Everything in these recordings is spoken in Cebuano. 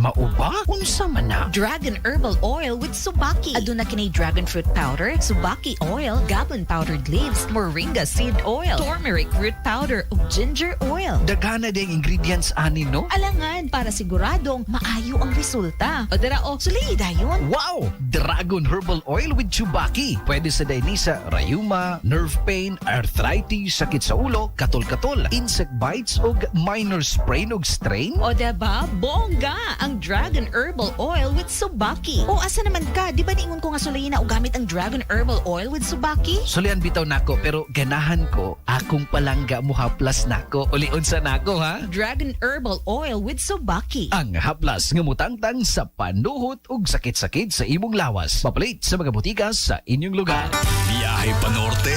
Mao ba? Unsa man na? Dragon Herbal Oil with Tsubaki. Aduna kini dragon fruit powder, Tsubaki oil, gaban powdered leaves, moringa seed oil, turmeric root powder, ug ginger oil. Daghana ding ingredients ani, no? Alangan para siguradong maayo ang resulta. O dara o, suli dayon. Wow! Dragon Herbal Oil with Tsubaki. Pwede sa day sa rayuma, nerve pain, arthritis, sakit sa ulo, katol-katol, insect bites ug minor sprain ug strain. O diba? Bongga ang Dragon Herbal Oil with Tsubaki. O asa naman ka? Di ba niingon ko nga sulayin na og gamit ang Dragon Herbal Oil with Tsubaki? Sulian bitaw nako, pero ganahan ko akong palangga muhaplas nako. Ulion sa nako, ha? Dragon Herbal Oil with Tsubaki. Ang haplas nga mutangtang sa panuhot ug sakit-sakit sa imong lawas. Papalit sa mga botika sa inyong lugar. Biyahe pa norte?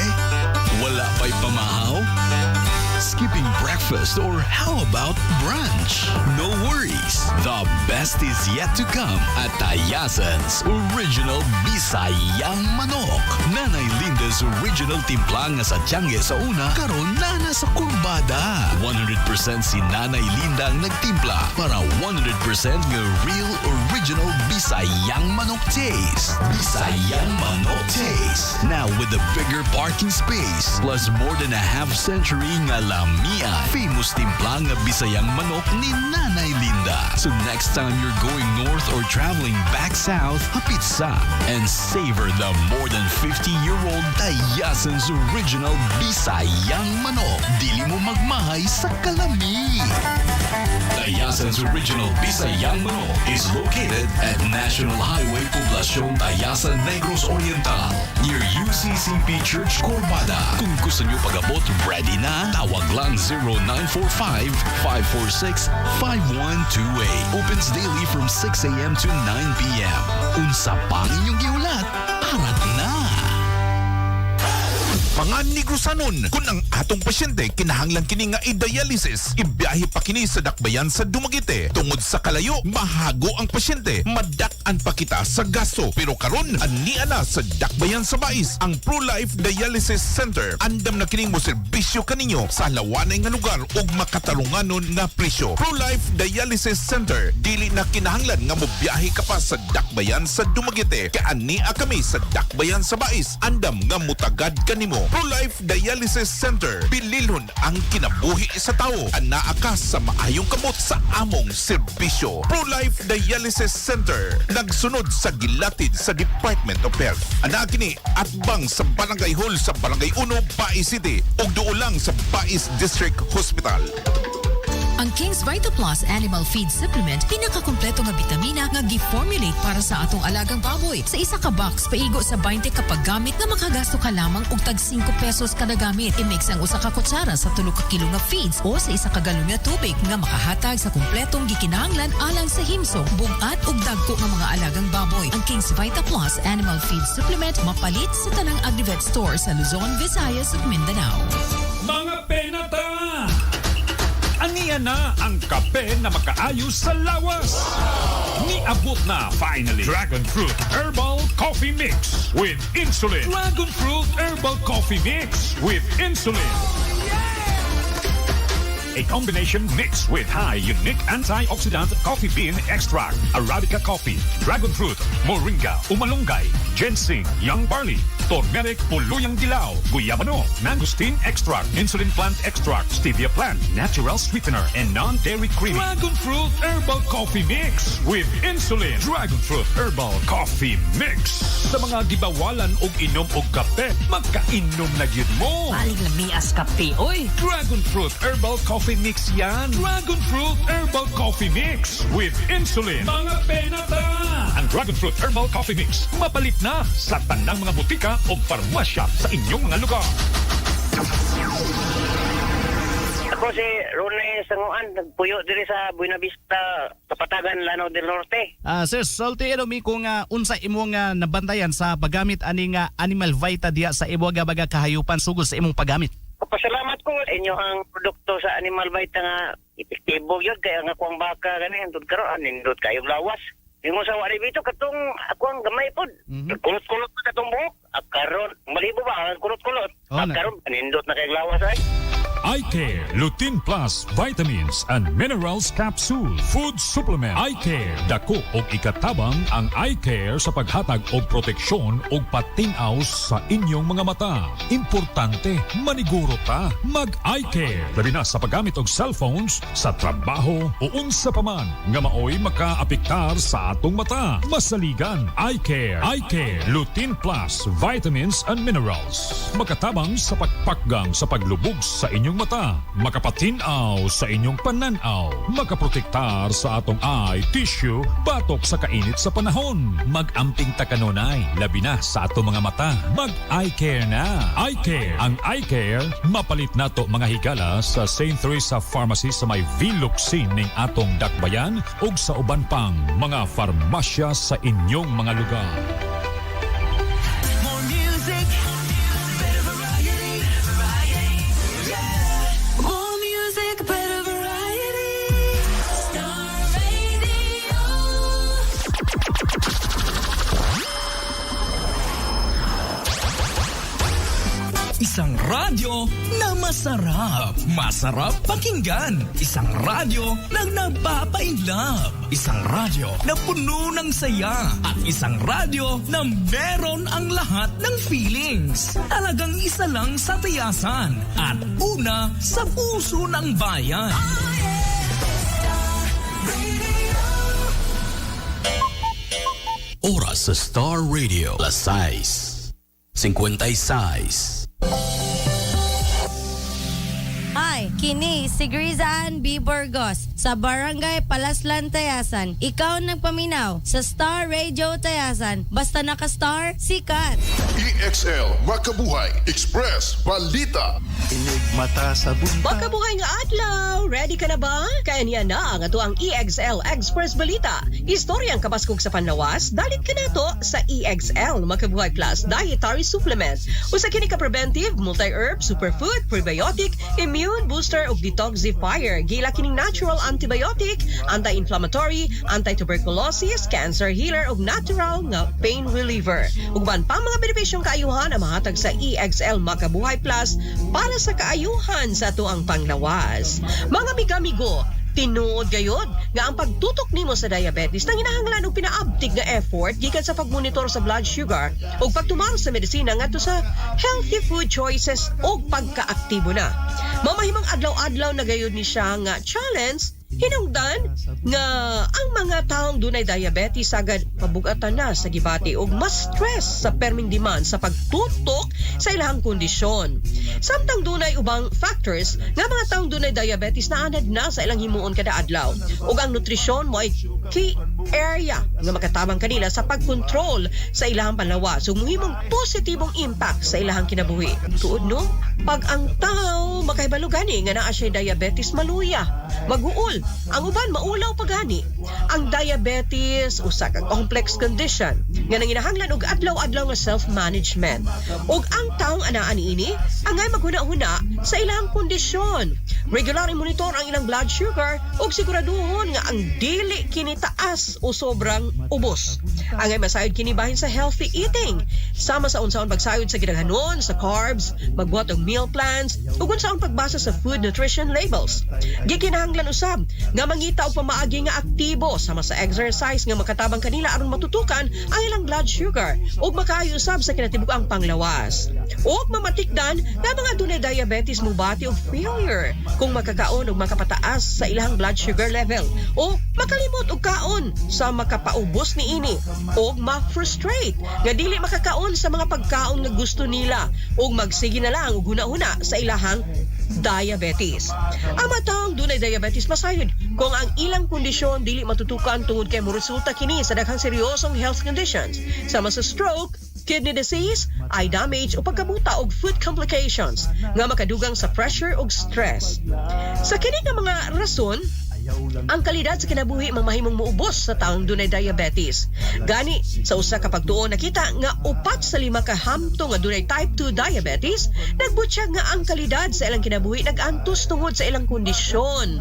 Wala pa'y pamahaw? Skipping breakfast or how about brunch? No worries. The best is yet to come at Tayasan's Original Bisayang Manok. Nanay Linda's original timpla nga sa tiyangge sa una, karon nana sa kurbada. 100% si Nanay Linda ang nagtimpla para 100% nga real original Bisayang Manok taste. Bisayang Manok taste. Now with a bigger parking space plus more than a half century nga lamian. Famous timpla nga Bisayang Manok ni Nanay Linda. So next time you're going north or traveling back south, hapit sa and savor the more than 50-year-old Tayasan's original Bisayang Manok. Dili mo magmahay sa kalami. Tayasan's original Bisayang Manok is located at National Highway, Poblacion, Tayasan, Negros Oriental, near UCCP Church, Corbada. Kung gusto nyo pag-abot, ready na. Tawag lang 0945-546-5128. Opens daily from 6 a.m. to 9 p.m. Unsa pang inyong gihulat? Arat na! Mga Negrosanon, kung ang atong pasyente kinahanglan kini nga i-dialysis, ibiyahe pa kini sa Dakbayan sa Dumaguete. Tungod sa kalayo, mahago ang pasyente, madak-an pa kita sa gasto. Pero karon, ania na sa Dakbayan sa Bais, ang Pro-Life Dialysis Center. Andam na kining mo serbisyo kaninyo sa lawanay nga lugar ug makatarunganon nga presyo. Pro-Life Dialysis Center, dili na kinahanglan nga mobiyahe ka pa sa Dakbayan sa Dumaguete. Kay ania kami sa Dakbayan sa Bais. Andam nga mutagad kanimo. Pro-Life Dialysis Center. Bililhon ang kinabuhi sa tao. Anaa ka sa maayong kamot sa among serbisyo. Pro-Life Dialysis Center. Nagsunod sa gilatid sa Department of Health. Anaa kini atbang sa Barangay Hall sa Barangay 1, Bais City ug duol lang sa Bais District Hospital. Ang King's Vita Plus Animal Feed Supplement, pinakakumpleto nga bitamina nga gi-formulate para sa atong alagang baboy. Sa isa ka box, paigo sa 20 ka paggamit nga makagasto ka lamang og tag 5 pesos kada gamit. I-mix ang usa ka kutsara sa 3 ka kilo nga feeds o sa isa ka galon nga tubig nga makahatag sa kumpletong gikinahanglan alang sa himsog, bugat ug dagko nga mga alagang baboy. Ang King's Vita Plus Animal Feed Supplement mapalit sa tanang Agrivet store sa Luzon, Visayas ug Mindanao. Mga penata! Aniya na ang kape na makaayos sa lawas. Niabot na finally Dragon Fruit Herbal Coffee Mix with insulin. Dragon Fruit Herbal Coffee Mix with insulin. A combination mix with high unique antioxidant coffee bean extract, Arabica coffee, dragon fruit, moringa, umalunggay, ginseng, young barley, turmeric, puluyang dilaw, guyabano, mangosteen extract, insulin plant extract, stevia plant, natural sweetener, and non-dairy cream. Dragon fruit herbal coffee mix with insulin. Dragon fruit herbal coffee mix. Sa mga gibawalan og inom og kape, magkainom na gyud mo. Balig lamias kape, oy. Dragon Fruit Herbal Coffee Mix yan. Dragon Fruit Herbal Coffee Mix with insulin. Mga penata! Ang Dragon Fruit Herbal Coffee Mix mapalit na sa tanang mga butika o parmasya sa inyong mga lugar. Ako si Rone Sanguan, nagpuyo diri sa Buena Vista, Kapatagan, Lanao del Norte. Ah, sir, sulti mi kung unsa imong nabantayan sa paggamit ani nga Animal Vita diya sa imo nga baga kahayupan sugod sa imong paggamit. Pasalamat ko inyo ang produkto sa Animal Vita nga epektibo yun kaya nga akuang baka gani hantod karon nindot kayong lawas. Ingon sa wari bito katong ako ang gamay pod. Kulot-kulot na katong buhok. Karon malibo ba ang kulot-kulot? Oh, Karon nindot na kay lawas ay. Eye Care Lutein Plus Vitamins and Minerals Capsule Food Supplement. Eye Care, dako og ikatabang ang Eye Care sa paghatag og proteksyon og patin-aw sa inyong mga mata. Importante, maniguro ta mag Eye Care, labi na sa paggamit og cellphones sa trabaho o unsa pa man nga maoy makaapektar sa atong mata. Masaligan, Eye Care. Eye Care Lutein Plus Vitamins and Minerals. Makatabang sa pagpakgang sa paglubog sa inyong mata. Makapatinaw sa inyong pananaw. Makaprotektar sa atong eye tissue batok sa kainit sa panahon. Mag-amping ta kanunay, labi na sa atong mga mata. Mag Eye Care na. Eye Care. Ang Eye Care, mapalit nato, mga higala, sa St. Theresa Pharmacy sa may V. Locsin ning atong dakbayan ug sa uban pang mga farmasya sa inyong mga lugar. More music, better variety. Yeah. More music, better variety. Star Radio. Isang radyo na masarap. Masarap pakinggan. Isang radyo na napapainlove. Isang radyo na puno ng saya. At isang radyo na meron ang lahat ng feelings. Talagang isa lang sa Tayasan. At una sa puso ng bayan. Star Radio. Oras sa Star Radio, las 6:56. Hi, kini si Grizaan B. Burgos sa Barangay Palaslan, Tayasan. Ikaw nagpaminaw sa Star Radio Tayasan. Basta naka-star, sikat. EXL Makabuhay Express Balita. Mata sa buntag. Makabuhay nga adlaw! Ready ka na ba? Kaya niya na ang ato ang EXL Express Balita. Istoryang kabaskog sa panlawas, dalit ka nato sa EXL Makabuhay Plus Dietary Supplement. Usa kini ka preventive, multi-herb, superfood, prebiotic, immune booster ug detoxifier. Gila kining natural antibiotic, anti-inflammatory, anti-tuberculosis, cancer healer ug natural nga pain reliever. Uban pa mga benepisyong kaayuhan ang mahatag sa EXL Makabuhay Plus para sa kaayuhan sa atuang panglawas. Mga amigo, tinuod gayod nga ang pagtutok nimo sa diabetes nanginahanglan og pinaabtik nga effort gikan sa pagmonitor sa blood sugar ug pagtumar sa medisina ngadto sa healthy food choices ug pagkaaktibo na. Mamahimong adlaw-adlaw na gayod ni siya nga challenge, hinungdan nga ang mga taong dunay diabetes sagad pabugatan na sa gibati og mas stress sa perming demand sa pagtutok sa ilahang kondisyon. Samtang dunay ubang factors nga mga taong dunay diabetes na anad na sa ilang himuon kada adlaw ug ang nutrisyon mo ay key area nga makatabang kanila sa pagkontrol sa ilahang panlawas ug muhimong positibong impact sa ilahang kinabuhi. Tuod, no? Pag ang tao makahibalo gani nga naa siya diabetes, maluya, maguol. Ang uban maulaw pa gani. Ang diabetes usa ka complex condition nga nanginahanglan og adlaw-adlaw nga self-management. Ug ang taong anaa niini angay maghuna-huna sa ilang kondisyon. Regular i-monitor ang ilang blood sugar ug siguraduhon nga ang dili kini taas o sobrang ubos. Angay masayod kini bahin sa healthy eating. Sama sa unsaon pagsayod sa gidaghanon sa carbs, magbuhat og meal plans, ug unsaon pagbasa sa food nutrition labels. Gikinahanglan usab nga mangita og pamaagi nga aktibo sama sa exercise nga makatabang kanila aron matutukan ang ilang blood sugar ug makaayo usab sa kinatibuk-ang panglawas. Ug mamatikdan nga mga dunay diabetes mubati og failure kung makakaon og makapataas sa ilang blood sugar level o makalimot og kaon sa makapaubos niini og ma-frustrate nga dili makakaon sa mga pagkaon nga gusto nila ug magsige na lang og huna-huna sa ilahang diabetes. Ang mga taong dunay diabetes masayod kung ang ilang kondisyon dili matutukan tungod kay moresulta kini sa daghang seryosong health conditions sama sa stroke, kidney disease, eye damage o pagkabuta og foot complications nga makadugang sa pressure ug stress. Sa kini nga mga rason, ang kalidad sa kinabuhi mamahimong muubos sa taong dunay diabetes. Gani, sa usa ka pagtuo nakita nga upat sa lima ka hamtong nga dunay type 2 diabetes, nagbutyag nga ang kalidad sa ilang kinabuhi nag-antos tungod sa ilang kondisyon.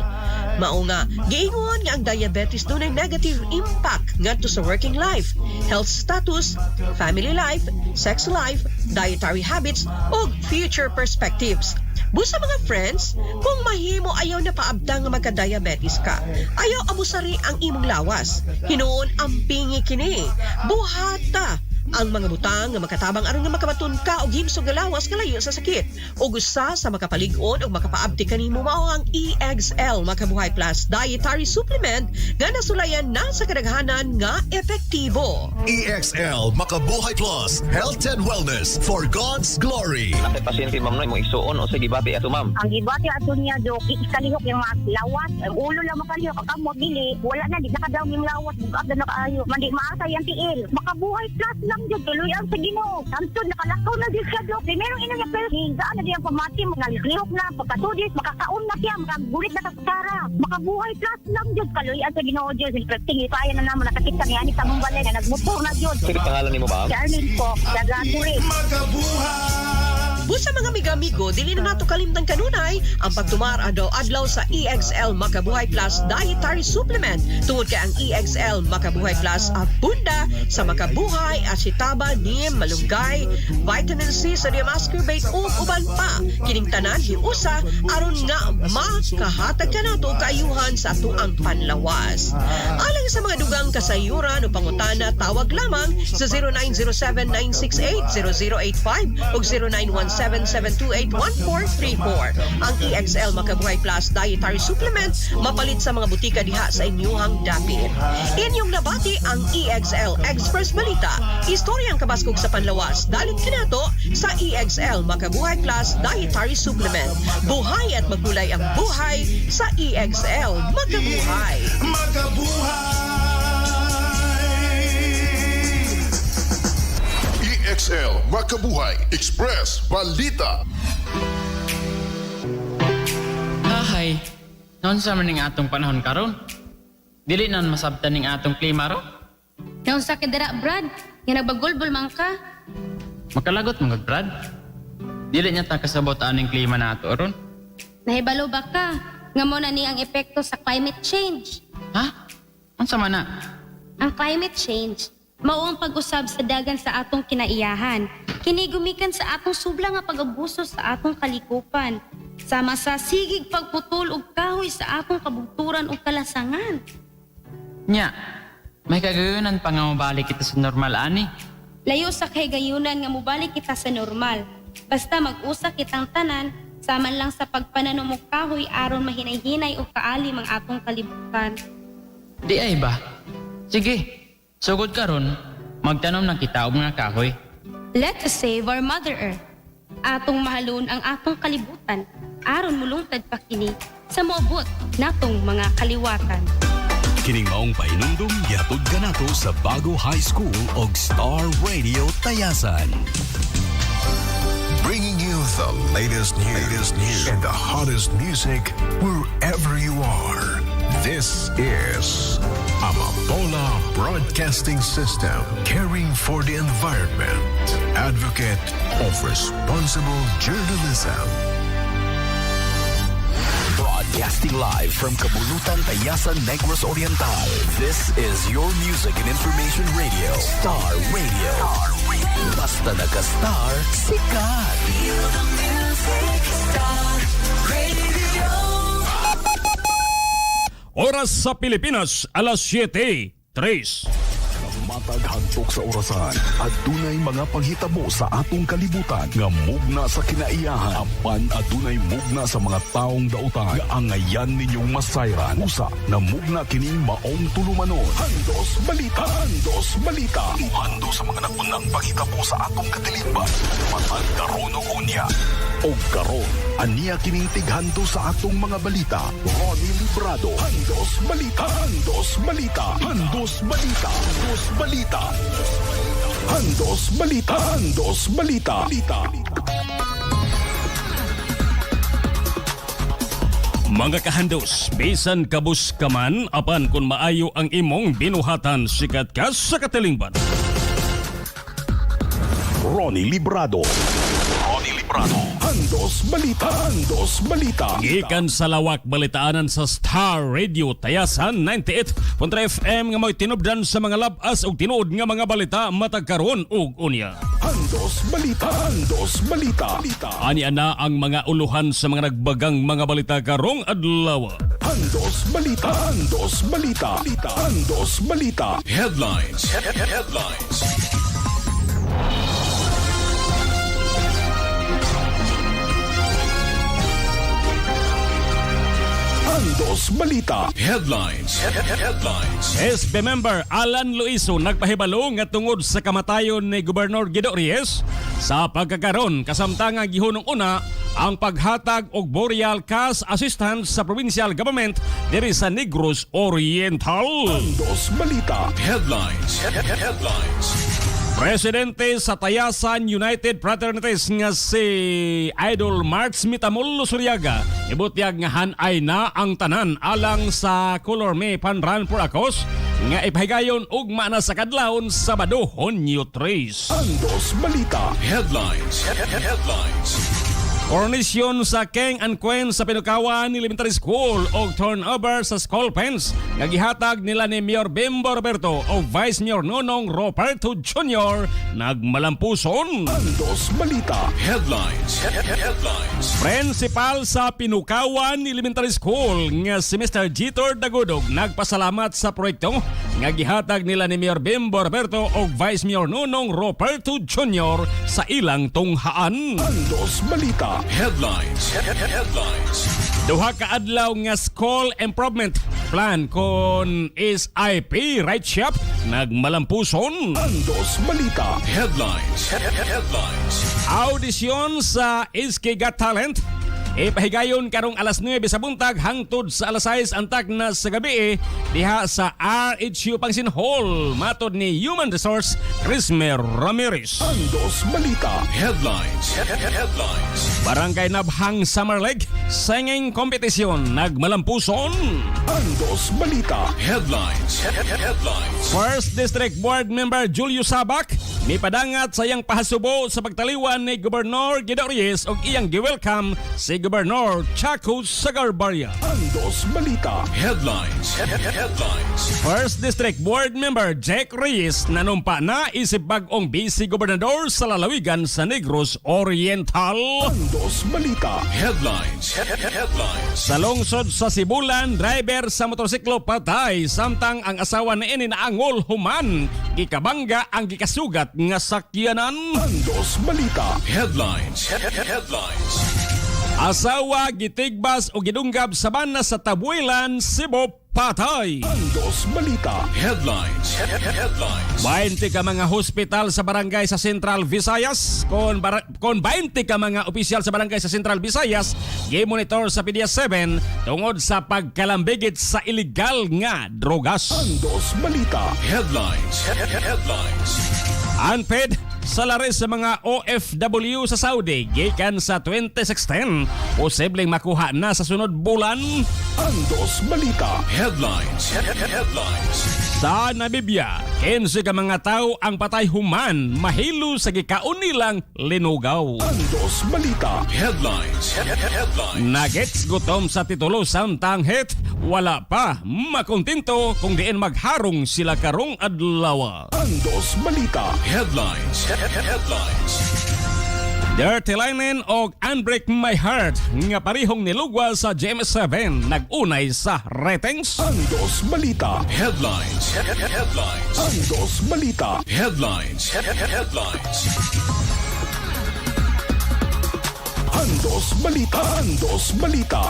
Mao nga, giingon nga ang diabetes dunay negative impact ngadto sa working life, health status, family life, sex life, dietary habits ug future perspectives. Busa mga friends, kung mahimo ayaw na paabtang nga magka-diabetes ka. Ayaw abusari ang imong lawas. Hinuon ang pingi kini. Buhata ang mga butang nga makatabang aron nga makabaton ka og himsog nga lawas nga layo sa sakit. Ug usa sa makapalig-on og makapaabti kanimo mao ang EXL Makabuhay Plus Dietary Supplement nga nasulayan na sa kadaghanan nga epektibo. EXL Makabuhay Plus Health and Wellness for God's glory. Nakay pasyente, ma'am, no, imong igsuon o sa gibati ato, ma'am? Ang gibati ato niya, Dok, ikalihok yung mga lawas, ang ulo lang makalihok, ang kamot dili, wala na, di nakadaw yung lawas, bugat na nakaayo. Mandi maasa yung tiil. Makabuhay Plus lang jud, tuloy ang sa Ginoo. Samtod nakalakaw na jud siya, Dok. Primero ina niya pero higaan na diyang pamati, nalihok na pagkatudis, makakaon na siya, makagulit na sa kutsara. Makabuhay Plus lang jud, kaloy ang sa Ginoo jud. Tingi pa na namo nakakita niya ni tamong balay na nagmotor na jud. Sino pangalan nimo, ma'am? Charlene po, taga Turi. Busa mga amigo, dili na nato kalimtan kanunay ang pagtumar adlaw-adlaw sa EXL Makabuhay Plus Dietary Supplement tungod kay ang EXL Makabuhay Plus abunda sa makabuhay, ashitaba, neem, malunggay, vitamin C, sodium ascorbate ug uban pa. Kining tanan hiusa aron nga makahatag kanato kaayuhan sa atoang panlawas. Alang sa mga dugang kasayuran o pangutana, tawag lamang sa 0907-968-0085 o 0917-728-1434. Ang EXL Makabuhay Plus Dietary Supplement mapalit sa mga butika diha sa inyuhang dapit. Inyong nabati ang EXL Express Balita. Istoryang kabaskog sa panlawas. Dalit kinato sa EXL Makabuhay Plus Dietary Supplement. Buhay at magkulay ang buhay sa EXL Makabuhay. EXL Makabuhay Express Balita. Hahay, noon sa man ning atong panahon karon. Dili nan masabtan ning atong klima ro. Naunsa ka dira, Brad? Nga nagbagulbol man ka. Makalagot man gud, Brad. Dili niya ta kasabot aning klima nato ron. Nahibalo ba ka? Nga mo na ni ang epekto sa climate change. Unsa man na? Ang climate change, mao ang pag-usab sa dagan sa atong kinaiyahan. Kini gumikan sa atong subla nga pag-abuso sa atong kalikupan. Sama sa sigig pagputol og kahoy sa atong kabugturan ug kalasangan. Nya, may kagayunan pa nga mabalik kita sa normal ani. Layo sa kahigayunan nga mobalik kita sa normal. Basta mag-usa kitang tanan, saman lang sa pagpananom og kahoy aron mahinay-hinay og kaalim ang atong kalibutan. Di ay ba? Sige, sugod karon, magtanom na kita og mga kahoy. Let us save our Mother Earth. Atong mahalon ang atong kalibutan, aron mulungtad pa kini sa moabot natong mga kaliwatan. Kining maong pahinumdum gihatod kanato sa Bago High School og Star Radio Tayasan. Bringing you the latest news and the hottest music wherever you are. This is Amapola Broadcasting System, caring for the environment, advocate of responsible journalism. Broadcasting live from Kabulutan, Tayasan, Negros Oriental. This is your music and information radio, Star Radio. Basta naka-star, sikat. Feel the music, Star Radio. Oras sa Pilipinas, alas 7:03. Matag hagtok sa orasan, adunay mga panghitabo sa atong kalibutan nga mugna sa kinaiyahan, apan adunay mugna sa mga taong dautan nga angayan ninyong masayran. Usa na mugna kining maong tulumanon. Handos Balita, Handos Balita. Hando sa mga nagunang panghitabo sa atong katilingban. Matag karon ug unya. Og karon, aniya kining tighando sa atong mga balita. Ronnie Librado. Handos Balita. Handos Balita. Handos Balita. Handos Balita. Handos Balita. Handos Balita. Balita. Mga kahandos, bisan kabus ka man, apan kung maayo ang imong binuhatan, sikat ka sa katilingban. Ronnie Librado. Ronnie Librado. Handos Balita. Handos Balita. Gikan sa lawak balitaanan sa Star Radio Tayasan 98.3 FM nga mo'y tinubdan sa mga labas ug tinuod nga mga balita matag karon ug unya. Andos Balita. Andos Balita. Ani ana ang mga uluhan sa mga nagbagang mga balita karong adlaw. Andos Balita. Andos Balita. Andos Balita. Headlines. Headlines. Andos Balita. Headlines. Headlines. SB member Alan Luiso nagpahibalo nga tungod sa kamatayon ni Gobernador Guido Reyes sa pagkakaron kasamtang nga gihunong una ang paghatag og burial cash assistance sa provincial government diri sa Negros Oriental. Andos Balita. Headlines. Headlines. Presidente sa Tayasan United Fraternities nga si Idol March Mitamol Suriaga ibutyag nga hanay na ang tanan alang sa Color Me Panran for a Cause nga ipahigayon ugma na sa kadlawon Sabado, Hunyo 3. Andos Balita. Headlines. Headlines. Coronation sa King and Queen sa Pinukawan Elementary School og turnover sa school fence nga gihatag nila ni Mayor Bimbo Roberto o Vice Mayor Nonong Roberto Jr. nagmalampuson. Andos Balita. Headlines. Headlines. Principal sa Pinukawan Elementary School nga si Mr. Jitor Dagudog nagpasalamat sa proyekto nga gihatag nila ni Mayor Bimbo Roberto o Vice Mayor Nonong Roberto Jr. sa ilang tunghaan. Andos Balita. Headlines. Headlines. Duha ka adlaw nga school improvement plan kon SIP right shop nagmalampuson. Andos Balita. Headlines. Headlines. Audisyon sa SK Got Talent ipahigayon karong alas 9 sa buntag hangtod sa alas 6 antak na sa gabi diha sa RHU Pangsin Hall matod ni Human Resource Crismer Ramirez. Andos Balita. Headlines. Headlines. Barangay Nabhang Summer League singing competition nagmalampuson. Andos Balita. Headlines. Headlines. First District Board Member Julio Sabac mipadangat sa iyang pahasubo sa pagtaliwan ni Gobernador Guido Reyes og iyang gi-welcome si Gobernador Chaco Sagarbarria. Andos Balita. Headlines. Headlines. First District Board Member Jack Reyes nanumpa na isip bag-ong vice gobernador sa lalawigan sa Negros Oriental. Andos Balita. Headlines. Headlines. Sa lungsod sa Sibulan, driver sa motorsiklo patay samtang ang asawa ni ini naangol human. Gikabangga ang gikasugat nga sakyanan. Andos Balita. Headlines. Headlines. Asawa gitigbas o gidunggab sa bana sa Tabuelan, Cebu, patay. Andos Balita. Headlines. Headlines. 20 ka mga hospital sa barangay sa Central Visayas kon 20 ka mga opisyal sa barangay sa Central Visayas gimonitor sa PDEA 7 tungod sa pagkalambigit sa illegal nga drogas. Andos Balita. Headlines. Headlines. Unpaid salary sa mga OFW sa Saudi gikan sa 2016 posibleng makuha na sa sunod bulan. Andos Balita. Headlines. Headlines. Sa Namibia, 15 ka mga tao ang patay human mahilo sa gikaon nilang linugaw. Andos Balita. Headlines. Headlines. Nuggets gutom sa titulo samtang hit wala pa makontento kung diin magharong sila karong adlaw. Andos Balita. Headlines. Headlines. Dirty Linen og Unbreak My Heart nga parihong nilugwa sa GMA7 nag-unay sa ratings. Andos Balita. Headlines. Headlines. Andos Balita. Headlines. Headlines. Andos Balita. Andos Balita.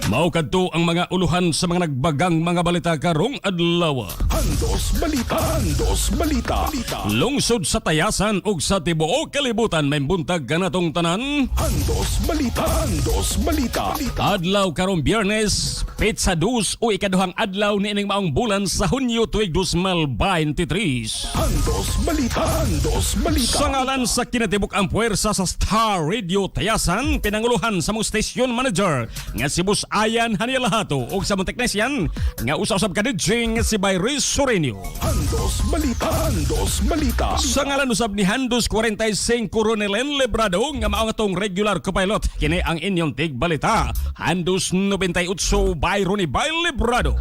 Mao kadto ang mga uluhan sa mga nagbagang mga balita karong adlaw. Andos Balita. Andos Balita. Lungsod sa Tayasan ug sa tibuok kalibutan may buntag kanatong tanan. Andos Balita. Andos Balita. Adlaw karong Biyernes, petsa 2 o ikaduhang adlaw niining maong bulan sa Hunyo tuig 2023. Andos Balita. Andos Balita. Sa ngalan sa kinatibuk ang puwersa sa Star Radio Tayasan, pinanguluhan sa mong station manager nga si Boss Ayan Hanialahato ug sa mong technician nga usa-usab ka DJ nga si Byris Sorenio. Andos Balita. Andos Balita. Sa ngalan usab ni Handos 45 Coronel Librado nga mao nga tong regular co-pilot, kini ang inyong tigbalita. Handos 98 by Ronnie Bay Librado.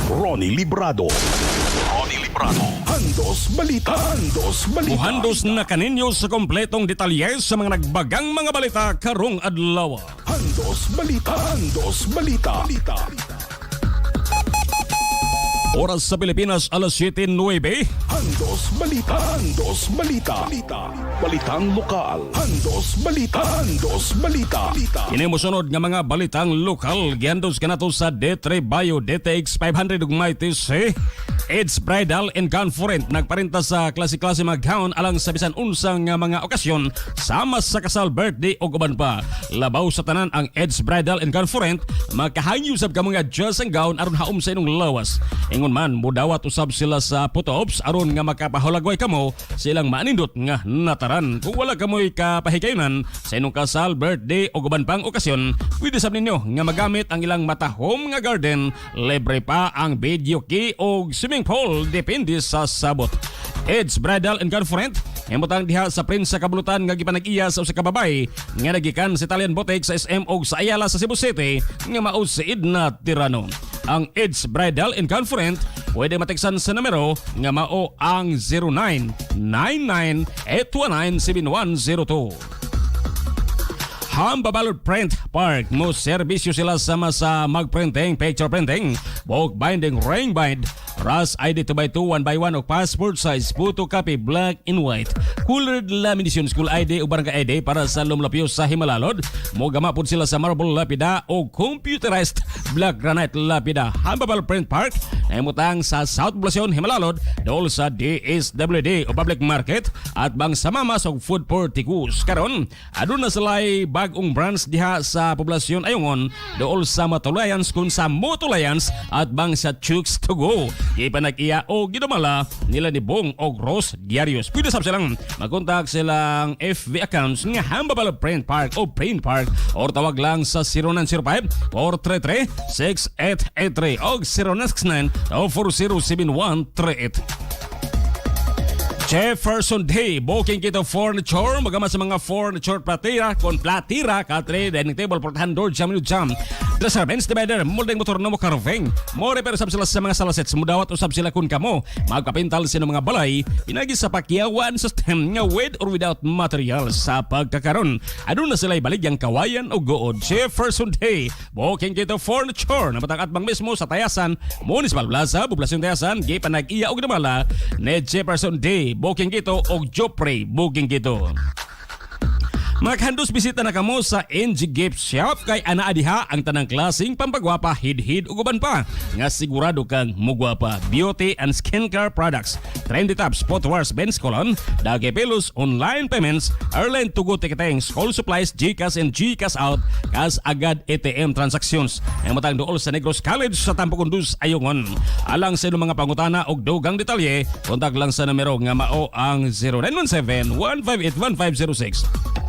Ronnie Librado. Librato. Handos Balita. Handos Balita. Muhandos na kaninyo sa kompletong detalye sa mga nagbagang mga balita karong adlaw. Handos Balita. Handos Balita. Balita. Oras sa Pilipinas, alas 7:09. Handos Balita. Handos Balita. Balita. Balitang lokal. Handos Balita. Handos Balita. Balita. Kini mosunod nga mga balitang lokal gihandos kanato sa D3 Bio DTX 500 ug Mighty C. AIDS Bridal and Gown for Rent nagparinta sa klase-klase mga gown alang sa bisan unsang nga mga okasyon sama sa kasal, birthday o uban pa. Labaw sa tanan ang AIDS Bridal and Gown for Rent, makahangyo sab ka mga dress and gown aron haom sa inyong lawas. Ingon man mudawat usab sila sa photo-ops aron nga makapahulagway kamo silang maanindot nga nataran. Kung wala kamoy kapahigayunan sa inyong kasal, birthday o uban pang okasyon, pwede sab ninyo nga magamit ang ilang matahom nga garden. Libre pa ang video key o swimming pool depende sa sabot. Ed's Bridal and Girlfriend himutang diha sa Prinsa Kabulutan nga gipanag-iya sa usa ka babae nga nagikan sa Italian Boutique sa SM og sa Ayala sa Cebu City nga mao si Edna Tirano. Ang Ed's Bridal and Girlfriend pwede mateksan sa numero nga mao ang 0999 819 7102. Hambabalot Print Park mo serbisyo sila sama sa magprinting, picture printing, book binding, ring bind, RAS ID 2x2, 1x1 o passport size, photocopy, black and white, colored lamination, school ID o barangay ID para sa lumlapyo sa Himalalod. Mogama po sila sa marble lapida o computerized black granite lapida. Hambabalot Print Park nahimutang sa South Poblacion, Himalalod, dool sa DSWD o Public Market at bang sa Mamas og Food Porticus. Karon, aduna sila'y bagong branch diha sa Poblasyon Ayungon, dool sa Matulayans kun sa Motolayans at bang sa Chooks to Go. Gipanag-iya o gidumala nila ni Bong og Rose Diarios. Pwede sab silang makontak silang FB accounts nga Hambabalo Print Park o Print Park or tawag lang sa 0905 433 6883 og 0969 407-138. Jefferson Day, booking kita furniture, magama sa mga furniture platira, kon platira, katre, dining table, portahan door, jam, jam. Dresser, bench divider, molding motor no mo carving. Mo repair sab sila sa mga salasets, mudawat usab sila kun kamo. Magpapintal sila mga balay, pinagi sa pakyawan system nga with or without material sa pagkakaron. Aduna sila ibaligyang kawayan o good. Jefferson Day, booking kita furniture, nabatang atbang mismo sa Tayasan, Municipal Plaza, Poblasyon Tayasan, gipanag-iya og namala ni Jefferson Day. Booking kito og Joprey booking kito. Maghandos bisita na kamo sa NG Gift Shop kay anaa diha ang tanang klaseng pampagwapa, hidhid ug uban pa nga sigurado kang mugwapa. Beauty and skincare products, trendy tops, footwears, Benz Colon, Dagi Pelos, online payments, airline to go ticketing, school supplies, GCash and GCash out, cash agad ATM transactions. Ang matang dool sa Negros College sa Tampokondus, Ayungon. Alang sa inyong mga pangutana og dugang detalye, kontak lang sa numero nga mao ang 0917 158 1506.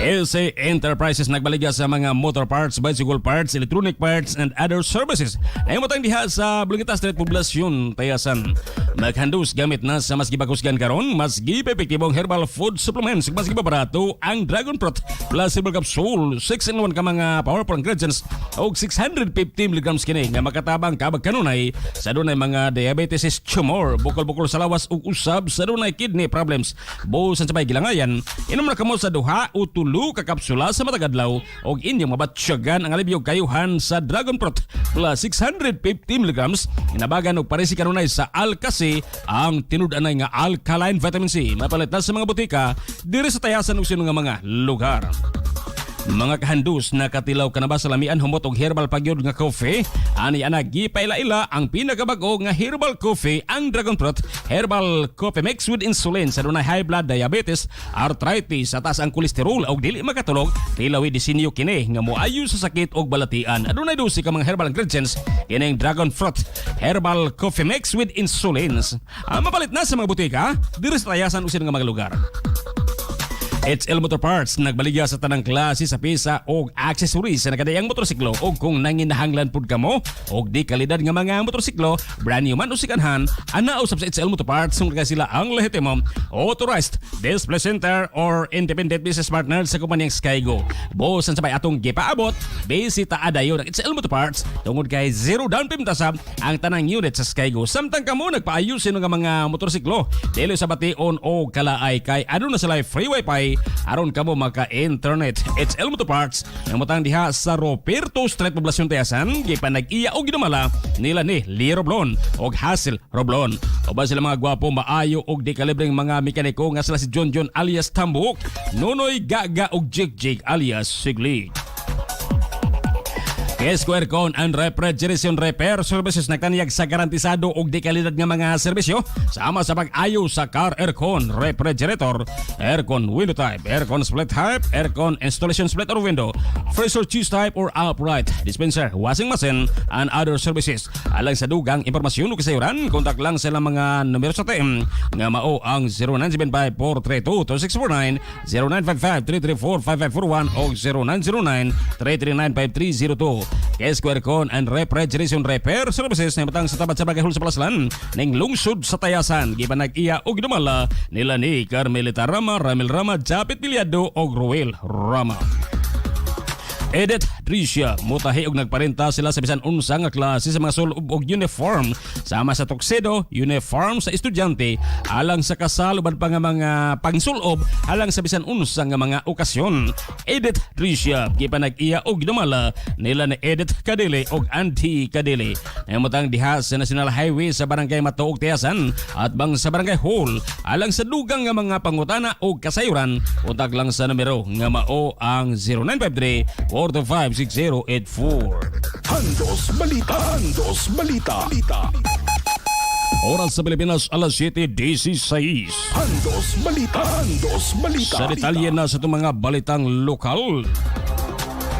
LC Enterprises nagbaligya sa mga motor parts, bicycle parts, electronic parts, and other services. Nahimutang diha sa Blungita Street, Poblasyon, Tayasan. Maghandus gamit na sa mas gibakusgan karon, mas gipepektibong herbal food supplements, mas gibabarato ang Dragon Fruit plus Silver Capsule, 6 in 1 ka mga powerful ingredients og 650 mg kini nga makatabang kabag kanunay sa dunay mga diabetes, tumor, bukol-bukol sa lawas ug usab sa dunay kidney problems. Busan sa may gilangayan, inom na kamo sa 2 o 3 ka kapsula sa matag adlaw og inyong mabatsyagan ang alibyo kayuhan sa Dragon Fruit plus 650 mg inabagan og paresi kanunay sa Alka-C ang tinud-anay nga alkaline vitamin C. Mapalit na sa mga butika diri sa Tayasan ug sino nga mga lugar. Mga kahandus, nakatilaw ka na ba sa lamian humot og herbal pagyud nga coffee? Ani ana gipaila-ila ang pinakabago nga herbal coffee, ang Dragon Fruit Herbal Coffee Mix with Insulin sa dunay high blood, diabetes, arthritis, sa taas ang kolesterol og dili makatulog. Tilawi disenyo kini nga moayo sa sakit og balatian. Adunay 12 ka mga herbal ingredients kining Dragon Fruit Herbal Coffee Mix with Insulin. Mapalit na sa mga butika diri sa Tayasan ug nga mga lugar. HL Motor Parts nagbaligya sa tanang klase sa pisa og accessories sa nakadayang motorsiklo, og kung nanginahanglan pud kamo og di kalidad nga mga motorsiklo, brand new man o second hand, ana usab sa HL Motor Parts kung kay sila ang lehitimo authorized display center or independent business partner sa kumpanyang Skygo. Busan sabay atong gipaabot, bisita adayon ang HL Motor Parts tungod kay zero down payment sab ang tanang unit sa Skygo. Samtang kamo nagpaayusin nga mga motorsiklo, dili sa bation o kalaay kay aduna sila free wifi aron kamo maka-internet. HL Motor Parts ang mutang diha sa Roberto Street, Poblacion Tayasan, gipanag-iya og ginumala nila ni Lee Roblon og Hazel Roblon. Uban sila mga gwapo, maayo og di kalibreng mga mekaniko nga sila si John John alias Tambuk, Nonoy Gaga og Jig Jig alias Sigli. Kesko Aircon and Refrigeration Repair Services nagtanyag sa garantisado og di kalidad nga mga serbisyo sama sa pag-ayo sa car aircon, refrigerator, aircon window type, aircon split type, aircon installation split or window, freezer cheese type or upright, dispenser, washing machine, and other services. Alang sa dugang impormasyon o kasayuran, kontak lang sa ilang mga numero sa TM nga mao ang 0975-432-2649, 0955-334-5541 o 0909-339-5302. Kesko Aircon and Refrigeration Repair Services na matang sa tabat sa Bagay Hall sa Palaslan ning lungsod sa Tayasan, gipanag-iya og gidumala nila ni Carmelita Rama, Ramil Rama, Japit Bilyado og Ruel Rama. Edith Tricia mutahi og nagparenta sila sa bisan unsa nga klase sa mga sulob og uniform sama sa tuxedo, uniform sa estudyante, alang sa kasal, uban pa nga mga pangsulob alang sa bisan unsa nga mga okasyon. Edith Tricia, gipanag-iya og gidumala nila ni Edith Kadili og Andy Kadili. Namutang diha sa National Highway sa Barangay Matuog, Tayasan at bang sa Barangay Hall. Alang sa dugang nga mga pangutana og kasayuran, kontak lang sa numero nga mao ang 0953 4256084. Handos Balita. Handos Balita. Oras sa Pilipinas, alas 7:16. Handos Balita. Handos Balita. Sa detalye na sa itong mga balitang lokal.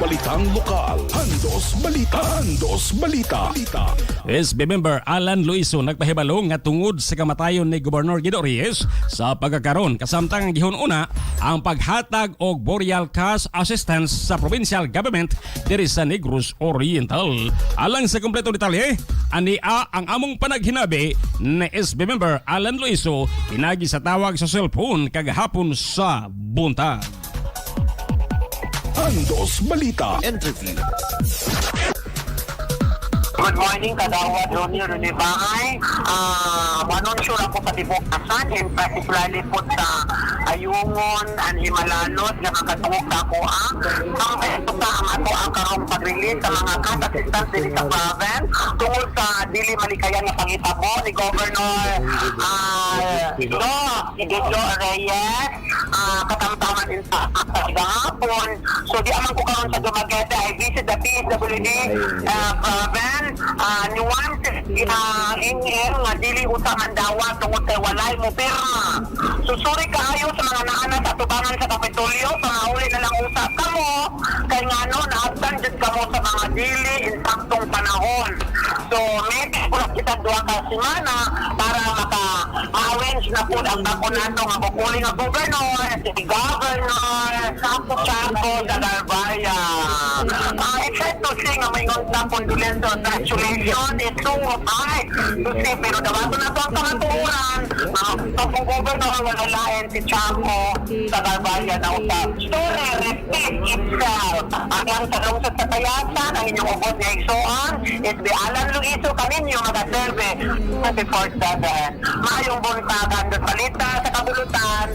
Balitang lokal. Handos Balita. Handos Balita. SB member Alan Luiso nagpahibalo nga tungod sa kamatayon ni Gobernador Guido Reyes sa pagkakaron kasamtang ang gihun-una ang paghatag og burial cash assistance sa provincial government diri sa Negros Oriental. Alang sa kompletong detalye, ania ang among panaghinabi ni SB member Alan Luiso pinagi sa tawag sa cellphone kagahapon sa buntag. Handos Balita. Interview. Good morning, Kagawad Ronnie Rene Bahay. Manunsure ako sa Tibok Asan and particularly po sa Ayungon and Himalalot nga makatungog sa ako ang ito sa ang ato ang karong pag-release sa mga cash assistance diri sa province tungod sa dili malikayan nga pangitabo ni Governor Joe Reyes, katamtaman in sa gahapon. So di aman ko karon sa Dumaguete, I visit the PSWD province, nuances ingin nga dili usa man dawa tungod kay walay mo pirma. So sorry kaayo sa mga naana sa tubangan sa Kapitolyo, pangahuli na lang usa kamo kay ngano naabtan jud kamo sa mga dili insaktong panahon. So maybe kulang kita duha ka semana para maka ma-arrange na po ang bako nato nga bukuli nga governor, si Governor Chaco Sagarbarria. Except to say nga may ngonta condolence, congratulations, it's so hard to say, pero dawato na to ang kamatuoran, mga governor wala lain si Chaco Sagarbarria na usap. Story repeat itself. Ang ang sa lungsod sa Tayasan, ang inyong ubod nga igsoon, is the Alan Luiso kaninyo magaserve 24/7. Maayong buntagan sa salita sa kabulutan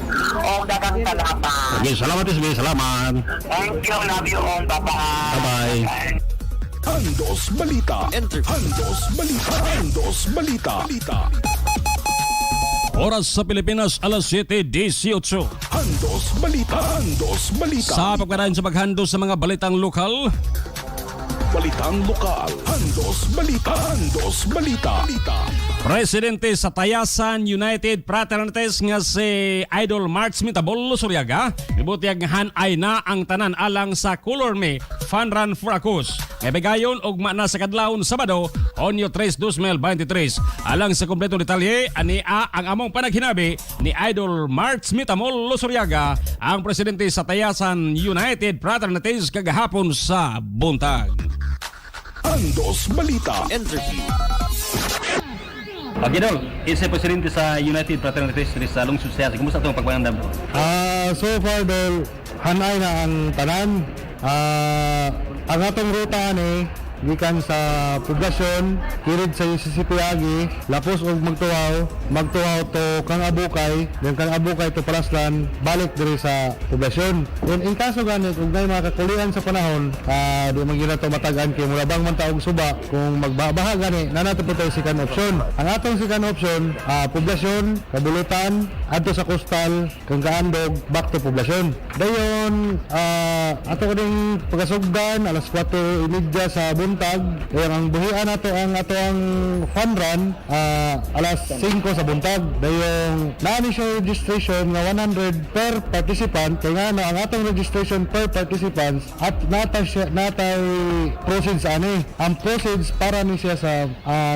o dagang salamat. Okay, salamat SB, salamat. Thank you, love you all. Bye-bye. Bye-bye. Handos Balita. Handos Balita. Handos Balita. Oras sa Pilipinas, alas 7:18. Handos Balita. Handos Balita. Sa pagpadayon sa paghandos sa mga balitang lokal. Balitang lokal. Andos Balita. Andos Balita. Presidente sa Tayasan United Fraternities nga si Idol March Mitabol Suriaga, mibutiyag nga hanay na ang tanan alang sa Color Me Fun Run for a Cause. Nga bigayon ugma na sa kadlawon Sabado, Hunyo 3, 2023. Alang sa kompletong detalye, ania ang among panaghinabi ni Idol March Mitamol Suriaga, ang presidente sa Tayasan United Fraternities kagahapon sa buntag. Andos Balita. Interview. Okay, Dol. Isa presidente sa United Fraternities diri sa Lungsod Siasa. Kumusta itong pagpangandam? So far, Dol, hanay na ang tanan. Ang atong ruta ni gikan sa poblasyon, kirid sa UCCP Agi, lapos og magtuwaw, magtuwaw to Kang Abukay, then Kang Abukay to Palaslan, balik diri sa poblasyon. Then in kaso ganit ug nay mga kakulian sa panahon, di man gyud nato matag-an kay mulabang man ta og suba, kung magbabaha gani, naa nato po tayo second option. Ang atong second option, poblasyon, Kabulutan, adto sa coastal, kang Kaandog, back to poblasyon. Dayon, ato ko ding pagkasugdan, alas 4:30 sa buntag. Dayon ang buhian nato ang ato ang fun run, alas 5 sa buntag. Dayon naa ni siya registration nga 100 per participant, kay nga no, ang atong registration per participants at natay proceeds ani. Ang proceeds para ni siya sa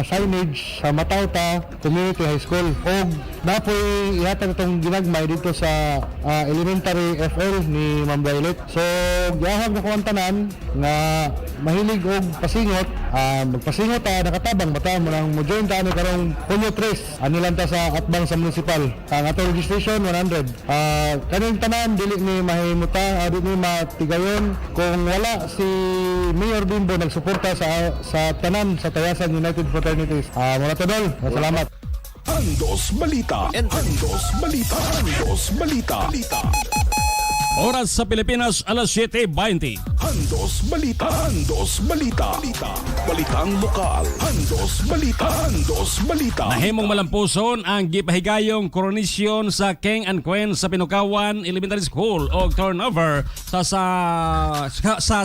signage sa Matauta Community High School. Og napoy ihatag itong ginagmay dito sa elementary FL ni Ma'am Violet. So gihahag na ko ang tanan nga mahilig og pasingot, magpasingot ta, nakatabang bata mo nang mo join ta ani karong Hunyo 3. Ani lang ta sa atbang sa municipal. Ang atong registration 100. Kaning tanan dili ni mahimuta, di ni matigayon kung wala si Mayor Bimbo nagsuporta sa tanan sa Tayasan United Fraternities. Muna to, Dol. Salamat. Andos Balita. Andos Balita. Andos Balita. Oras sa Pilipinas, alas 7:20. Andos Balita. Andos Balita. Balitang lokal. Andos Balita. Andos Balita. Nahimong malampuson ang gipahigayong koronasyon sa King and Queen sa Pinukawan Elementary School og turnover sa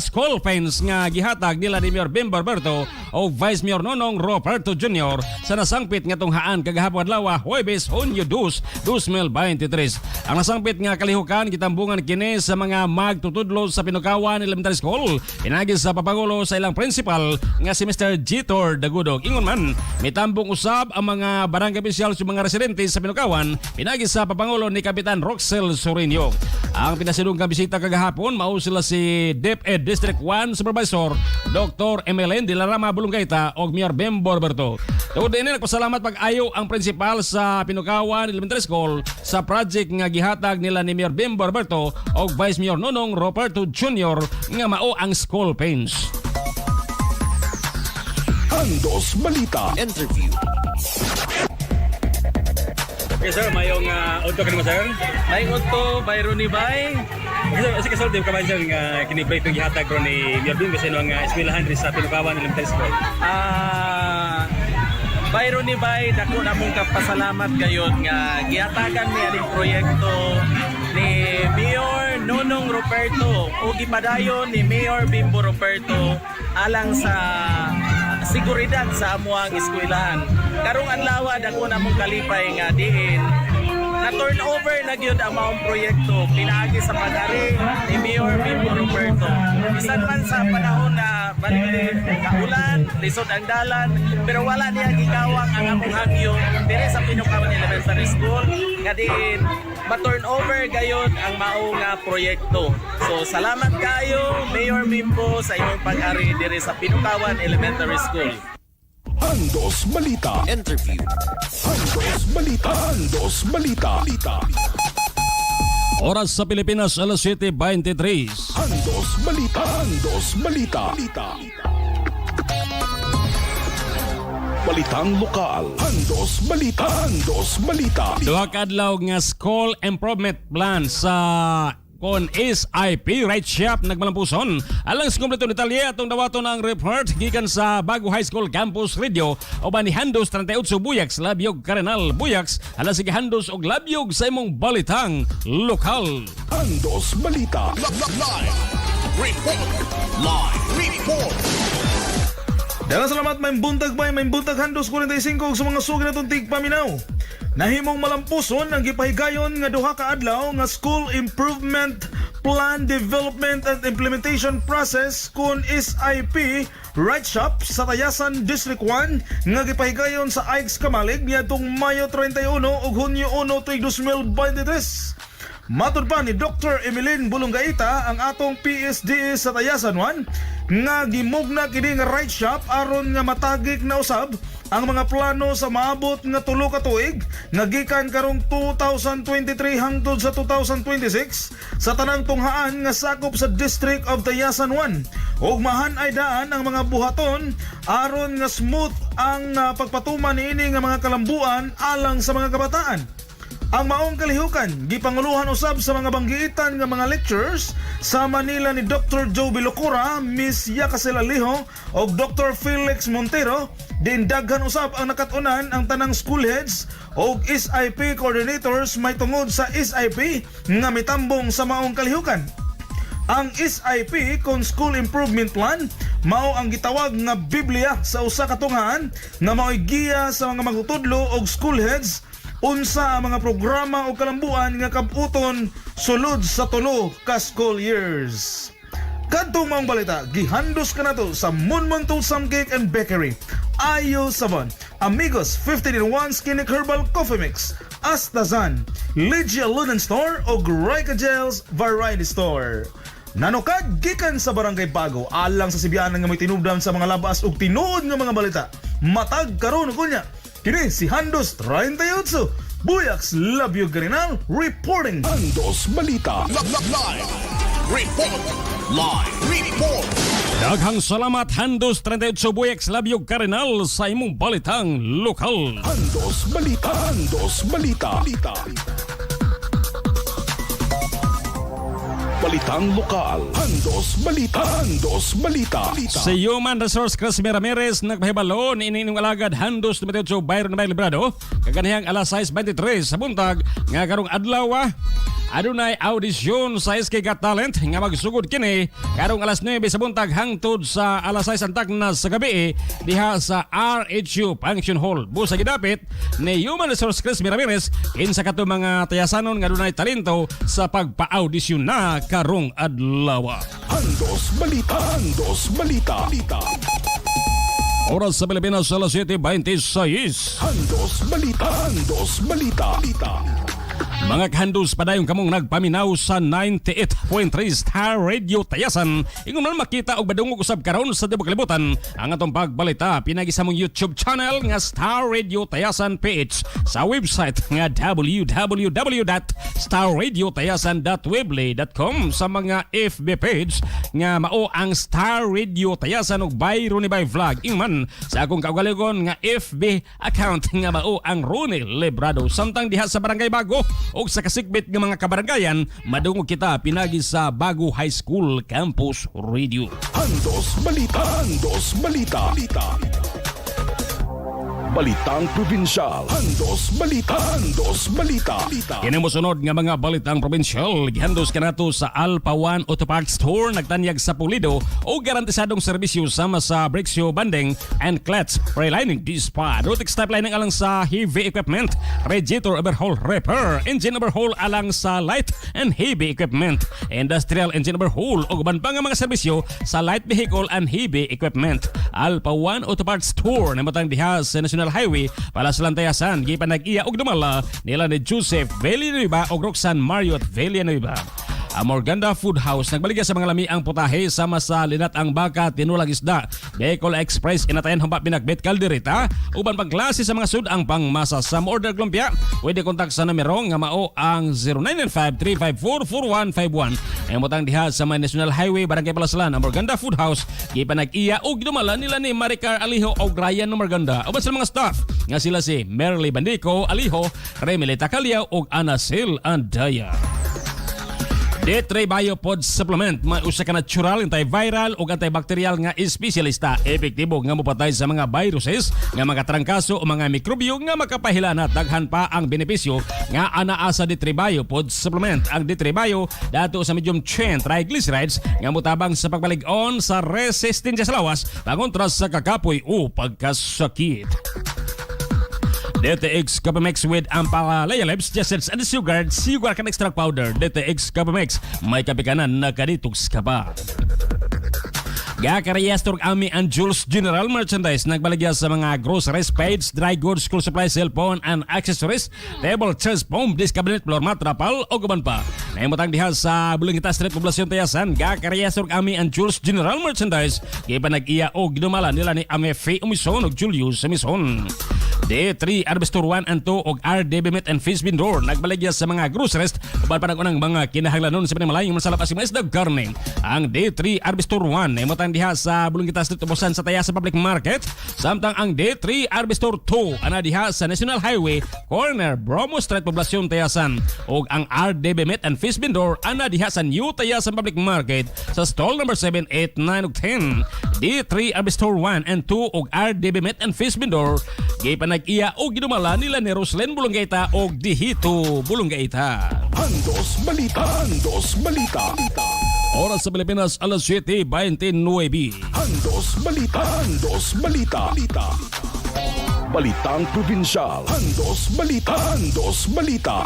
school fence nga gihatag nila ni Mayor Bimbo Roberto o Vice Mayor Nonong Roberto Jr. sa nasangpit nga tunghaan kagahapon adlaw Huwebes, Hunyo 2, 2023. Ang nasangpit nga kalihukan gitambungan kini sa mga magtutudlo sa Pinukawan Elementary School pinagi sa papangulo sa ilang principal nga si Mr. Jitor Dagudog. Ingon man, mitambong usab ang mga barangay officials sa mga residente sa Pinukawan pinagi sa papangulo ni Kapitan Roxel Sorinio. Ang pinasidungkang bisita kagahapon mao sila si DepEd District 1 Supervisor Dr. MLN de la Rama Bulunggaita og Mayor Bimbo Roberto. Tungod dinhi, nagpasalamat pag-ayo ang principal sa Pinukawan Elementary School sa project nga gihatag nila ni Mayor Bimbo Roberto og Vice Mayor Nonong Roberto Jr. nga mao ang school fence. Andos Balita. Interview. Okay, sir, mayong udto kanimo, sir. Mayong udto, Byron ni Bay. Okay, sir, sige sir, di ka ba sir nga kini proyekto gihatag ron ni Mayor Bimbo sa inyong eskwelahan diri sa Pinukawan Elementary School? Byron ni Bay, dako na mong kapasalamat gayon nga gihatagan mi aning proyekto ni Mayor Nonong Roberto o gipadayon ni Mayor Bimbo Roberto alang sa seguridad sa amuang eskwelahan. Karong adlaw dako na mong kalipay nga diin na turnover na gyud ang maong proyekto pinaagi sa pag-ari ni Mayor Bimbo Roberto. Bisan man sa panahon na balik kaulan, lisod ang dalan, pero wala niya gikawang ang among hangyo diri sa Pinukawan Elementary School nga diin ma-turnover gayon ang mao nga proyekto. So salamat kayo Mayor Bimbo sa imong pag-ari diri sa Pinukawan Elementary School. Andos Balita. Interview. Andos Balita. Andos Balita. Oras sa Pilipinas, alas 7:23. Andos Balita. Andos Balita. Balitang lokal. Andos Balita. Andos Balita. Duha ka adlaw nga school improvement plan sa kon SIP Right Shop nagmalampuson. Alang sa kompletong detalye atong dawaton ang report gikan sa Bago High School Campus Radio uban ni Handos 38 Buyaks, Labyog Karenal Buyaks. Alang sige Handos og Labyog sa imong balitang lokal. Andos Balita. Live. Report. Live. Report. Daghang salamat, may buntag bay, may buntag Handos 45 ug sa mga sugi natong tigpaminaw. Nahimong malampuson ang gipahigayon nga duha ka adlaw nga School Improvement Plan Development and Implementation Process kun SIP Writeshop sa Tayasan District 1 nga gipahigayon sa AICS Camalig niadtong Mayo 31 ug Hunyo 1 tuig 2023. Matud pa ni Dr. Emeline Bulunggaita, ang atong PSDE sa Tayasan 1, nga gimugna kini nga writeshop aron nga matagik na usab ang mga plano sa maabot nga 3 ka tuig nga gikan karong 2023 hangtod sa 2026 sa tanang tunghaan nga sakop sa District of Tayasan 1 ug mahan-ay daan ang mga buhaton aron nga smooth ang pagpatuman niini nga mga kalambuan alang sa mga kabataan. Ang maong kalihukan, gipanguluhan usab sa mga banggiitan nga mga lecturers sa Manila ni Dr. Joe Bilocura, Miss Yakasel Alijo ug Dr. Felix Montero. Din daghan usab ang nakatunan ang tanang school heads ug SIP coordinators may tungod sa SIP nga mitambong sa maong kalihukan. Ang SIP kon School Improvement Plan mao ang gitawag nga Biblia sa usa ka tunghaan nga mao'y giya sa mga magtutudlo og school heads unsa ang mga programa o kalambuan nga kabuton sulod sa 3 ka school years. Kadtong maong balita, gihandos ka nato sa Munmun Tulsam Cake and Bakery, Ayo Sabon, Amigos 15-in-1 Skinny Herbal Coffee Mix, Astazan, Ligia Linen Store o Graika Gels Variety Store. Nanukad gikan sa Barangay Bago alang sa Sibianan nga may tinubdan sa mga labas ug tinuod nga mga balita. Matag karon ug unya. Kini si Handos 38. Buyaks Labio Garinal reporting. Handos Balita. Live. Report. Live. Report. Daghang salamat, Handos 38 Buyaks Labio Garinal, sa imong balitang lokal. Handos Balita. Handos Balita. Balita. Balitang lokal. Handos Balita. Handos Balita. Si Human Resource Chris Ramirez nagpahibalo ni ining alagad Handos 38 Byron May Librado kaganihang alas 6:23 sa buntag nga karong adlaw adunay audisyon sa SK Got Talent nga magsugod kini karong alas 9 sa buntag hangtod sa alas 6 antak na sa gabi diha sa RHU Function Hall. Busa gidapit ni Human Resource Chris Ramirez kinsa kato mga tayasanon nga adunay talento sa pagpa-audisyon na karong adlaw. Handos Balita. Handos Balita. Balita. Oras sa Pilipinas alas 7:26. Handos Balita. Handos Balita. Balita. Mga kahandos, padayon kamong nagpaminaw sa 98.3 Star Radio Tayasan. Ingon man makita og badungog usab karon sa tibok kalibutan ang atong pagbalita pinagi sa mong YouTube channel nga Star Radio Tayasan PH, sa website nga www.starradiotayasan.weebly.com, sa mga FB page nga mao ang Star Radio Tayasan ug by Ronnie Bay Vlog. Ingon man sa akong kaugalingon nga FB account nga mao ang Ronnie Librado. Samtang diha sa Barangay Bago o sa kasikbit ng mga kabaranggayan, madungog kita pinagi sa Bago High School Campus Radio. Handos Balita. Handos Balita. Balita. Balitang Probinsyal. Handos Balita. Handos Balita. Kini mosunod nga mga balitang probinsyal gihandos kanato sa Alpha One Auto Parts Store, nagtanyag sa pulido o garantisadong serbisyo sama sa brake shoe banding and clutch relining disc pad, Rotex type lining alang sa heavy equipment, radiator overhaul repair, engine overhaul alang sa light and heavy equipment, industrial engine overhaul ug uban pa nga mga serbisyo sa light vehicle and heavy equipment. Alpha One Auto Parts Store namutang diha sa National Highway para sa Lantayasan. Gipan nag-iya og dumala nila ni Joseph Villanueva og Roxanne Marriott Villanueva. Ang Morganda Food House nagbaligya sa mga lami ang putahe sama sa linat ang baka, tinulang isda, Bicol Express, inatayan humba pinakbet kaldereta, uban pang klase sa mga sud ang pangmasa. Sa order lumpia, pwede kontak sa numero nga mao ang 0995-354-4151. Ang mutang diha sa may National Highway, Barangay Palaslan, ang Morganda Food House, gipan nag-iya og dumala nila ni Maricar Alijo og Ryan Morganda. Uban sa mga staff nga sila si Merly Bandico Alijo, Remilita Calyaw og Anasil Andaya. D3 Biopod Supplement, may usa ka natural antiviral ug antibacterial nga espesyalista, epektibo nga mopatay sa mga viruses nga makatrangkaso o mga mikrobyo nga makapahilanat. Daghan pa ang benepisyo nga anaa sa D3 Biopod Supplement. Ang D3 Bio dato sa medium chain triglycerides nga motabang sa pagbalig-on sa resistensya sa lawas pangontra sa kakapoy o pagkasakit. DTX Kapamix with Ampalaya Lips, Jasets and Sugar, Sugar Cane Extract Powder. DTX Kapamix, may kapikanan na kaditox ka pa. Gakaria Store Ami and Jules General Merchandise, nagbaligya sa mga groceries, page, dry goods, school supplies, cellphone and accessories, table, chairs, foam, disc cabinet, floor mat, trapal o guban pa. Nahimutang diha sa Bulungita Street, Poblacion Tayasan. Gakaria Store Ami and Jules General Merchandise. Gipa nag-iya o ginumala nila ni Ame Fe Umison o Julius Umison. D3 Arbestor 1 and 2 og RDB Meat and Fish Vendor, nagbaligya sa mga groceries uban pa unang mga kinahanglanon sa pinamalayong masalap sa mga isda, karne. Ang D3 Arbestor 1 nahimutang diha sa Bulungita Street, ubusan sa Tayasan Public Market, samtang ang D3 Arbestor 2 ana diha sa National Highway corner Bromo Street, Poblacion Tayasan, ug ang RDB Meat and Fish Vendor ana diha sa New Tayasan Public Market sa stall number 7, 8, 9 ug 10. D3 Arbestor 1 and 2 ug RDB Meat and Fish Vendor, gipanag-iya o ginumala nila ni Roslyn Bulunggaita og Dihito Bulunggaita. Andos Balita. Andos Balita. Oras sa Pilipinas, alas 7:29. Andos Balita. Andos Balita. Balitang Probinsyal. Andos Balita. Andos Balita.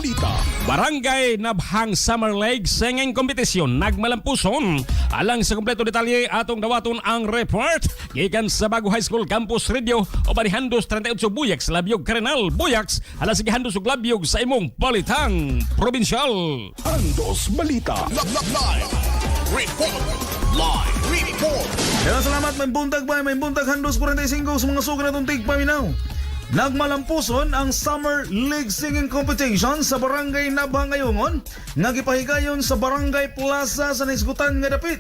Barangay Nabhang Summer League Singing Competition nagmalampuson. Alang sa kompleto detalye, atong dawaton ang report gikan sa Bago High School Campus Radio o Barihandos 38 Buyax Labyog Karenal Buyax. Hala sige, handos ug labyog sa imong Balitang Probinsyal. Andos Balita. Live. Report. Live. Report. Kaya salamat, may buntag ba, may buntag handos 45 sa mga suga natong tigpaminaw. Nagmalampuson ang Summer League Singing Competition sa Barangay Nabhang Ayungon nga gipahigayon sa Barangay Plaza sa nahisgutan nga dapit.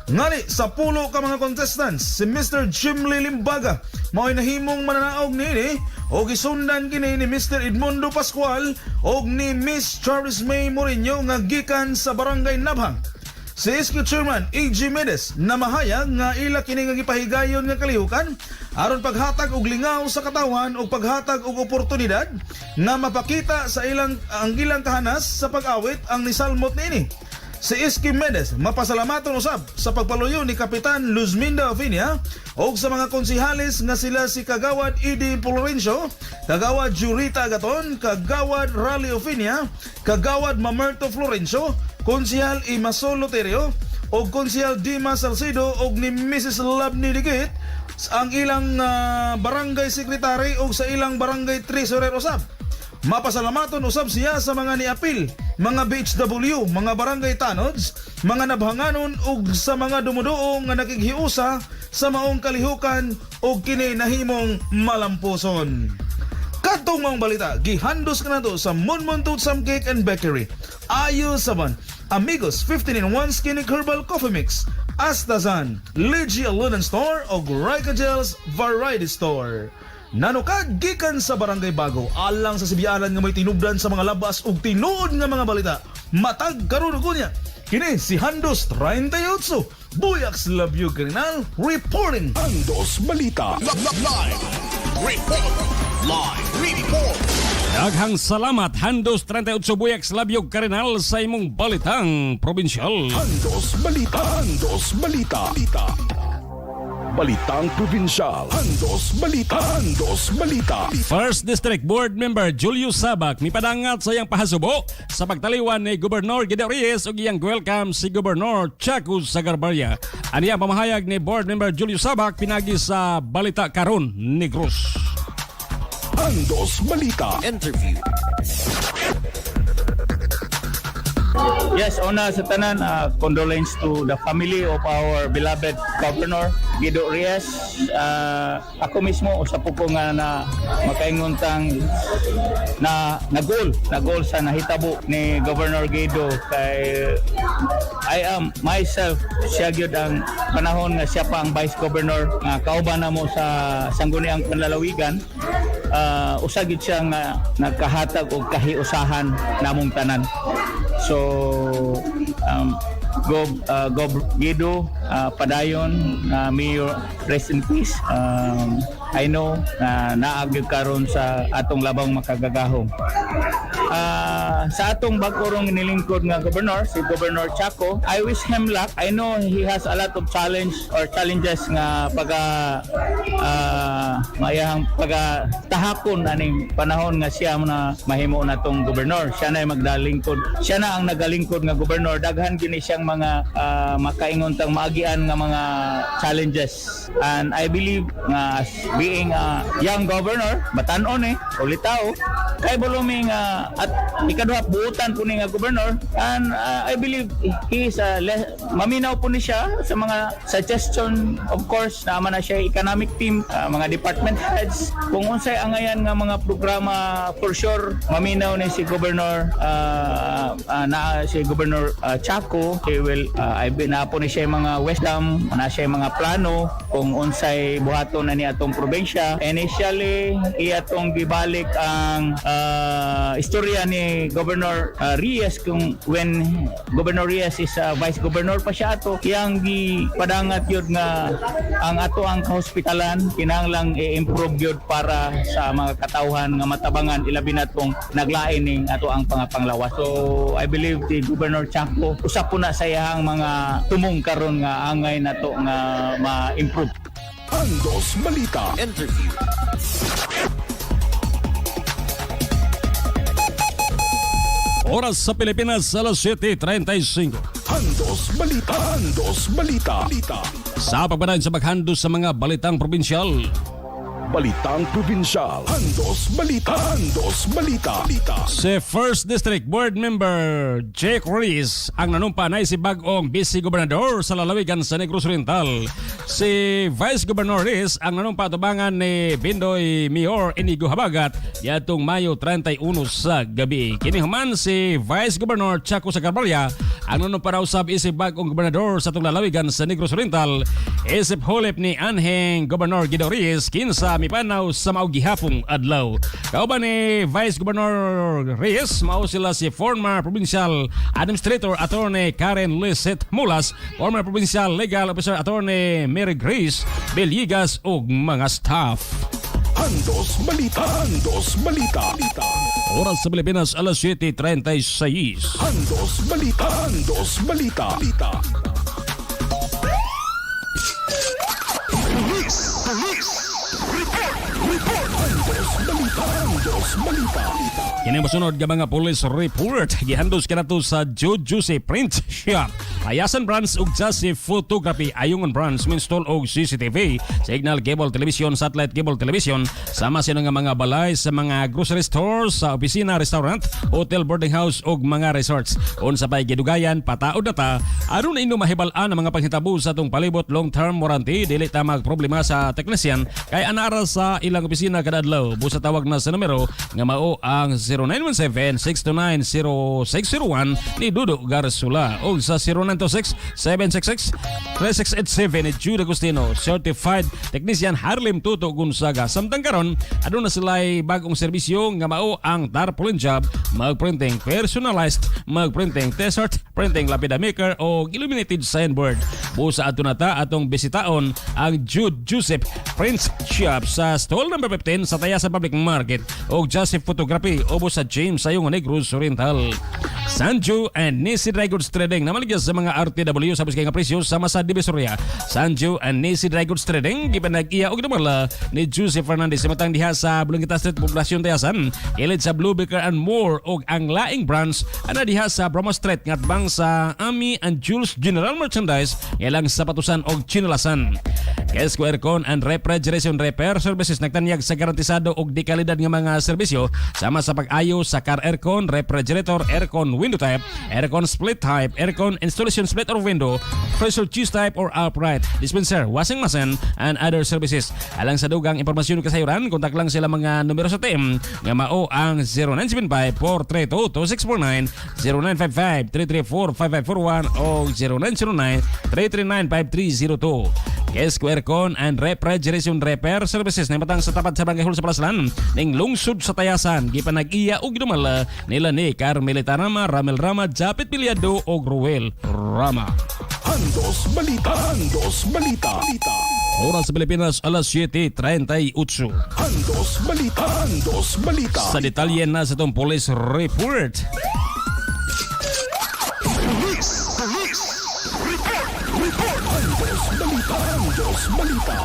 Ngali sa pulo ka mga contestants, si Mr. Jim Limbaga mao'y nahimong mananaog niini o gisundan kini ni Mr. Edmundo Pascual og ni Miss Charles May Mourinho nga gikan sa Barangay Nabhang. Si SQ Chairman E.G. Medes na mahayag nga ila kini nga gipahigayon nga kalihukan aron paghatag og lingaw sa katawan ug paghatag og oportunidad nga mapakita sa ilang ang ilang kahanas sa pag-awit ang nisalmot niini. Si SQ Medes mapasalamaton usab sa pagpaluyo ni Kapitan Luzminda Ofinia og sa mga konsihales nga sila si Kagawad Edi Florencio, Kagawad Jurita Agaton, Kagawad Rally Ofinia, Kagawad Mamerto Florencio, Konsihal Imasol Loterio og Konsihal Dimas Salcedo og ni Mrs. Labni Ligit ang ilang barangay secretary og sa ilang barangay treasurer usab. Mapasalamaton usab siya sa mga niapil, mga BHW, mga barangay tanods, mga nabhanganon ug sa mga dumuduong nga nakighiusa sa maong kalihukan og kini nahimong malampuson. Kadtong maong balita, gihandos kanato sa Munmun Tootsam Cake and Bakery. Ayo Saban, Amigos 15 in 1 Skinny Herbal Coffee Mix, Astazan, Ligi Alunan Store o Raika Gels Variety Store. Nanukad gikan sa Barangay Bago, alang sa Sibialan nga may tinubdan sa mga labas ug tinuod nga mga balita. Matag karon ug unya. Kini si Handos 38, Buyaks Love You Kriminal reporting. Andos Balita. Live. Report. Live. Report. Daghang salamat Handos 38 Buyaks Labyog Karinal sa imong Balitang Probinsyal. Andos Balita. Andos Balita. Balitang Probinsyal. Andos Balita. Andos Balita. First District Board Member Julius Sabak mipadangat sa iyang pahasubo sa pagtaliwan ni Gobernador Guido Reyes ug iyang welcome si Gobernador Chaco Sagarbarria. Aniya pamahayag ni Board Member Julius Sabak pinagi sa Balita Karon Negros. Andos Balita. Interview. Yes, una sa tanan, condolence to the family of our beloved Governor Guido Reyes. Ako mismo, usa po ko nga na makaingon tang na nagol sa nahitabo ni Governor Guido kay I am myself siya gyud ang panahon nga siya pa ang Vice Governor nga kauban na mo sa Sangguniang Panlalawigan. Usa gyud siya nga nagkahatag og kahiusahan namong tanan. So Gob Guido, padayon, may you rest in peace. I know na naa gyud karon sa atong labang makagagahom. Sa atong bag-o rong nilingkod nga governor, si Governor Chaco, I wish him luck. I know he has a lot of challenge or challenges nga pag mayahang pag tahakon aning panahon nga siya na mahimo na tong gobernador. Siya na yung magdalingkod. Siya na ang nagalingkod nga gobernador. Daghan gini siyang mga makaingon tang maagian nga mga challenges. And I believe nga as being a young governor, batan-on ulitaw, kay bulumi nga at ikaduha buutan po ni nga gobernador, and I believe he is a maminaw po ni siya sa mga suggestion. Of course, naman na siya economic team, mga department heads, kung unsay angayan nga mga programa, for sure maminaw ni si Governor na si Governor Chaco. He will I na po ni siya mga wisdom, na siya mga plano kung unsay buhaton na ni atong probinsya. Initially, iya atong gibalik ang istorya ni Governor Reyes, kung when Governor Reyes is vice governor pa siya ato, iyang gipadangat yun nga ang ato ang kahospitalan kinahanglang i-improve yun para sa mga katawhan nga matabangan, ilabi na tong naglain ning ato ang pangapanglawas. So I believe the Governor Chaco usa po na sa iyang mga tumong karon nga angay nato nga ma-improve. Andos Balita. Interview. Oras sa Pilipinas, alas 7:35. Andos Balita. Andos Balita. Balita. Sa pagpadayon sa paghandos sa mga balitang probinsyal. Balitang Probinsyal. Andos Balita. Andos Balita. Balita. Si First District Board Member Jake Ruiz ang nanumpa na si bagong Vice Gobernador sa lalawigan sa Negros Oriental. Si Vice Governor Ruiz ang nanumpa tubangan ni Bindoy Mayor Inigo Habagat yatong Mayo 31 sa gabi. Kini human si Vice Governor Chaco Sagarbarria ang nanumpa raw sab isip bagong gobernador sa atong lalawigan sa Negros Oriental. Isip hulip ni anhing Governor Guido Reyes kinsa mipanaw sa mao gihapong adlaw. Kauban ni Vice Governor Reyes, mao sila si former Provincial Administrator Attorney Karen Lisette Mulas, former Provincial Legal Officer Attorney Mary Grace Villegas ug mga staff. Andos Balita. Andos Balita. Balita. Oras sa Pilipinas, alas 7:36. Andos Balita. Andos Balita. Balita. Police. Police. Report. Report. Andos Balita. Andos Balita. Kini mosunod nga mga police report gihandos kanato sa Jujuse Print Shop. Tayasan Branch ug Jesse Photography Ayungon Branch minstall og CCTV, signal cable television, satellite cable television, sama sa nga mga balay sa mga grocery stores, sa opisina, restaurant, hotel, boarding house ug mga resorts. Unsa pay gidugayan pataod na ta aron inyo mahibal-an ang mga panghitabo sa atong palibot. Long term warranty, dili ta magproblema sa technician kay anara sa ilang opisina kada adlaw. Busa tawag na sa numero nga mao ang 0917-629-0601 ni Dudo Garsula o sa 0926-766-3687 ni Jude Agustino, Certified Technician Harlem Tuto Gonzaga. Samtang karon, aduna sila'y bagong serbisyo nga mao ang tarpaulin job, magprinting personalized, magprinting t-shirt, printing lapida maker o illuminated signboard. Busa adto na ta atong bisitaon ang Jude Joseph Print Shop sa stall number 15 sa Tayasan Public Market o Joseph Photography obo sa James Sayong Negros Oriental. Sanju and Nisi Dry Goods Trading namaligya sa mga RTW sa buskay nga presyo sama sa Divisoria. Sanju and Nisi Dry Goods Trading gipanag-iya og dumala ni Jose Fernandez samtang diha sa Bulangita Street, Poblacion Tayasan, kilid sa Blue Baker and More, og ang laing branch ana diha sa Bromo Street ngatbang sa Ami and Jules General Merchandise ilang sapatusan og chinelasan. Kesco Aircon and Refrigeration Repair Services nagtanyag sa garantisado og di kalidad nga mga serbisyo sama sa pag-ayo sa car aircon, refrigerator, aircon window type, aircon split type, aircon installation split or window, pressure cheese type or upright, dispenser, washing machine, and other services. Alang sa dugang impormasyon kasayuran, kontak lang sila mga numero sa team nga mao ang 0975-432-2649, 0955-334-5541 o 0909-339-5302. Kesco Aircon and Refrigeration Repair Services na matang sa tapat sa Barangay Hall sa Palaslan ning lungsod sa Tayasan. Gipanag-iya og gidumala nila ni Carmelita Rama, Ramel Rama, Japet Piliado og Ruel Rama. Andos Balita. Andos Balita. Oras sa Pilipinas, alas 7:38. Andos Balita. Andos Balita. Sa detalye na sa itong police report. Police. Police. Report. Report. Andos Balita. Andos Balita.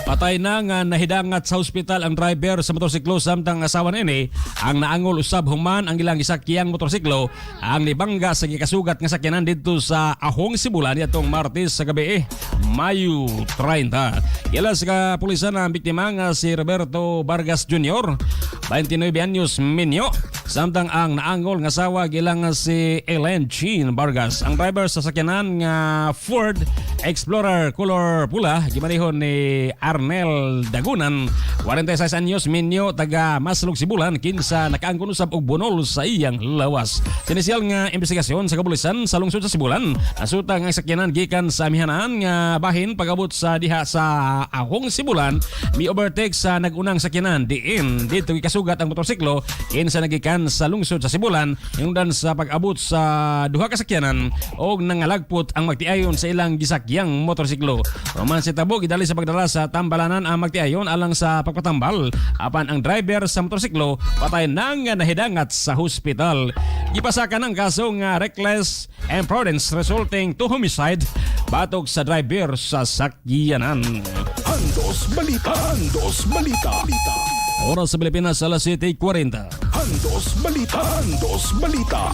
Patay na nga nahidangat sa ospital ang driver sa motorsiklo samtang asawa niini ang naangol usab human ang ilang gisakyang motorsiklo ang nibangga sa gikasugat nga sakyanan didto sa Ahong Sibulan niadtong Martes sa gabi, Mayo 30. Giala sa kapulisan ang biktima nga si Roberto Vargas Jr., 29 anyos, minyo. Samtang ang naangol nga asawa gilang nga si Ellen Jean Vargas. Ang driver sa sakyanan nga Ford Explorer color pula gimanihon ni Arnel Dagunan, 46 anyos, minyo, taga Maslog Sibulan, kinsa nakaangkon usab og bunol sa iyang lawas. Sa inisyal nga investigasyon sa kapulisan sa lungsod sa Sibulan, nasutang ang sakyanan gikan sa amihanan nga bahin. Pag-abot sa diha sa Ahong Sibulan, mi overtake sa nagunang sakyanan diin dito gikasugat ang motorsiklo kinsa nagikan sa lungsod sa Sibulan. Hinungdan sa pag-abot sa duha ka sakyanan og nangalagpot ang magtiayon sa ilang gisakyang motorsiklo. Human sa tabo, gidali sa pagdala sa tambalanan ang magtiayon alang sa pagpatambal, apan ang driver sa motorsiklo patay nang nahidangat sa hospital. Gipasakan ang kaso nga reckless imprudence resulting to homicide batok sa driver sa sakyanan. Andos Balita. Andos Balita. Oras sa Pilipinas, alas 7:40. Andos Balita. Andos Balita.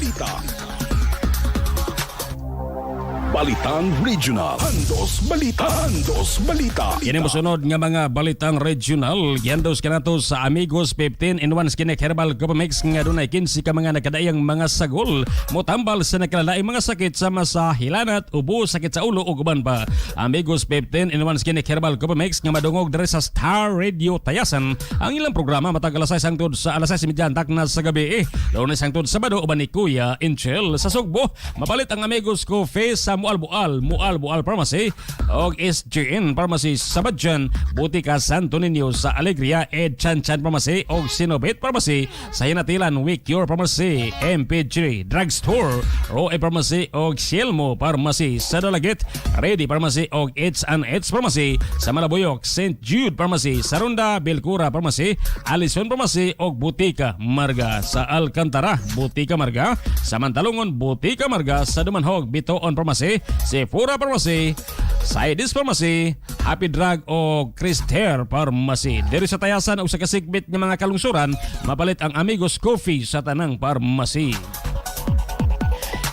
Balitang Regional. Andos Balita. Andos Balita. Kini mosunod nga mga balitang regional. Giandos kanato sa Amigos 15 in 1 Skinec Herbal Mix nga dunay 15 ka mga nakadaiyang mga sagol motambal sa nakalalaing mga sakit sama sa hilanat, ubo, sakit sa ulo ug uban pa. Amigos 15 in 1 Skinec Herbal Mix nga madungog diri sa Star Radio Tayasan. Ang ilang programa matag alas 6 hangtod sa alas 6:30 takna sa gabi. Lunes hangtod Sabado uban ni Kuya Inchel sa Sugbo. Mapalit ang Amigos Coffee sa Mualbual, Mualbual Pharmacy og SGN Pharmacy sa Badjan, Butika Santo Niño sa Alegria, Ed Chan Chan Pharmacy og Sinobit Pharmacy sa Hinatilan, Wicure Pharmacy, MPG Drugstore, Roe Pharmacy og Sielmo Pharmacy sa Dalaguete, Ready Pharmacy og H&H Pharmacy sa Malabuyok, St. Jude Pharmacy sa Ronda, Belcura Pharmacy, Alison Pharmacy og Butika Marga sa Alcantara, Butika Marga sa Mantalungon, Butika Marga sa Dumanhog, Bitoon Pharmacy, Sephora Pharmacy, Sidis Pharmacy, Happy Drug o Christer Pharmacy. Diri sa Tayasan o sa kasikbit ng mga kalungsuran, mapalit ang Amigos Coffee sa tanang pharmacy.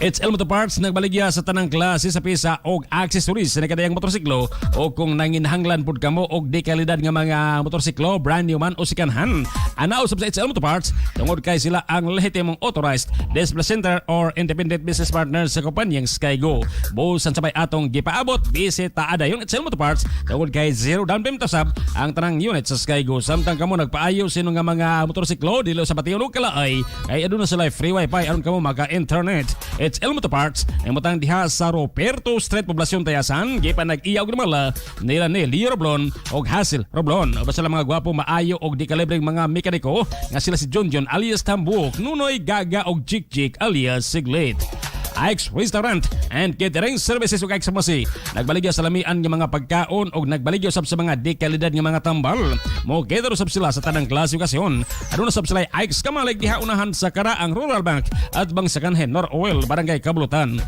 It's El Motor Parts nagbaligya sa tanang klase sa pisa og accessories sa nakadayang motorsiklo o kung nanginhanglan pud kamo og di kalidad nga mga motorsiklo, brand new man o second hand. Ana usab sa HL Motor Parts tungod kay sila ang lehitimong authorized display center or independent business partner sa kompanyang Skygo. Busan sabay atong gipaabot, bisita adayon HL Motor Parts tungod kay zero down payment usab ang tanang unit sa Skygo. Samtang kamo nagpaayo sino nga mga motorsiklo dili sa bation og kalaay kay aduna sila free wifi aron kamo maka-internet. It's El Motor Parts ang mutang diha sa Roberto Street, Poblacion Tayasan. Gipan nag-iya og dumala nila ni Leo Roblon og Hasil Roblon. Uban sila mga gwapo, maayo og di kalibreng mga mekaniko nga sila si John John alias Tambuk, Nunoy Gaga og Jik Jik alias Siglit. Ike's Restaurant and Catering Services ug Ike's Pharmacy nagbaligya sa lamian nga mga pagkaon og nagbaligya usab sa mga di kalidad nga mga tambal. Mo gather usab sila sa tanang klase okasyon. Aduna usab sila Ike's Kamalig diha unahan sa Karaang Rural Bank at bang sa kanhen Nor Oil, Barangay Kablutan.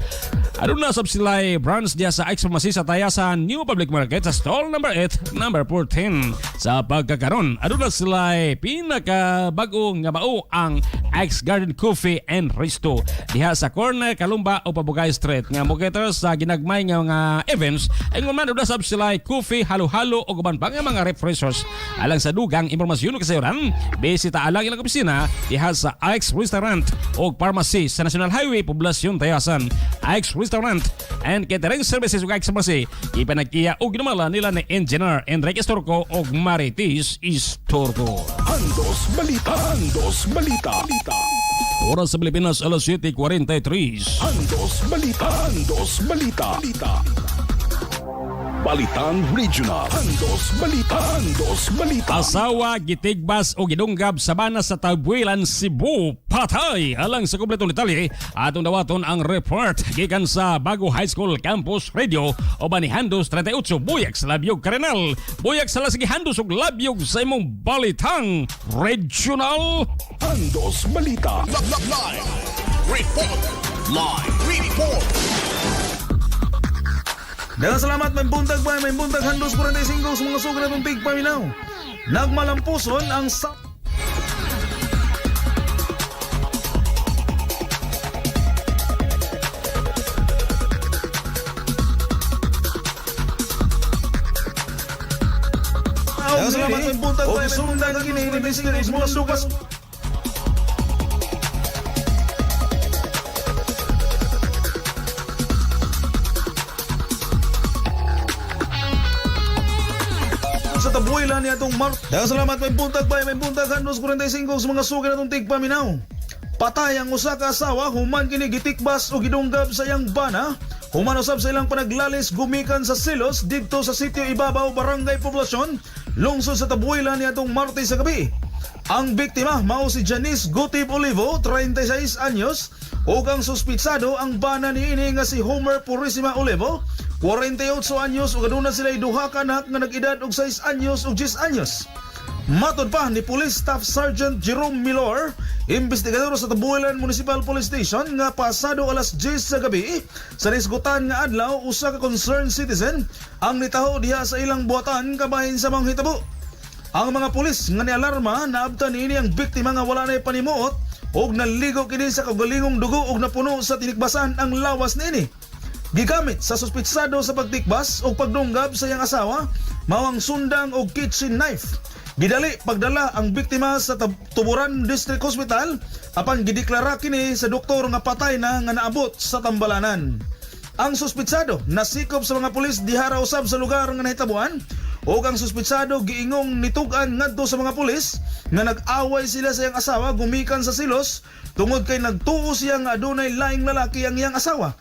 Aduna usab sila branch diha sa Ike's Pharmacy sa Tayasan New Public Market sa stall number 8, number 14. Sa pagkakaron, aduna sila pinakabago nga mao ang Ike's Garden Coffee and Resto diha sa corner Kalumba o Pabugay Street nga mo-cater sa ginagmay nga mga events. Ingon man aduna sab sila coffee, halo-halo ug uban pa nga mga refreshers. Alang sa dugang impormasyon ug kasayuran, bisita alang ilang opisina diha sa Ike's Restaurant ug Pharmacy sa National Highway, Poblacion Tayasan. Ike's Restaurant and Catering Services ug Ike's Pharmacy ipanag-iya og ginumala nila ni Engineer Enrique Estorco ug Marites Estorco. Andos Balita. Andos Balita. Oras sa Pilipinas, alas 7:43. Andos Balita. Andos Balita. Balitang Regional. Andos Balita. Andos Balita. Asawa gitigbas o gidunggab sa bana sa Tabuelan, Cebu. Patay! Alang sa kumpletong detalye, atong dawaton ang report gikan sa Bago High School Campus Radio o ni Handos 38 Buyak sa Labyog Karenal. Buyak sa lasigi Handos ug Labyog sa imong Balitang Regional. Andos Balita. Live. Report. Live. Report. Daghang salamat, may buntag ba, may buntag handos 45 sa mga sugat natong tigpaminaw. Nagmalampuson ang sa Daghang salamat, may buntag ba, may sundan kini ni Mr. Ismula Sukas. Sa Tabuela ni atong Mar. Daghang salamat, may buntag ba, may buntag handos 45 sa mga sugat natong tigpaminaw. Patay ang usa ka asawa human kini gitikbas o gidunggab sa iyang bana. Human usab sa ilang panaglalis gumikan sa silos didto sa sitio Ibabaw, Barangay Poblacion, lungsod sa Tabuela ni atong Martes sa gabi. Ang biktima mao si Janice Gutib Olivo, 36 anyos, ug ang suspitsado ang bana niini nga si Homer Purisima Olivo, 48 anyos, ug aduna sila duha ka anak nga nag-edad og 6 anyos ug 10 anyos. Matod pa ni Police Staff Sergeant Jerome Milor, investigador sa Tabuelan Municipal Police Station nga pasado alas 10 sa gabi sa nisgutan nga adlaw usa ka concerned citizen ang nitaho diha sa ilang buhatan kabahin sa manghitabo. Ang mga pulis nga nialarma naabtan niini ang biktima nga wala nay panimuot ug naligo kini sa kaugalingong dugo ug napuno sa tinikbasan ang lawas niini. Gigamit sa suspitsado sa pagtikbas o pagdunggab sa iyang asawa mao ang sundang og kitchen knife. Gidali pagdala ang biktima sa Tuburan District Hospital apan gideklara kini sa doktor nga patay na nga naabot sa tambalanan. Ang suspitsado nasikop sa mga pulis diha ra usab sa lugar nga nahitabuan ug ang suspitsado giingong nitug-an ngadto sa mga pulis nga nag-away sila sa iyang asawa gumikan sa silos tungod kay nagtuo siya nga adunay laing lalaki ang iyang asawa.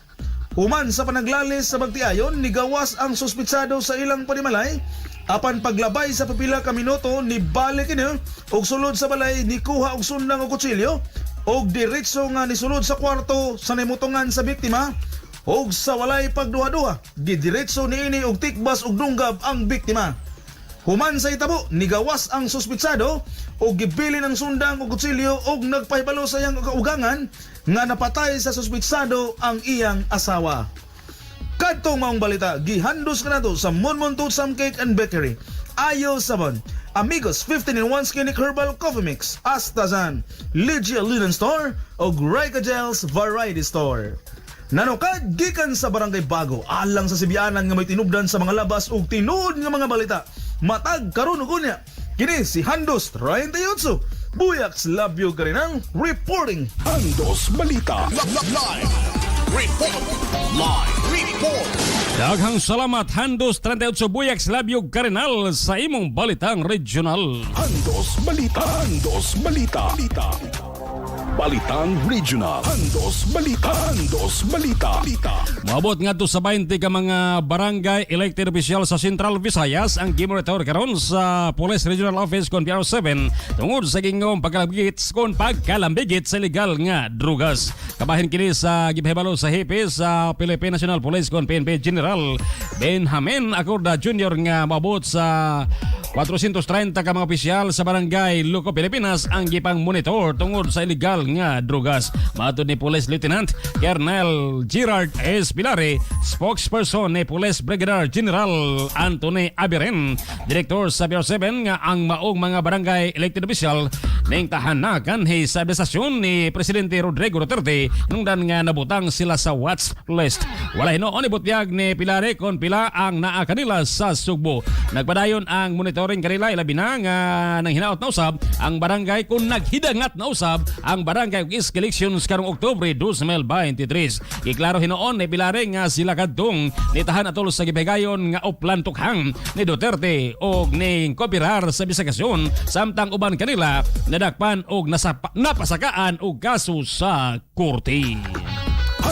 Human sa panaglalis sa bagtiayon, nigawas ang suspitsado sa ilang panimalay apan paglabay sa pipila ka minuto nibalik kini og sulod sa balay nikuha og sundang og kutsilyo og diretso nga nisulod sa kwarto sa nimutungan sa biktima og sa walay pagduha-duha gidiretso niini og tikbas og dunggab ang biktima. Human sa itabo, nigawas ang suspitsado og gibilin ang sundang og kutsilyo og nagpahibalo sa iyang kaugangan nga napatay sa suspitsado ang iyang asawa. Kadtong maong balita, gihandos kanato sa Monmon Tootsam Cake and Bakery, Ayo Sabon, Amigos 15-in-1 Skinny Herbal Coffee Mix, Astazan, Ligia Linen Store og Rika Gels Variety Store. Nanukad gikan sa Barangay Bago alang sa Sibianan nga may tinubdan sa mga labas ug tinuod nga mga balita. Matag karon ug unya. Kini si Handos 38. Buyak Labyo Karinang reporting. Andos Balita. Live. Report. Live. Report. Daghang salamat Handos 38 Buyak Labyog Karinal sa imong Balitang Regional. Andos Balita. Andos Balita. Balita. Balitang Regional. Andos Balita. Andos Balita. Balita. Moabot ngadto sa 20 ka mga barangay elected official sa Central Visayas ang gimonitor karon sa Police Regional Office kon PR7 tungod sa gingong pagkalambigit kon pagkalambigit sa legal nga drugas. Kabahin kini sa gipahibalo sa hepe sa Philippine National Police kon PNP General Benjamin Acorda Jr. nga moabot sa 430 ka mga opisyal sa barangay Luco, Pilipinas ang gipang monitor tungod sa illegal nga drugas. Matod ni Police Lieutenant Colonel Gerard S. Pilare, spokesperson ni Police Brigadier General Anthony Abiren, direktor sa PR7 nga ang maong mga barangay elected official ning tahanan kanhi sa administrasyon ni Presidente Rodrigo Duterte nungdan nga nabutang sila sa watch list. Wala hinuon ibutyag ni Pilare kon pila ang naa kanila sa Sugbo. Nagpadayon ang monitoring kanila ilabi na nga nang hinaot na usab ang barangay kung naghidangat na usab ang barangay ug elections karong Oktubre 2023. Giklaro hinuon ni Pilare nga sila kadtong nitahan atol sa gipahigayon nga uplan tukhang ni Duterte og ning kopirar sa bisakasyon samtang uban kanila nadakpan og napasakaan og kaso sa korte.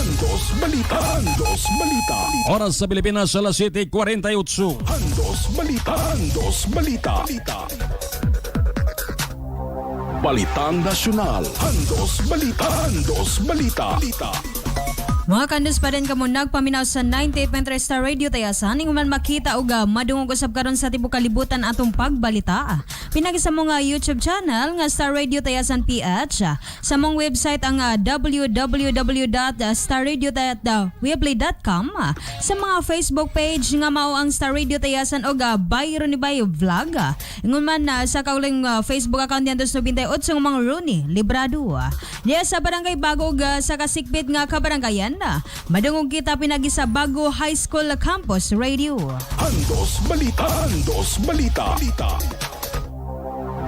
Andos Balita. Andos Balita. Oras sa Pilipinas, alas 7:48. Andos Balita. Andos Balita. Balitang Nasyonal. Andos Balita. Andos Balita. Mga kandos pa rin kamo nagpaminaw sa 98.3 Star Radio Tayasan ing man makita og madungog usab karon sa tibuok kalibutan atong pagbalita. Pinagi sa mga YouTube channel nga Star Radio Tayasan PH, sa mong website ang www.starradio.weebly.com, sa mga Facebook page nga mao ang Star Radio Tayasan og Byron ni Bayo Vlog. Ingon man sa kauling Facebook account niyan 98 nga mga Rooney Librado. Diya sa Barangay Bago ug sa kasikbit nga kabarangayan na madungog kita pinagi sa Bago High School Campus Radio. Andos Balita. Andos Balita.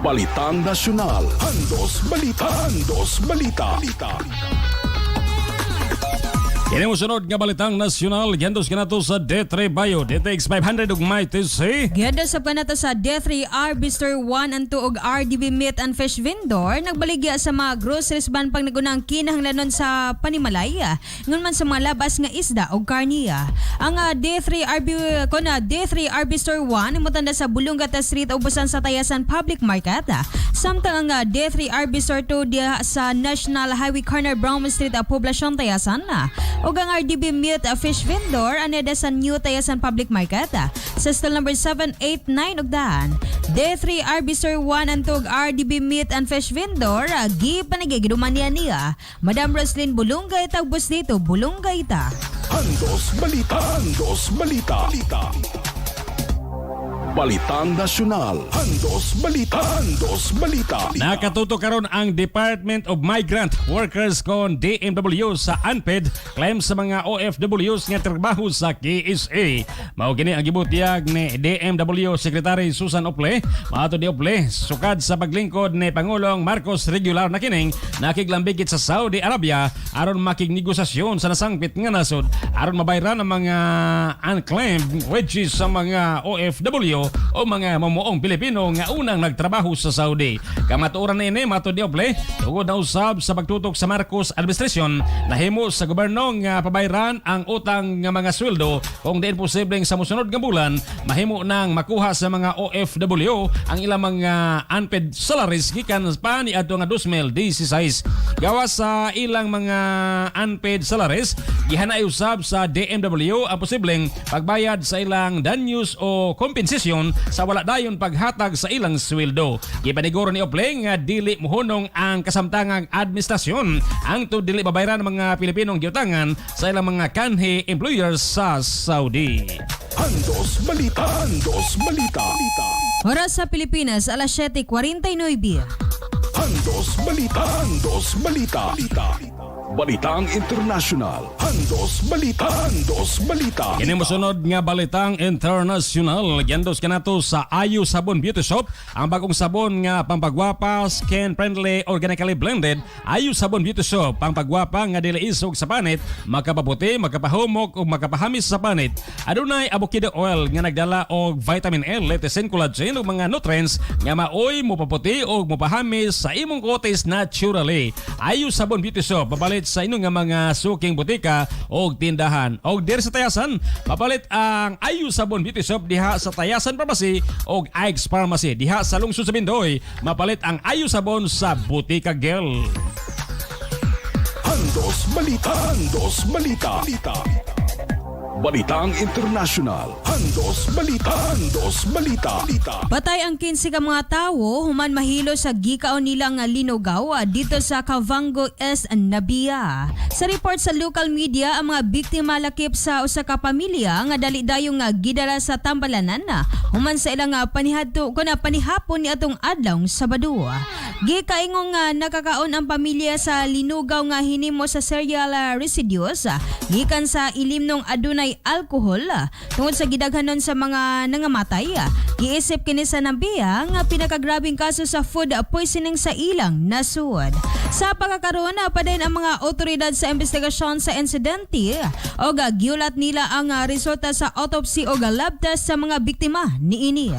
Balitang Nasyonal. Andos Balita. Andos Balita. Kini mo sunod nga balitang nasyonal, giandos kanato sa D3 Bio, DTX 500 ug MyTC. Gianda sa kanato sa D3 R Bister 1 and 2 ug RDB Meat and Fish Vendor nagbaligya sa mga groceries ban pag nagunang kinahanglanon sa panimalay. Ngun man sa mga labas nga isda ug karniya. Ang D3 RB kuna D3 RB Store 1 mutanda sa Bulungata Street ubusan sa Tayasan Public Market. Samtang ang D3 RB Store 2 diha sa National Highway Corner Brown Street, Poblacion Tayasan. Ug ang RDB Meat Fish Vendor aneda sa New Tayasan Public Market sa stall number 789 ug daan. D3 RB Store 1 and 2 ug RDB Meat and Fish Vendor gipanigay giduman niya niya Madam Roslyn Bulunggay tagbos dito Bulunggay ta. Andos Balita. Andos Balita. Balitang Nasyonal. Andos Balita. Andos Balita. Nakatuto karon ang Department of Migrant Workers kon DMW sa unpaid claim sa mga OFWs nga trabaho sa KSA. Mao kini ang gibutyag ni DMW Secretary Susan Ople. Mato ni Ople, sukad sa paglingkod ni Pangulong Marcos regular na kining nakiglambigit sa Saudi Arabia aron makignegosasyon sa nasangpit nga nasod aron mabayran ang mga unclaimed wages sa mga OFW o mga mamuong Pilipino nga unang nagtrabaho sa Saudi. Kamatuoran na ini, matod ni Ople, tungod na usab sa pagtutok sa Marcos administrasyon, nahimo sa gobyerno nga pabayran ang utang nga mga sweldo kung diin posibleng sa mosunod nga bulan mahimo nang makuha sa mga OFW ang ilang mga unpaid salaries gikan pa niadto nga 2016. Gawas sa ilang mga unpaid salaries, gihanay usab sa DMW ang posibleng pagbayad sa ilang danyos o kompensasyon sa wala dayon paghatag sa ilang sweldo. Gipaniguro ni Ople nga dili mohunong ang kasamtangang administrasyon ang dili babayran ng mga Pilipinong giutangan sa ilang mga kanhi employers sa Saudi. Andos Balita. Andos Balita. Oras sa Pilipinas alas 7:49. Andos Balita. Andos Balita. Balitang International. Andos Balita. Andos Balita. Kini mosunod nga balitang international. Giandos kanato sa Ayu Sabon Beauty Shop, ang bagong sabon nga pampagwapa, skin friendly, organically blended. Ayu Sabon Beauty Shop, pampagwapa nga dili isog sa panit, makapaputi, makapahumok ug makapahamis sa panit. Adunay avocado oil nga nagdala og vitamin L, lecithin, collagen ug mga nutrients nga maoy mopaputi ug mopahamis sa imong kutis naturally. Ayu Sabon Beauty Shop, papalit sa inyong nga mga suking butika og tindahan. Og diri sa Tayasan, papalit ang Ayu Sabon Beauty Shop diha sa Tayasan Pharmacy og Ike's Pharmacy diha sa lungsod sa Bindoy. Mapalit ang Ayu Sabon sa Butika Girl. Andos Balita. Andos Balita. Balitang International. Andos Balita. Andos Balita. Patay ang 15 ka mga tawo human mahilo sa gikaon nila nga linugaw dito sa Kavango S. Nabia. Sa report sa local media, ang mga biktima lakip sa usa ka pamilya nga dali dayong nga gidala sa tambalanan human sa ilang panihadto kuna panihapon ni atong adlaw Sabado. Gikaingong nga nakakaon ang pamilya sa linugaw nga hinimo sa cereal residues gikan sa ilimnong adunay alkohol tungod sa gidaghanon sa mga nangamatay. Giisip kini sa Nambia nga pinakagrabing kaso sa food poisoning sa ilang nasud. Sa pagkakaroon padayon ang mga otoridad sa investigasyon sa insidente o giulat nila ang resulta sa autopsy o lab test sa mga biktima niini.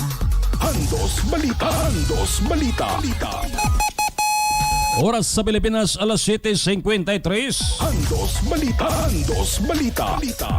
Andos Balita. Andos Balita. Oras sa Pilipinas, alas 7:53. Andos Balita. Andos Balita. Balita.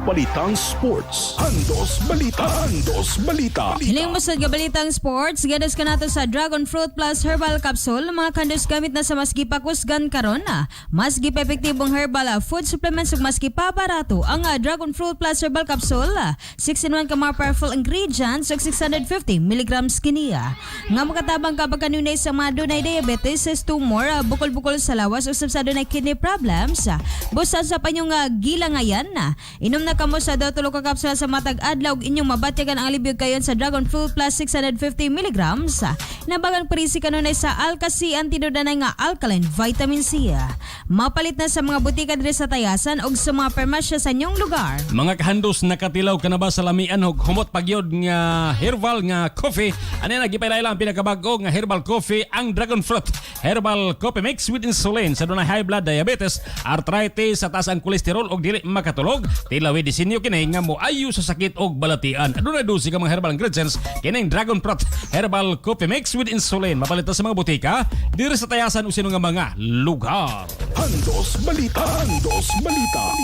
Balitang Sports. Andos Balita. Andos Balita. Hiling mo sa gabalitang sports, gadas ka nato sa Dragon Fruit Plus Herbal Capsule. Mga kandos, gamit na sa mas gipakusgan karon na. Mas gipepektibong herbal food supplements ug mas gipabarato ang Dragon Fruit Plus Herbal Capsule. 6 in 1 ka mga powerful ingredients ug 650 milligrams kiniya. Nga makatabang kapag kanunay sa mga dunay diabetes, tumor, bukol-bukol sa lawas usab sa dunay kidney problems. Busa sa panyong gilangayan na. Inom na kamo sa daw tulo ka kapsula sa matag adlaw ug inyong mabatyagan ang alibyo kayon sa Dragon Fruit Plus 650 milligrams. Nabagang parisi kanunay sa Alka-C, antidote nga alkaline vitamin C. Mapalit na sa mga butika diri sa Tayasan ug sa mga permasya sa inyong lugar. Mga kahandos, nakatilaw ka na ba sa lamian og humot pagyod nga herbal nga coffee? Ano na gipailaila ang pinakabago nga herbal coffee, ang Dragon Fruit Herbal Coffee Mix with Insulin sa dunay high blood, diabetes, arthritis, sa taas ang kolesterol og dili makatulog. Tilawi disenyo kini nga moayo sa sakit og balatian. Adunay 12 ka mga herbal ingredients kining Dragon Fruit Herbal Coffee Mix with Insulin. Mapalit na sa mga butika diri sa Tayasan o sino nga mga lugar. Andos Balita. Andos Balita.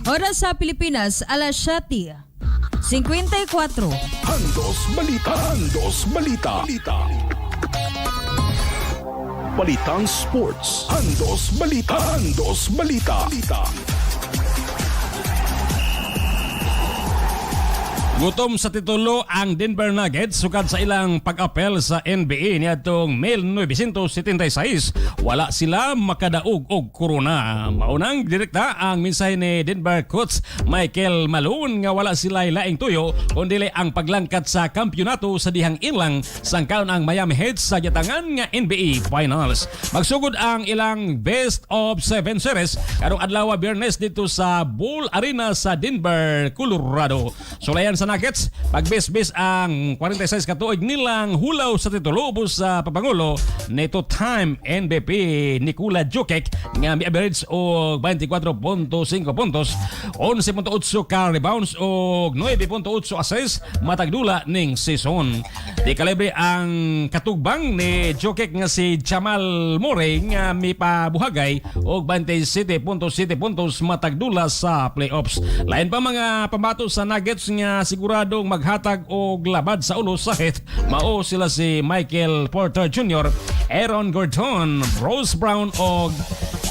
Oras sa Pilipinas, alas 7:54. Andos Balita. Andos Balita. Balitang Sports. Andos Balita. Andos Balita. Gutom sa titulo ang Denver Nuggets sukad sa ilang pag-apel sa NBA niadtong 1976. Wala sila makadaog og korona. Maunang direkta ang mensahe ni Denver coach Michael Malone nga wala sila laing tuyo kundi ang paglangkat sa kampyonato sa dihang ilang sangkaon ang Miami Heat sa gitangan nga NBA Finals. Magsugod ang ilang best of 7 series karong adlaw Biyernes dito sa Bull Arena sa Denver, Colorado. Sulayan sa Nuggets, pagbisbis ang 46 katuig nilang hulaw sa titulo ubos sa papangulo nito time MVP Nikola Jokic nga mi-average og 24.5 puntos, 11.8 ka rebounds og 9.8 assists matag dula ning season. Di kalibre ang katugbang ni Jokic nga si Jamal Murray nga mipabuhagay og 27.7 puntos matag dula sa playoffs. Lain pa mga pambato sa Nuggets nga siguradong maghatag og labad sa ulo sa Heat, mao sila si Michael Porter Jr., Aaron Gordon, Bruce Brown og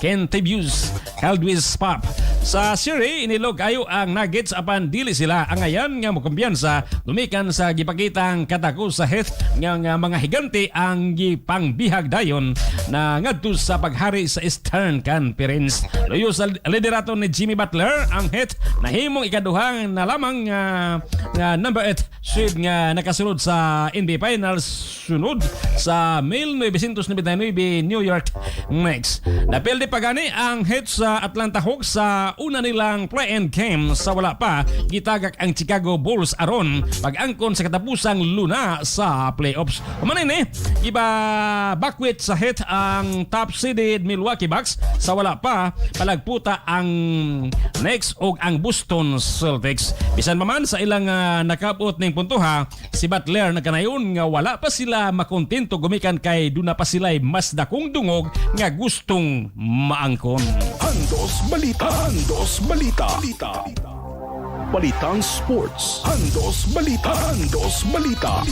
Kentavious Caldwell Pop. Sa series, inilog ayo ang Nuggets apan dili sila angayan nga mokumpiyansa gumikan sa gipakitang katako sa Heat nga mga higante ang gipangbihag dayon na ngadto sa paghari sa Eastern Conference. Luyo sa liderato ni Jimmy Butler, ang Heat nahimong ikaduhang na lamang nga number 8 seed nga nakasulod sa NBA Finals sunod sa 1999 New York Knicks. Napildi pa gani ang Heat sa Atlanta Hawks sa una nilang play-in game sa wala pa gitagak ang Chicago Bulls aron pag-angkon sa katapusang luna sa playoffs. Humanin iba bakwit sa Heat ang top seeded Milwaukee Bucks sa wala pa palagputa ang Knicks og ang Boston Celtics. Bisan pa man sa ilang nakabot ning puntuha, si Butler nagkanayon nga wala pa sila makontento gumikan kay duna pa sila mas dakong dungog nga gustong maangkon. Andos Balita. Andos Balita. Balitang Sports. Andos Balita. Andos Balita.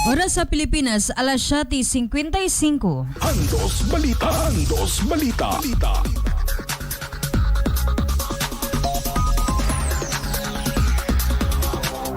Oras sa Pilipinas, alas 7:55. Andos Balita. Andos Balita.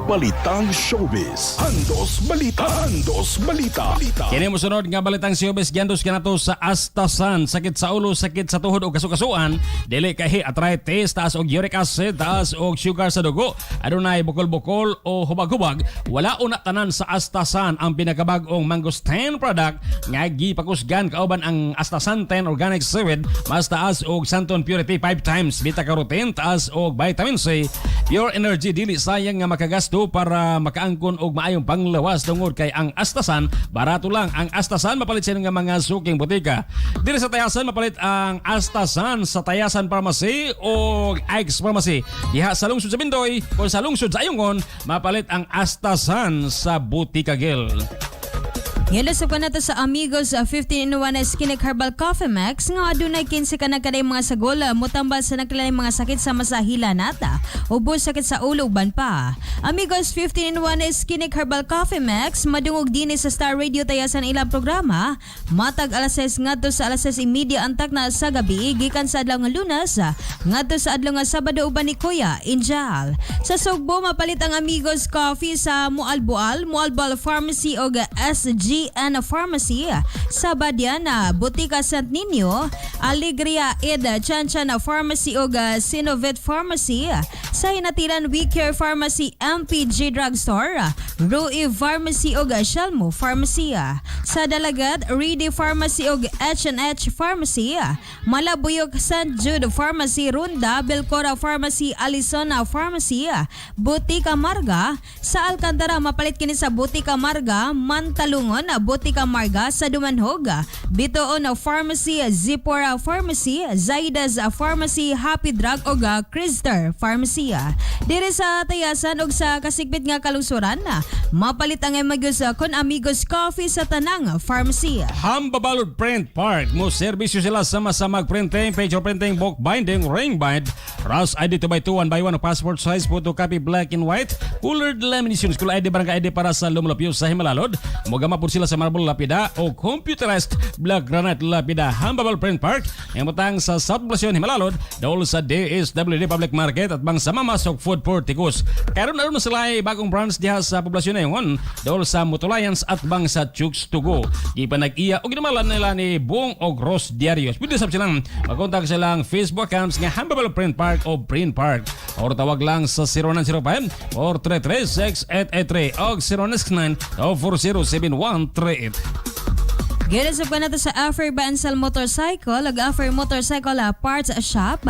Balitang Showbiz. Andos Balita. Andos Balita. Kini mosunod nga balitang showbiz, giandos kanato sa Astasan. Sakit sa ulo, sakit sa tuhod o kasukasuan, dili kahi arthritis, taas og uric acid, taas og sugar sa dugo, adunay bukol-bukol o hubag-hubag, wala una tanan sa Astasan, ang pinakabag-ong mangosteen product nga gipakusgan kauban ang Astasan 10 organic seaweed, mas taas og Santon Purity 5 times beta carotene, taas og vitamin C, pure energy. Dili sayang nga makagasto para makaangkon og maayong panglawas tungod kay ang Astasan barato lang. Ang Astasan mapalit sa nga mga suking botika. Diri sa Tayasan mapalit ang Astasan sa Tayasan Pharmacy o Ike's Pharmacy. Diha sa lungsod sa Bindoy o sa lungsod sa Ayungon mapalit ang Astasan sa Butika Gil. Gilusok ko na to sa Amigos 15-in-1 Skinnick Herbal Coffee Max nga adunay 15 ka nagkaday mga sagol mutambal sa nagkilalang mga sakit sa masahila nata, ubos, sakit sa ulo, uban pa. Amigos 15-in-1 Skinnick Herbal Coffee Max madungog din sa Star Radio Tayasan ilang programa matag alas 6 ngadto sa alas 6:30 antak na sa gabi gikan sa adlaw nga Lunes ngadto sa adlaw nga Sabado uban ni Kuya Injal. Sa Sugbo mapalit ang Amigos Coffee sa Mualbual, Mualbual Pharmacy og SGN Pharmacy, sa Badiana, Botika St. Nino, Alegria Ed Chanchan Pharmacy og Sinovet Pharmacy, sa Hinatilan We Care Pharmacy, MPG Drugstore, Rui Pharmacy og Shalmo Pharmacy, sa Dalagat, Reedy Pharmacy og H&H Pharmacy, Malabuyok St. Jude Pharmacy, Runda, Belcora Pharmacy, Alisona Pharmacy, Butika Marga, sa Alcantara mapalit kini sa Butika Marga, Mantalungon, Butika Marga, sa Dumanhog, Bitoon Pharmacy, Zipora Pharmacy, Zaidas Pharmacy, Happy Drug ug Krister Pharmacy. Diri sa Tayasan ug sa kasikbit nga kalungsuran, mapalit ang Amigos kon Amigos Coffee sa Tanang Pharmacy. Hambabalod Print Park mo serbisyo sila sama sa magprinting, picture printing, book binding, ring bind, RAS ID 2x2, 1x1, passport size, photocopy, black and white, colored lamination, school ID, barangay ID para sa lumulapyo sa Himalalod. Mogama po sila sa marble lapida o computerized black granite lapida. Hambabal Print Park, ang sa South Poblacion, Himalalod, dahol sa DSWD Public Market at bang sa Mamasok Food Porticos. Karon aron sila ay bagong branch diha sa poblasyon na yun, dahol sa Motolians at bang sa Chooks to Go. Gipanag-iya o ginumalan nila ni Bong og Ross Diarios. Pwede sab silang magkontak silang Facebook accounts nga Hambabal Print Park o Print Park. Or tawag lang sa 0905 433 6883 o 0969 407-138. Gilasap ka na to sa After Bansal Motorcycle ug After Motorcycle Parts Shop.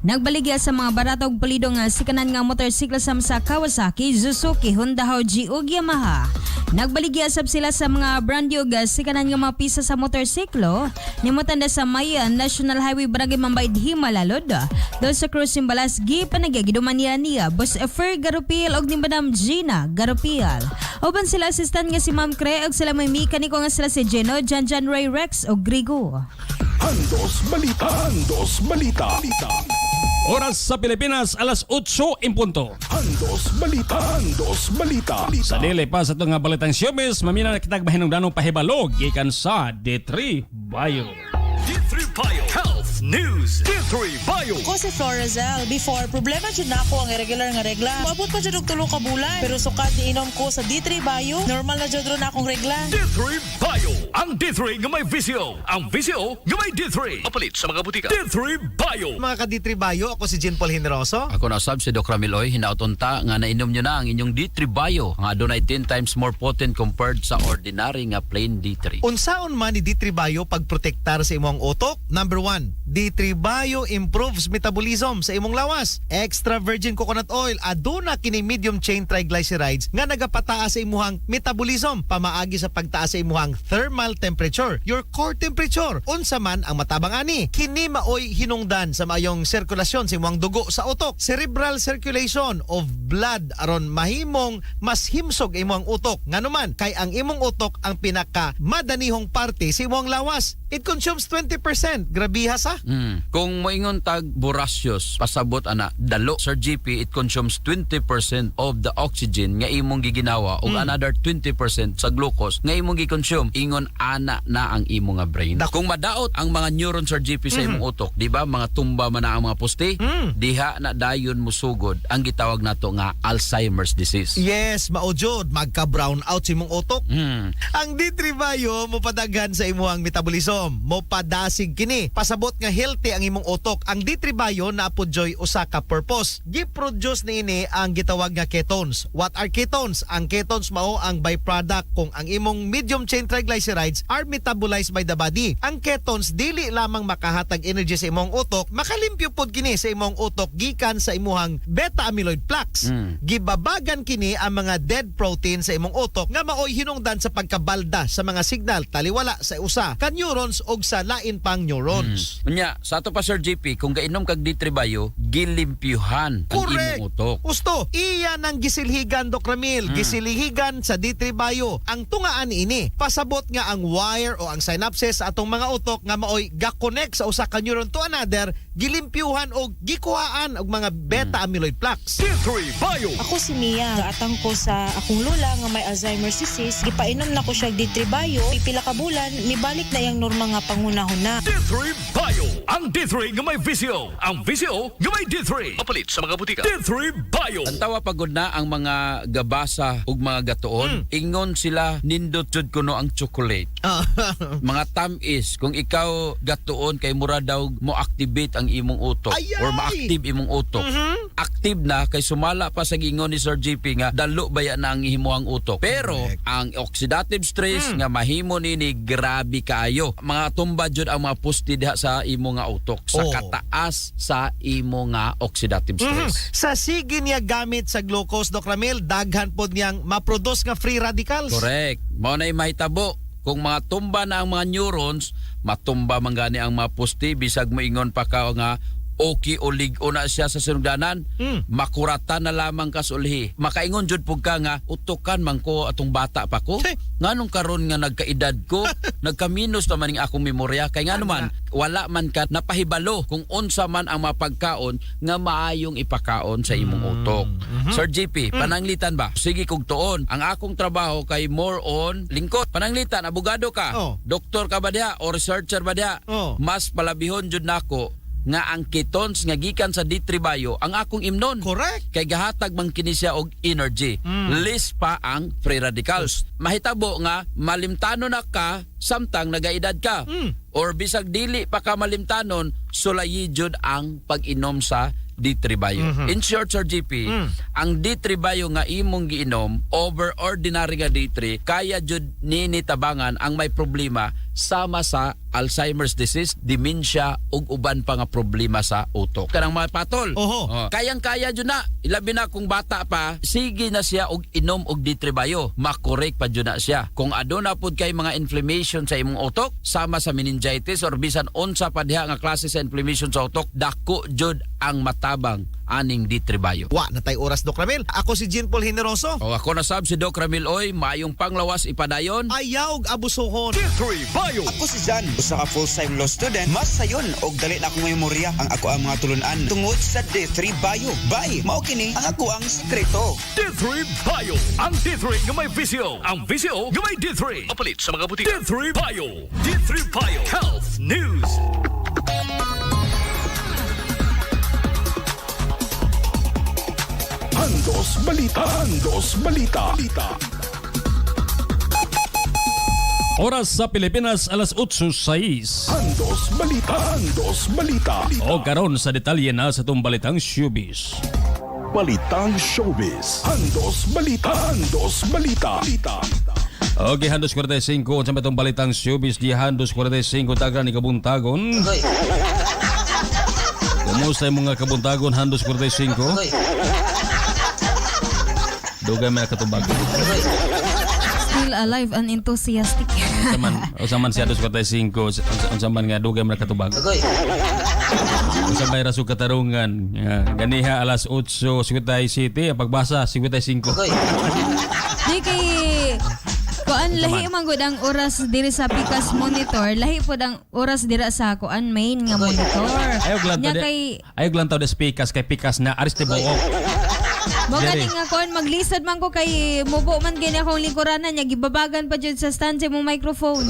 Nagbaligya sa mga barato ug pulido nga sikanan nga motorsiklo sa Kawasaki, Suzuki, Honda, Hoji ug Yamaha. Nagbaligya sab sila sa mga brand new ug sikanan nga mga pisa sa motorsiklo nimutanda sa may National Highway Barangay Mambaid Himalalod. Doon sa Cruz Simbalas gipanagya giduman niya niya Boss Fer Garupil og ni Madam Gina Garupil. Uban sila assistant nga si Ma'am Cre ug sila may mekaniko nga sila si Geno, Jan Jan Ray Rex o Grigo. Andos Balita. Andos Balita. Oras sa Pilipinas, alas 8 en punto. Andos Balita. Andos Balita. Sa dili pa sa itong balitang showbiz, mamina na kitag mahinungdanong pahibalog gikan sa D3 Bio. D3 Bio Health News. D3 Bio. Ko si Florazel. Before, problema jud nako ang irregular nga regla. Moabot pa jud og 3 ka bulan. Pero sukad niinom ko sa D3 Bio, normal na jud ron akong regla. D3 Bio. Ang D3 nga may VCO. Ang VCO nga may D3. Apalit sa mga butika. D3 Bio. Mga ka-D3 Bio, ako si Jean Paul Generoso. Ako na sab si Doc Ramiloy, hinaut unta nga nainom nyo na ang inyong D3 Bio nga adunay 10 times more potent compared sa ordinary nga plain D3. Unsaon man ni D3 Bio pagprotektar sa imong utok? Number 1, D3 Bio improves metabolism sa imong lawas. Extra virgin coconut oil aduna kini medium chain triglycerides nga nagapataas sa imuhang metabolism pamaagi sa pagtaas sa imuhang thermal temperature, your core temperature. Unsa man ang matabang ani? Kini maoy hinungdan sa maayong sirkulasyon sa imong dugo sa utok, cerebral circulation of blood aron mahimong mas himsog imong utok. Nganuman kay ang imong utok ang pinaka madanihong parte sa imong lawas. It consumes 20%. Grabiha sa. Kung moingon tag voracious, pasabot ana, dalo Sir GP, it consumes 20% of the oxygen nga imong giginawa ug another 20% sa glucose nga imong gi-consume. Ingon ana na ang imong nga brain. Kung madaot ang mga neuron, Sir GP, sa imong utok, di ba mga tumba man na ang mga poste, diha na dayon musugod ang gitawag nato nga Alzheimer's disease. Yes, mao jud magka-brown out sa imong utok. Ang D3 Bio mopadaghan sa imong metabolism, mopadasig kini. Pasabot nga healthy ang imong utok. Ang D3 Bio naa pod joy usa ka purpose. Gi-produce niini ang gitawag nga ketones. What are ketones? Ang ketones mao ang byproduct kung ang imong medium chain triglycerides are metabolized by the body. Ang ketones dili lamang makahatag energy sa imong utok, makalimpyo pod kini sa imong utok gikan sa imuhang beta amyloid plaques. Gibabagan kini ang mga dead protein sa imong utok nga maoy hinungdan sa pagkabalda sa mga signal taliwala sa usa ka neuron neurons og sa lain pang neurons. Unya, sa ato pa Sir JP, kung gainom kag D3 Bio, gilimpyuhan ang Correct. imong utok. Usto, iya nang gisilhigan, Doc Ramil. Gisilhigan sa D3 Bio. Ang tungaan ini, pasabot nga ang wire o ang synapses sa atong mga utok nga maoy ga-connect sa usa ka neuron to another, gilimpyuhan o gikuhaan og mga beta amyloid plaques. D3 Bio. Ako si Mia. Gaatang ko sa akong lola nga may Alzheimer's disease. Gipainom na ko siya D3 Bio. Pipila ka bulan, mibalik na iyang norma nga panghunahuna. D3 Bio. Ang D3 nga may VCO. Ang VCO nga may D3. Papalit sa mga butika. D3 Bio. Ang tawa pagod na ang mga gabasa ug mga gatuon. Ingon sila nindot jud kuno ang chocolate. Mga tamis, kung ikaw gatuon kay mura daw mo activate ang imong utok Ayay! or ma-active imong utok. Active na kay sumala pa sa giingon ni Sir JP nga dalo baya na ang imuhang utok. Pero ang oxidative stress nga mahimo nini grabe kaayo. Mga tumba jud ang mga pusti diha sa imo nga utok sa Oh. kataas sa imo nga oxidative stress. Sa sige niya gamit sa glucose, Doc Ramil, daghan pod niyang ma-produce nga free radicals. Correct. Mao na mahitabo kung mga tumba na ang mga neurons, matumba man gani ang mga pusti bisag moingon pa ka nga okay o lig-o na siya sa sinugdanan, makurata na lamang ka sa ulhi. Makaingon jud pug ka nga utukan man ko atong bata pa ko. Nganong karon nga nagkaedad ko, nagkaminos naman ning akong memorya kay ngano man wala man ka napahibalo kung unsa man ang mapagkaon nga maayong ipakaon sa imong utok. Sir JP, pananglitan ba? Sige kog tuon, ang akong trabaho kay more on lingkod. Pananglitan, abogado ka, doktor ka ba diha o researcher ba diha? Mas palabihon jud nako nga ang ketones nga gikan sa D3 Bio ang akong imnon. Correct. Kay gahatag man kini siya og energy. Less pa ang free radicals. Mahitabo nga malimtano na ka samtang nagaedad ka. Or bisag dili pa ka malimtanon, sulayi jud ang pag-inom sa D3 Bio. In short, Sir GP, ang D3 Bio nga imong giinom over ordinary nga D3, kaya jud nini tabangan ang may problema sama sa Alzheimer's disease, dementia ug uban pa nga problema sa utok. Kanang mga patol. Oho. Oh. Kayang-kaya jud na. Ilabi na kung bata pa, sige na siya og inom og D3 Bio. Makorek pa jud na siya. Kung aduna pud kay mga inflammation sa imong utok, sama sa meningitis or bisan unsa pa diha nga klase sa inflammation sa utok, dako jud ang matabang aning D3 Bio. Wa na tay oras, Doc Ramil. Ako si Jean Paul Generoso. O ako na sab si Doc Ramil Oy, maayong panglawas ipadayon. Ayaw og abusuhon. D3 Bio. Ako si Jan, usa ka full-time law student. Mas sayon og dali na akong memorya ang ako ang mga tulunan tungod sa D3 Bio. Bye, mao kini ang ako ang sekreto. D3 Bio. Ang D3 nga may VCO. Ang VCO nga may D3. Papalit sa mga butika. D3 Bio. D3 Bio. Health News. Andos Balita. Andos Balita. Oras sa Pilipinas, alas 8:06. Andos Balita. Andos Balita. O karon sa detalye na sa itong balitang showbiz. Balitang Showbiz. Andos Balita. Andos Balita. Okay, handos 45 sa itong balitang showbiz di handos 45 tagra ni Kabuntagon. Kumusta yung mga Kabuntagon handos 45? Dugay may nakatubag. Still alive and enthusiastic. Unsa man siya 245, unsa man nga dugay man nakatubag. Unsa may raso katarungan. Ganiha alas 8:57 ang pagbasa 55. Di kay kuan lahi man gud ang oras diri sa Pikas monitor, lahi pod ang oras dira sa kuan main nga monitor. Ayaw Nya glantaw kay ayaw glantaw des pikas kay pikas na aris ti buok. Mo Diri. gani nga kuan maglisod man ko kay mubo man gani akong lingkuranan nya gibabagan pa jud sa stand sa imong microphone.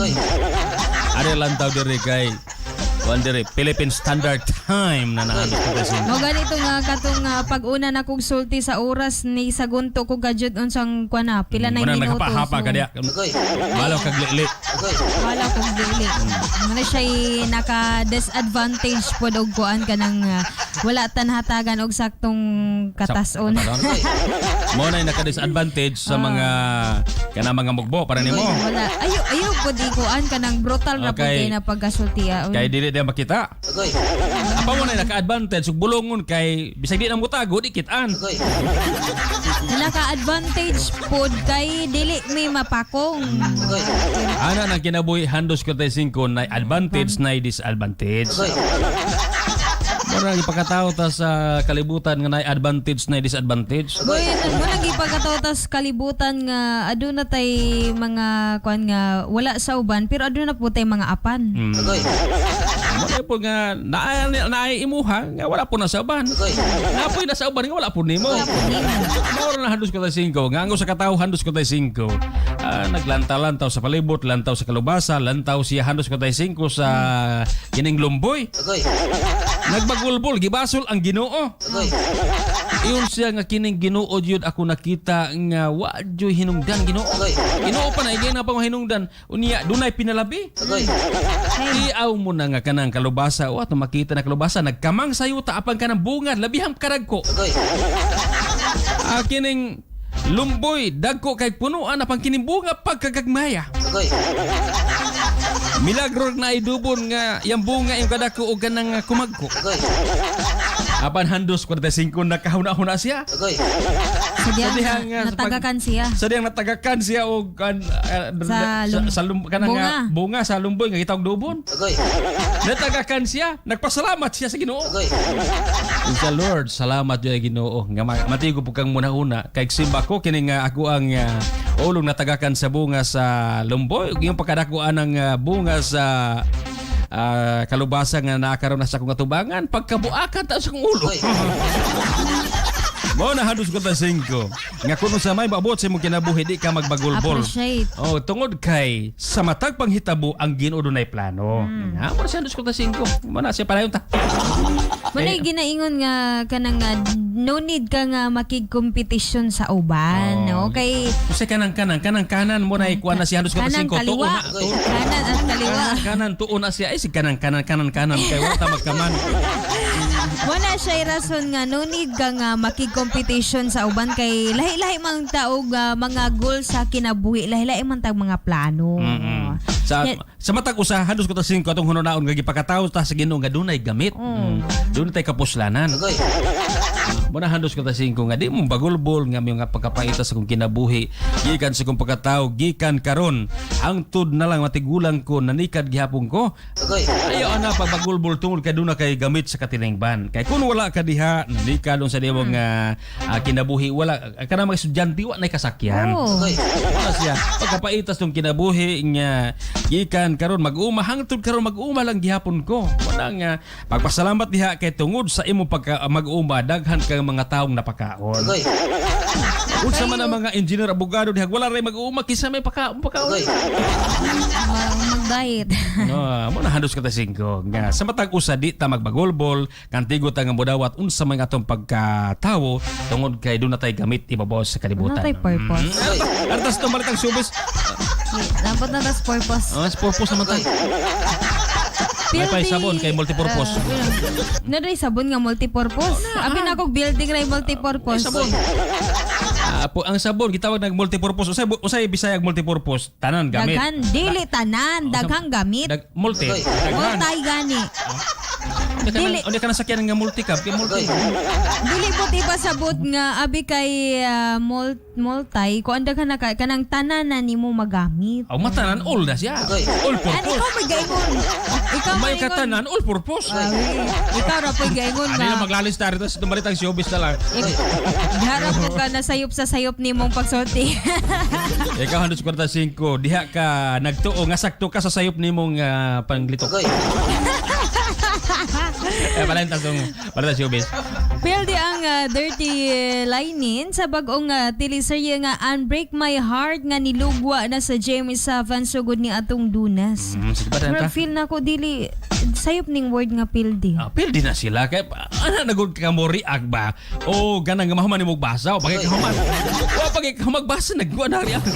Ari lantaw diri kay kuan diri Philippine Standard Time na nahanap ko kasi. Mo ganito nga katong pag-una na kog sulti sa oras ni sagunto ko gajud unsang kuan na pila na Muna minuto. nagpahapa ka diya. Balaw kag lili. Wala kong dili. Muna siya naka-disadvantage pod og kuan kanang wala tanhatagan og saktong katason. Mo na naka-disadvantage sa mga kana mga mugbo para nimo. Wala. Ayo ayo pod ikuan kanang brutal na pod Okay. kay na pagkasulti. Kay dili Di makita. Apa mo na naka-advantage ug bulongon kay bisag di na mutago di kitaan. Naka-advantage pod kay dili may mapakong. Ana nang kinabuhi handos 45 na advantage na disadvantage. Mura ipakatao ta sa kalibutan nga na advantage na disadvantage. Boy, mo nang gipagkatao tas kalibutan nga aduna tay mga kuan nga wala sa uban pero aduna po tay mga apan. Wala po nga naay imuha nga wala po na sa uban. Napoy na sa uban nga wala po nimo. Mao na handos 45 nga ang usa ka tawo handos 45. Naglantaw-lantaw sa palibot, lantaw sa kalubasa, lantaw siya handos 45 sa kining lumboy. Nagbagulbol, gibasol ang Ginoo. Iyon siya nga kining Ginoo jud ako nakita nga wa jud hinungdan Ginoo. Ginoo pa na igay na pa nga hinungdan. Unya dunay pinalabi. Iaw mo na nga kanang kalubasa o ato makita na kalubasa nagkamang sayuta apan kanang bunga labihang karagko. Kining lumboy dagko kay punuan apan kining bunga pagkagagmaya. Milagro na idubon nga yang bunga yung kadako og kanang kumagko. Apan handos 45 nakahuna-huna siya. Sa dihang natagakan siya. Sa dihang natagakan siya og Sa kanang bunga. Bunga sa lumboy nga gitawag dubon. Natagakan siya, nagpasalamat siya sa Ginoo. Sa Lord, salamat jud Ginoo nga matigo po kang muna-una kay simba ko kini nga ako ang ulong natagakan sa bunga sa lumboy ug iyong pagkadakuan ng bunga sa kalubasa nga naakaroon na sa akong atubangan pagkabuakan ta sa akong ulo. Mo na handos ko ta 5. Nga kuno sa may maabot sa imong kinabuhi di ka magbagulbol. Appreciate. Oh, tungod kay sa matag panghitabo ang Ginoo dunay plano. Nga mo na siya handos ko ta 5. Mo na siya palayon ta. Mo na ginaingon nga kanang no need ka nga makigkompetisyon sa uban, no? Kay Kasi kanang kanan kanang kanan mo na ikuan na siya handos ko ta kanan 5 tuon kaliwa, na. kanan at kaliwa. Kanan kanan tuon na siya ay si kanan kanan kanan kanan kay wa ta magkaman. Wala siya rason nga no need ka nga makig-competition sa uban kay lahi-lahi mang taog mga goal sa kinabuhi, lahi-lahi man tag mga plano. Sa matag usa handos ko ta 5 atong hununaon nga gipakatawo ta sa Ginoo nga dunay gamit. Dunay tay kapuslanan. Muna handos ko ta 5 nga di mo bagulbol nga may nga pagkapaita sa kong kinabuhi gikan sa kong pagkatawo gikan karon hangtod na lang matigulang ko nanikad gihapon ko. Ayaw ana pagbagulbol tungod kay duna kay gamit sa katilingban. Kay kun wala ka diha nanikad unsa di mo nga kinabuhi wala kana mga estudyante wa nay kasakyan. Wala siya pagkapaitas tong kinabuhi nga gikan karon mag-uma hangtod karon mag-uma lang gihapon ko. Wala nga pagpasalamat diha kay tungod sa imong pagka mag-uma daghan kang mga taong napakaon. Unsa man ang mga engineer abogado diha wala ray mag-uma kisa may pakaon. Mag-diet. No, mo na handos ka ta 5 nga sa matag usa di ta magbagulbol kantigo ta nga modawat unsa man atong pagkatawo tungod kay duna tay gamit ibabaw sa kalibutan. Duna tay purpose. Artas tumalik ang showbiz. Dapat na tas purpose. Oh, purpose naman tayo. May pa'y sabon kay multipurpose. Naray sabon nga multipurpose. Abi na akong building ray multipurpose. May sabon. Po, ang sabon gitawag nag multipurpose. Usay Bisaya multipurpose. Tanan gamit. Daghan dili tanan, daghang gamit. Multi. Daghan. Multi gani. Dili. Uli ka na sakyan nga multicab kay multi. Dili po ipasabot nga abi kay multi kuan daghan na kanang tanan na nimo magamit. Aw matanan all na siya. All An purpose. ikaw may gaingon. Ikaw May may katanan all purpose. Ikaw ra po'y gaingon Ano na nga. maglalis ta rito sa dumalitang showbiz na lang. Harap mo ka na sayop sa sayop nimong pagsulti. Ikaw 145 diha ka nagtuo nga sakto ka sa sayop nimong panglitok. Eh palentas tong palentas showbiz. Pildi ang Dirty Linin sa bag-ong teleserye nga Unbreak My Heart nga nilugwa na sa Jamie Savan sugod ni atong Dunas. Sige pa Murag feel na ko dili sayop ning word nga pildi. Pildi na sila kay ana nagud ka mo react ba? O ganang nga mahuman nimo basa o pagay ka human. Wa pagay ka magbasa nagkuan na react.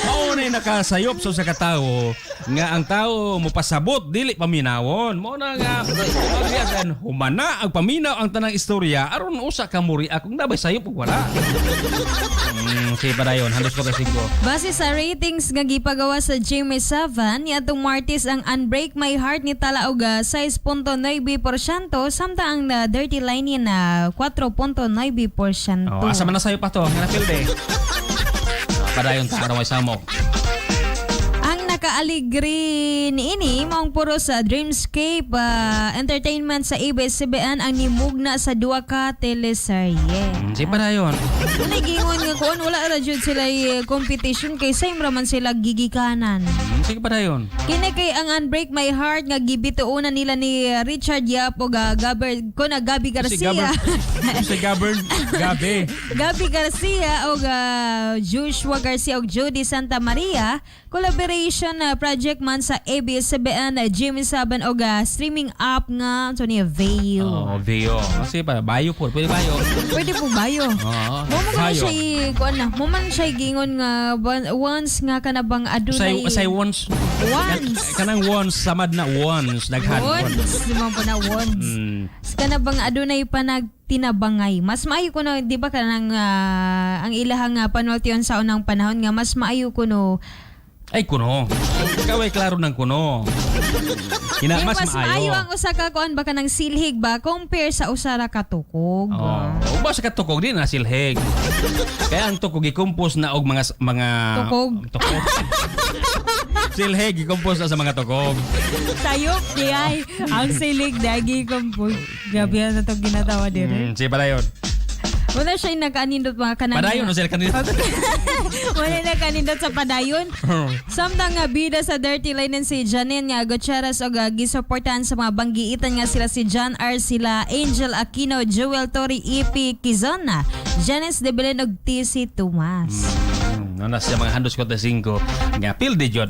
Mao na nakasayop sa usa ka tawo nga ang tao mopasabot dili paminawon. Mo na nga pagbiyagan humana ang paminaw ang tanang istorya aron usa ka muri akong nabay sayop ug wala. Sige padayon, handos ko kasi ko. Base sa ratings nga gipagawa sa GMA7 niadtong Martes, ang Unbreak My Heart ni tala og 6.9% samtang ang Dirty Line na 4.9%. Oh, asa man na sayo pa to? Nga na pilde. Padayon ta aron may samok. Ang nakaaligri niini maong puro sa Dreamscape Entertainment sa ABS-CBN ang nimugna sa duha ka teleserye. Sige padayon. Ano gingon nga kuan, wala ra jud sila competition kay same ra man sila gigikanan. Sige padayon. Kini kay ang Unbreak My Heart nga gibituonan nila ni Richard Yap o Gaber ko na Gabi Si Garcia. Gabber, si Gabber, Gabi. Gabi Garcia o Joshua Garcia og Judy Santa Maria, collaboration project man sa ABS-CBN, GMA7 og streaming app nga so niya Veo. Oh, Veo. Kasi pa bayo po, pwede bayo. Pwede po bayo. Oo. Mo mo Bayo. siya kuan na. Mo man siya gingon nga once nga kanabang adunay Say once. Once. Kanang once samad na once daghan. Once, di man po na once. Kanabang adunay pa nagtinabangay. Mas maayo kuno, di ba kanang ang ilahang panultion sa unang panahon nga mas maayo kuno. Ay kuno. Ikaw ay klaro ng kuno. Ina Di, mas mas maayo maayo. ang usa ka kuan ba kanang silhig ba compare sa usa ra ka tukog. Oh, uba sa katukog di na silhig. Kaya ang tukog i-compose na og mga mga Tukog. Tukog. Silhig i-compose na sa mga tukog. Sayop di ay ang silhig dagi compose. Grabe na to ginatawa dire. Sige padayon. Wala siya nakaanindot mga kanang. Padayon no sila kanina. Wala nakaanindot sa padayon. Samtang nga bida sa Dirty Line si Janine nga Gutierrez og gisuportahan sa mga banggiitan nga sila si John R. sila Angel Aquino, Joel Torre, E.P. Quizon, Janice De Belen og TC Tomas. No na siya mga handos 45 nga pildi jud.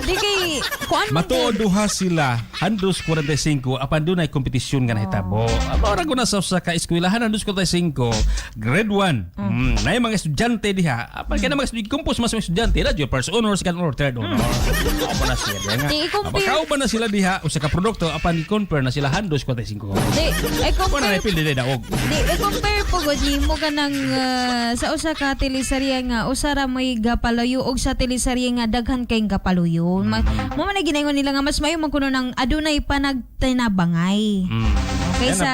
Di kay kuan man Matuod duha sila handos 45 apan dunay kompetisyon nga nahitabo. Aba ra na sa usa ka eskwelahan handos 45 grade 1. Nay mga estudyante diha. Apan kay na mga estudyante compose mas mga estudyante na jud first honor, second honor, third honor. Amo na siya diha nga. Di, i-compare- Aba, kauban na sila diha usa ka produkto apan i-compare na sila handos 45. Di, ay Wala compare na pildi di daog. Di, i-compare po gud nimo kanang sa usa ka teleserye nga usa ra may gapaluyo og sa teleserye nga daghan kay gapaluyo. Mo man na ginaingon nila nga mas maayo man kuno nang adunay pa nagtinabangay. Kaysa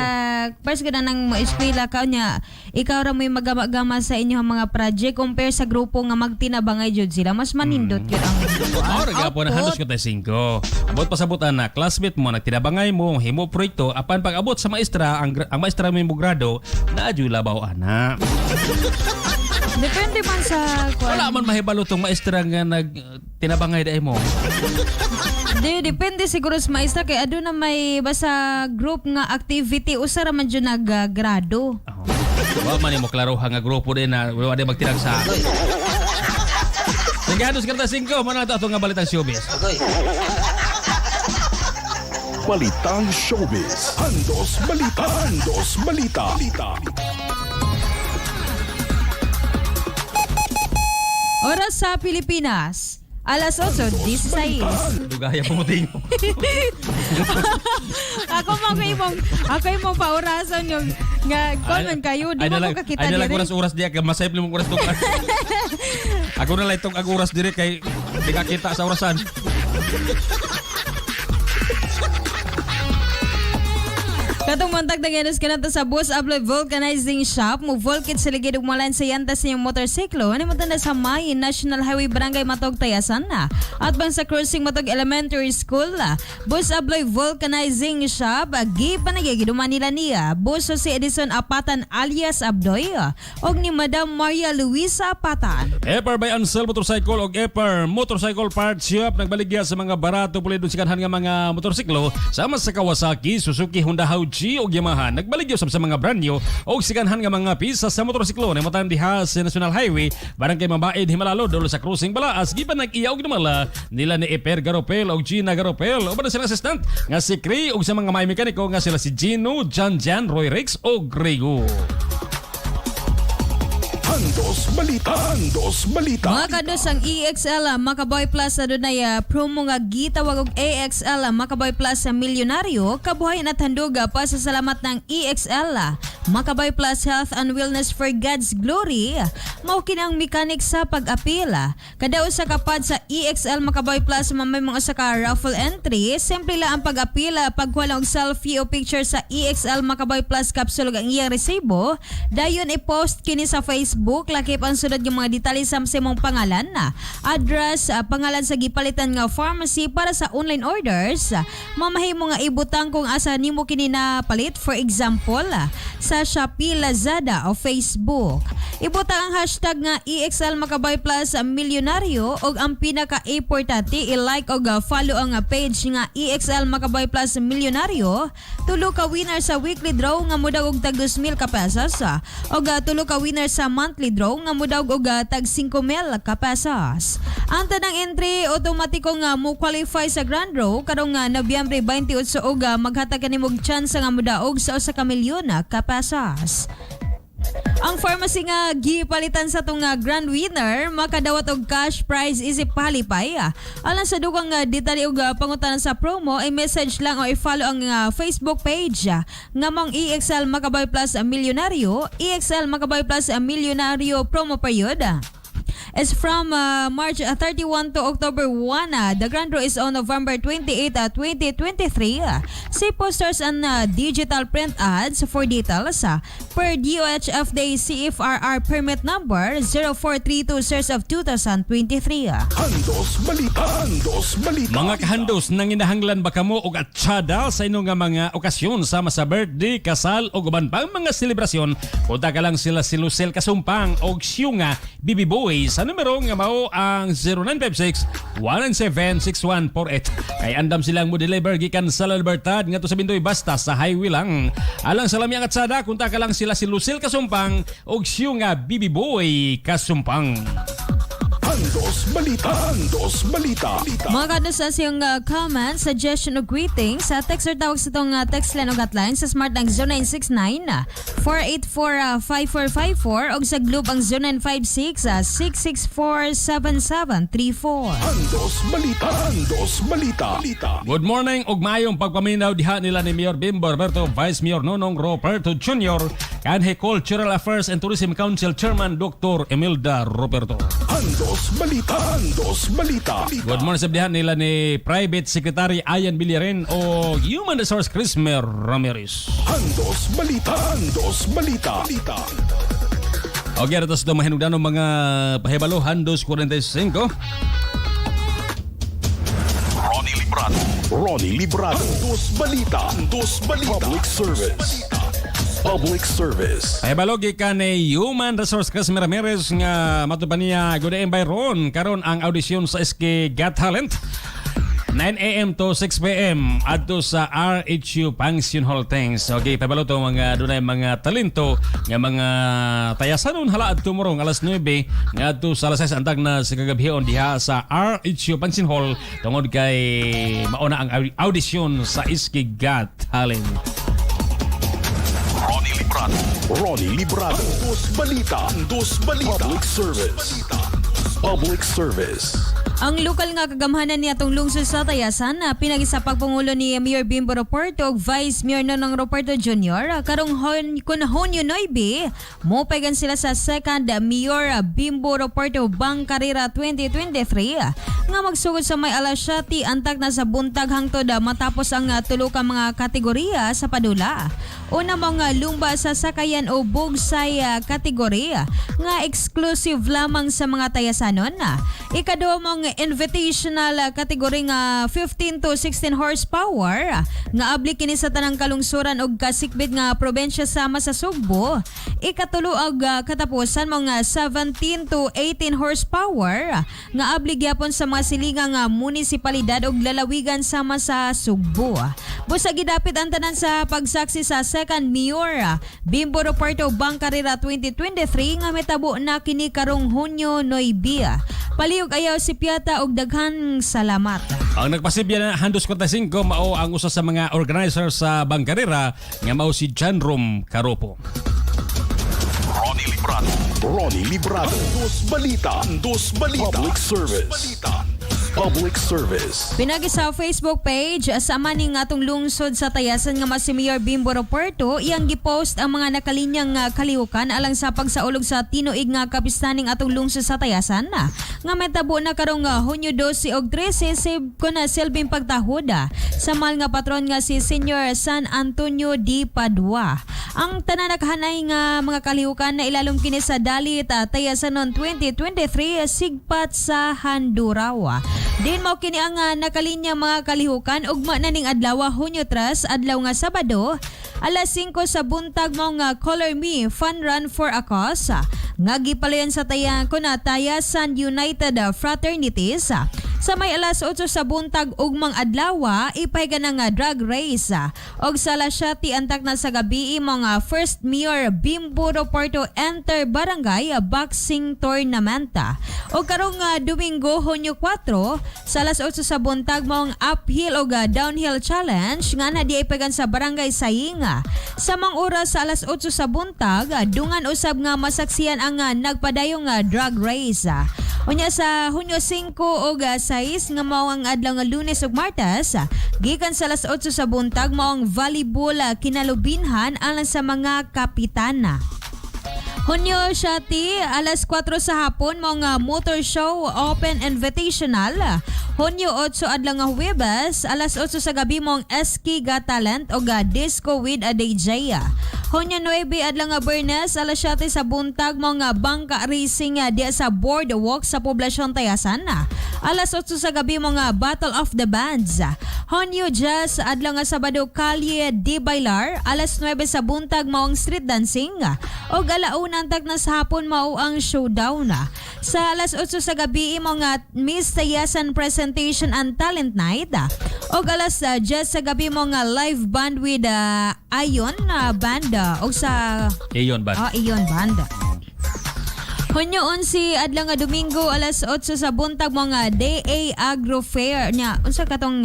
first gana nang mo eskwela ka nya ikaw ra may magama-gama sa inyong mga project compare sa grupo nga magtinabangay jud sila, mas manindot yun ang Mao ra gyapon na handos 45. Abot pasabutan na classmate mo nagtinabangay mo himo proyekto apan pag abot sa maestra ang maestra mo grado na adyo labaw ana. Depende man sa kuan. Wala man mahibalo tong maestra nga nag tinabangay dai mo. Di, depende siguro sa maestra kay aduna may basta group nga activity usa ra man jud naggrado. Wa man nimo klaro nga grupo din na wa di magtinag sa. Sige, handos 45 mo na ato nga balitang showbiz. Balitang Showbiz. Handos Balita. Handos Balita. Oras sa Pilipinas, alas 8:16. Dugaya pumuting. Ako man ko imong ako imong paurason yung nga kuan man kayo di Ay mo na lang- ko kakita ay na lang dire. oras-oras diya kay masayop nimong oras tong. Ako na lang itong ag oras dire kay di ka kita sa orasan. Katong montag na ka na to sa Boss Abloy Vulcanizing Shop. Mo Vulkit sa ligid ug molan sa yanta sa inyong motorsiklo. Ano mo na sa May National Highway Barangay Matog Tayasan na. At bang sa crossing Matog Elementary School. Boss Abloy Vulcanizing Shop. Gi panagay nila niya. Boss Jose Edison Apatan alias Abdoy. Og ni Madam Maria Luisa Apatan. Epar by Ansel Motorcycle og Epar Motorcycle Parts Shop nagbaligya sa mga barato pulido sikanhan nga mga motorsiklo sama sa Kawasaki, Suzuki, Honda Hauji og Yamaha. Nagbaligya sab sa mga brand new og sikanhan nga mga pisa sa motorsiklo na matan diha sa National Highway, Barangay Mabaid, Himalalo, dulo sa crossing Balaas. Gipan nag-iya og dumala nila ni Eper Garopel og Gina Garopel. Uban na silang assistant nga si Cray og sa mga may mekaniko nga sila si Gino, Jan Jan, Roy Rex og Grego. Handos Andos Balita. Andos Balita. Mga kados, ang EXL Makaboy Plus adunay promo nga gitawag og AXL Makaboy Plus sa Milyonaryo kabuhayan at handog pa sa salamat ng EXL Makaboy Plus Health and Wellness for God's Glory. Mao kini ang mechanic sa pag-apil. Kada usa ka pod sa EXL Makaboy Plus mamay mga usa ka raffle entry. Simple lang ang pag-apil, pagkuha lang og selfie o picture sa EXL Makaboy Plus capsule ug ang iyang resibo. Dayon i-post kini sa Facebook lakip ang sunod nga mga detalye sa imong pangalan, address, pangalan sa gipalitan nga pharmacy para sa online orders. Mamahimo nga ibutang kung asa nimo kini napalit, for example, sa Shopee, Lazada o Facebook. Ibutang ang hashtag nga EXL Makaboy Plus Milyonaryo ug ang pinaka-importante, i-like og follow ang page nga EXL Makaboy Plus Milyonaryo. Tulo ka winner sa weekly draw nga mudaog og tag 2,000 ka pesos ug tulo ka winner sa monthly draw nga mudaog og tag 5,000 ka pesos. Ang tanang entry automatiko nga mo qualify sa grand draw karong Nobyembre 28 ug maghatag kani og chance nga mudaog sa usa ka milyon ka pesos. Ang pharmacy nga gipalitan sa tong grand winner makadawat og cash prize isip palipay. Alang sa dugang detalye ug pangutana sa promo, i-message lang o i-follow ang Facebook page nga mong EXL Makaboy Plus Milyonaryo, EXL Makaboy Plus Milyonaryo promo period is from March 31 to October 1. The grand draw is on November 28, 2023. See posters and digital print ads for details. Per DOH FDA CFRR permit number 0432 series of 2023. Andos Balita. Andos Balita. Mga kahandos, nanginahanglan ba kamo og atsada sa inyong nga mga okasyon sama sa birthday, kasal o uban pang mga selebrasyon? Punta ka lang sila si Lucel Kasumpang og siyo nga BB Boy sa numero nga mao ang 0956 197 6148. Kay andam silang mo deliver gikan sa La Libertad ngadto sa Bindoy basta sa highway lang. Alang sa lamyang atsada, kunta ka lang sila si Lucel Kasumpang og siyo nga BB Boy Kasumpang. Andos Balita. Andos Balita. Mga kados, sa iyong comment, suggestion o greetings, sa text or tawag sa itong text line o hotline sa Smart ang 0969 484 5454 o sa Globe ang 0956 664 7734. Andos Balita. Andos Balita. Good morning ug maayong pagpaminaw diha nila ni Mayor Bimbo Roberto, Vice Mayor Nonong Roberto Jr., kanhi Cultural Affairs and Tourism Council Chairman Dr. Imelda Roberto. Andos Balita. Andos Balita. Good morning sa diha nila ni Private Secretary Ayan Villarin o Human Resource Crismer Ramirez. Andos Balita. Andos Balita. Okay, ato sa mahinugdanon mga pahibalo, Handos 45. Ronnie Librado. Ronnie Librado. Andos Balita. Andos Balita. Public Service. Public Service. Pahibalo gikan ni Human Resource Crismer Ramirez nga matud pa niya good day Byron karon ang audition sa SK Got Talent 9 a.m. to 6 p.m. adto sa RHU Function Hall. Thanks. Okay, pahibalo to mga dunay mga talento nga mga tayasanon hala adto morong alas 9 ngadto sa alas 6 antag na sa kagabhion diha sa RHU Function Hall tungod kay mauna ang audition sa SK Got Talent. Ronnie Librado. Ronnie Librado. Andos Balita. Andos Balita. Public Service. Public Service. Ang lokal nga kagamhanan niya atong lungsod sa Tayasan na pinagi sa pagpangulo ni Mayor Bimbo Roberto ug Vice Mayor Nonong Roberto Jr. karong kun Hunyo 9 mopagan sila sa second Mayor Bimbo Roberto Bangkarera 2023 nga magsugod sa may alas 7 antak na sa buntag hangtod matapos ang tulo ka mga kategorya sa padula. Una, mga lumba sa sakayan o bugsay kategorya nga exclusive lamang sa mga tayasanon. Ikaduha, mong invitational kategory nga 15 to 16 horsepower nga abli kini sa tanang kalungsuran og kasikbit nga probensya sama sa Sugbo. Ikatulo og katapusan, mga 17 to 18 horsepower nga abli gyapon sa mga silingang nga munisipalidad og lalawigan sama sa Sugbo. Busa gidapit ang tanan sa pagsaksi sa second Mayor Bimbo Roberto Bangkarera 2023 nga mitabo na kini karong Hunyo 9. Palihog ayaw si Piata og daghan salamat. Ang nagpasibya na Handos 45 mao ang usa sa mga organizer sa Bangkarera nga mao si John Rom Caropo. Ronnie Librado. Ronnie Librado. Andos Balita. Andos Balita. Public Service. Public Service. Pinagi sa Facebook page sa maning atong lungsod sa Tayasan nga mas si Mayor Bimbo Roberto, iyang gipost ang mga nakalinyang kalihukan alang sa pagsaulog sa tinuig nga kapistaning atong lungsod sa Tayasan na nga metabo na karong Hunyo 12 og 13 sib ko na silbing pagtahoda sa mahal nga patron nga si Senior San Antonio di Padua. Ang tanan nakahanay nga mga kalihukan na ilalom kini sa Dalit Tayasan noon 2023 sigpat sa Handurawa. Din mo kini ang nakalinya mga kalihukan ugma na ning adlaw, Hunyo 3, adlaw nga Sabado, alas 5 sa buntag mo nga Color Me Fun Run for a Cause nga gipalayan sa tayan ko na Tayasan United Fraternities. Sa may alas 8 sa buntag ugmang adlaw, ipahiga na nga drag race. Og sa alas 7 antak na sa gabi, mga First Mayor Bimbo Roporto Enter Barangay Boxing Tournament. Og karong Domingo, Hunyo 4, sa alas 8 sa buntag maong uphill og downhill challenge nga na di ipagan sa Barangay Sayinga. Sa mang oras sa alas 8 sa buntag, dungan usab nga masaksiyan ang nagpadayong drag race. Unya sa Hunyo 5 og 6 nga mao ang adlaw nga Lunes ug Martes, gikan sa alas 8 sa buntag mao ang volleyball kinalubinhan alang sa mga kapitana. Hunyo 7, alas 4 sa hapon mao nga motor show open invitational. Hunyo 8, adlaw nga Huwebes, alas 8 sa gabi mong SK Got Talent o Disco with a DJ. Hunyo 9, adlaw nga Bernes, alas 7 sa buntag mao nga bangka racing diya sa boardwalk sa poblasyon Tayasan. Alas 8 sa gabi mo nga Battle of the Bands. Hunyo 10, adlaw nga Sabado, Kalye di Bailar, alas 9 sa buntag mao ang street dancing. Og alauna antag na sa hapon mao ang showdown. Sa alas 8 sa gabi mo nga Miss Tayasan Presentation and Talent Night. Og alas 10 sa gabi mo nga live band with Ayon Band og sa Ayon Band. Ah, Ayon Band. Hunyo 11, adlaw nga Domingo, alas 8 sa buntag mo nga DA Agro Fair nya. Unsa katong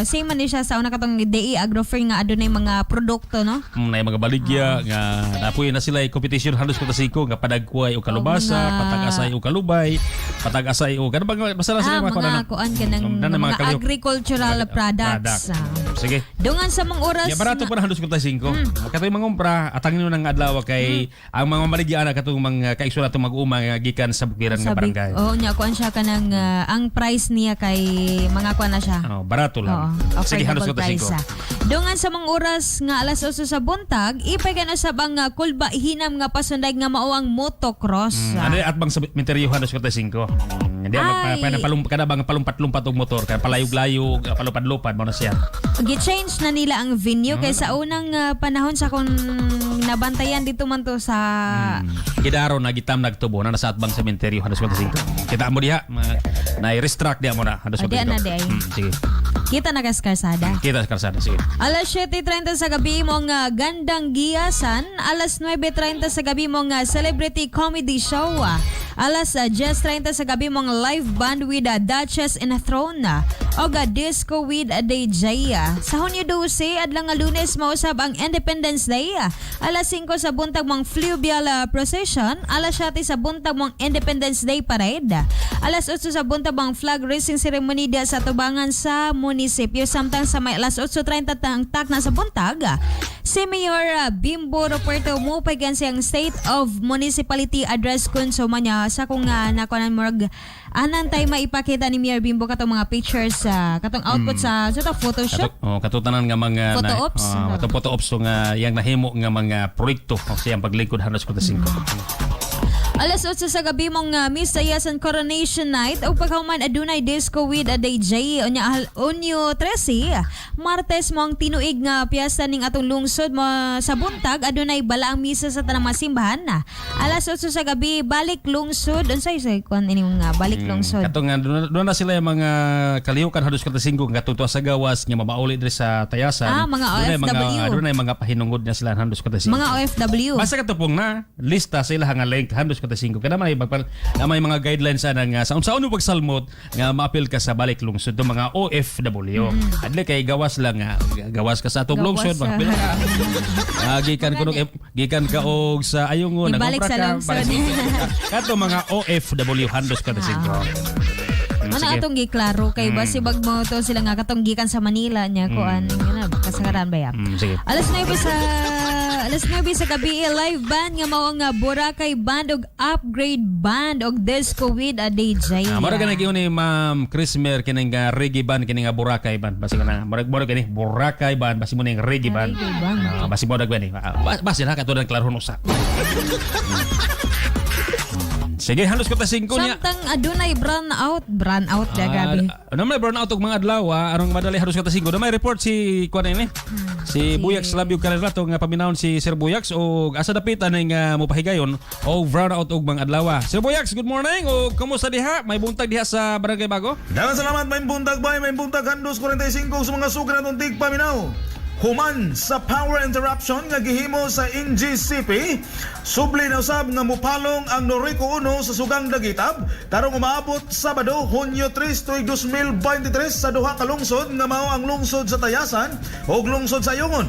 same man ni siya sa una katong DA Agro Fair nga adunay mga produkto, no? Na mga baligya nga napuy na sila competition halos ko tasiko nga padagkuay o kalubasa, patag-asay o kalubay, patag-asay o ganun ba, basta lang sila mga kuan kuan kanang na mga agricultural products. Product. Sige. Dungan sa mga oras Ya barato pa na halos ko tasiko. Katoy mangumpra atang nino ng adlaw kay ang mga maligya ana katong mga kaigsuonan atong mag-uma nga gikan sa bukiran nga barangay. Oh, nya kuan siya kanang ang price niya kay mga kuan na siya. Oh, barato lang. Oo, Sige, halos ko affordable price. tasiko. Dungan sa mga oras nga alas 8 sa buntag, ipagan usab ang kulba hinam nga pasunday nga mao ang motocross. Ano at bang sa minteryo halos ko tasiko. Hindi Ay. magpa kada bang palumpat-lumpat og motor kay palayog-layog, palupad-lupad mo na siya. Gi-change na nila ang venue kay sa unang panahon sa kung nabantayan dito man to sa Gidaro na gitam nagtubo na nasa atbang sementeryo halos ko tasiko. Kita mo diha na restruct diha mo na halos ko Oh, diha na, tasiko. di ay. Sige. Kita na kas kalsada. Kita sa kalsada, sige. Alas 7:30 sa gabi mo nga Gandang Giyasan, alas 9:30 sa gabi mo nga Celebrity Comedy Show. Alas 10:30 sa gabi mo nga live band with Duchess in a Throne og Disco with a DJ. Sa Hunyo 12, adlaw nga Lunes, mausab ang Independence Day. Alas 5 sa buntag mong Fluvial Procession, alas 7 sa buntag mong Independence Day Parade. Alas 8 sa buntag mong flag raising ceremony diya sa tubangan sa munisipyo. Samtang sa may alas 8:30 tangtak na sa buntag, si Mayor Bimbo Roberto mo siyang State of Municipality Address kun so manya sa kung nakunan murag anang tay maipakita ni Mayor Bimbo katong mga pictures sa katong output sa to photoshoot. Kato, oh, katutanan nga mga Photo na, ops. Oh, katong photo ops so nga yang nahimo nga mga proyekto o siyang paglingkod halos ko tasiko. Alas 8 sa gabi mong Miss Tayasan Coronation Night o paghuman adunay disco with a DJ. Unya Hunyo 13, Martes, mo ang tinuig nga piyesta ning atong lungsod mo sa buntag adunay balaang misa sa tanang mga simbahan na. Alas 8 sa gabi balik lungsod. Unsay say kuan ini nga balik lungsod? Katong nga doon na sila yung mga kalihukan halos ko tasiko nga tutua sa gawas nga mamauli diri sa Tayasan. Ah, mga Doon na OFW. Doon na mga pahinungod na sila halos ko tasiko. Mga OFW. Basta katupong na lista sila nga link halos. 45. Kada may na may mga guidelines ana nga sa unsaon mo pagsalmot nga maapil ka sa balik lungsod to mga OFW. Adli kay gawas lang nga gawas ka sa atong Gawas lungsod sa- magpila ka. Gikan kuno gikan ka og sa Ayungon Ibalik nag-obra sa ka, lungsod. balik sa- Kato mga OFW handos 45. Ano Sige. atong giklaro kay basibag mo to sila nga katong gikan sa Manila nya kuan yun na kasagaran ba ya. Sige. Alas 9 sa gabi live band nga mao nga Boracay Band og Upgrade Band og Disco with a DJ. Mura ka nag ni Ma'am Chrismer kining nga reggae band kining nga Boracay band basi ka na mura mura kini Boracay band basi mo ning reggae band. Reggae band. Basi mo dagwan ni. Basi na katulad ng klarohon usa. Sige, halos ko ta 5 niya. Samtang adunay brown out da grabe. Ano may burn out og mga adlaw arong madali halos ka ta 5. Na may report si kuan ini. Si Buyax Labio Carrerato nga paminawon si Sir Buyax og asa dapit ani nga mopahigayon og brown out og mga adlaw. Sir Buyax, good morning og kumusta diha? May buntag diha sa Barangay Bago? Daghang salamat, may buntag bay, may buntag handos 45 sa mga sukat natong tigpaminaw. Human sa power interruption nga gihimo sa NGCP, subli na usab nga mupalong ang Norico 1 sa Sugang Dagitab karong umaabot Sabado, Hunyo 3, tuig 2023 sa duha ka lungsod nga mao ang lungsod sa Tayasan ug lungsod sa Ayungon.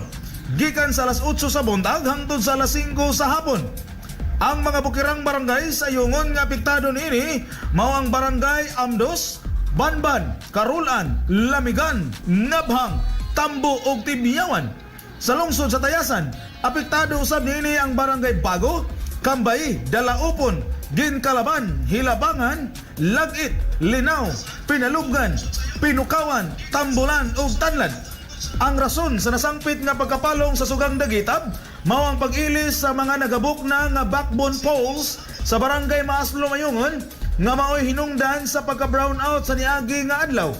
Gikan sa alas 8 sa buntag hangtod sa alas 5 sa hapon. Ang mga bukirang barangay sa Ayungon nga apektado niini mao ang barangay Amdos, Banban, Karulan, Lamigan, Nabhang, Tambo ug Tibyawan. Sa lungsod sa Tayasan, apektado usab niini ang barangay Bago, Kambay, Dalaupon, Ginkalaban, Hilabangan, Lagit, Linaw, Pinalubgan, Pinukawan, Tambulan ug Tanlad. Ang rason sa nasangpit nga pagkapalong sa Sugang Dagitab mao ang pag-ilis sa mga nagabok na nga backbone poles sa barangay Maaslo Mayungon nga maoy hinungdan sa pagka-brown out sa niagi nga adlaw.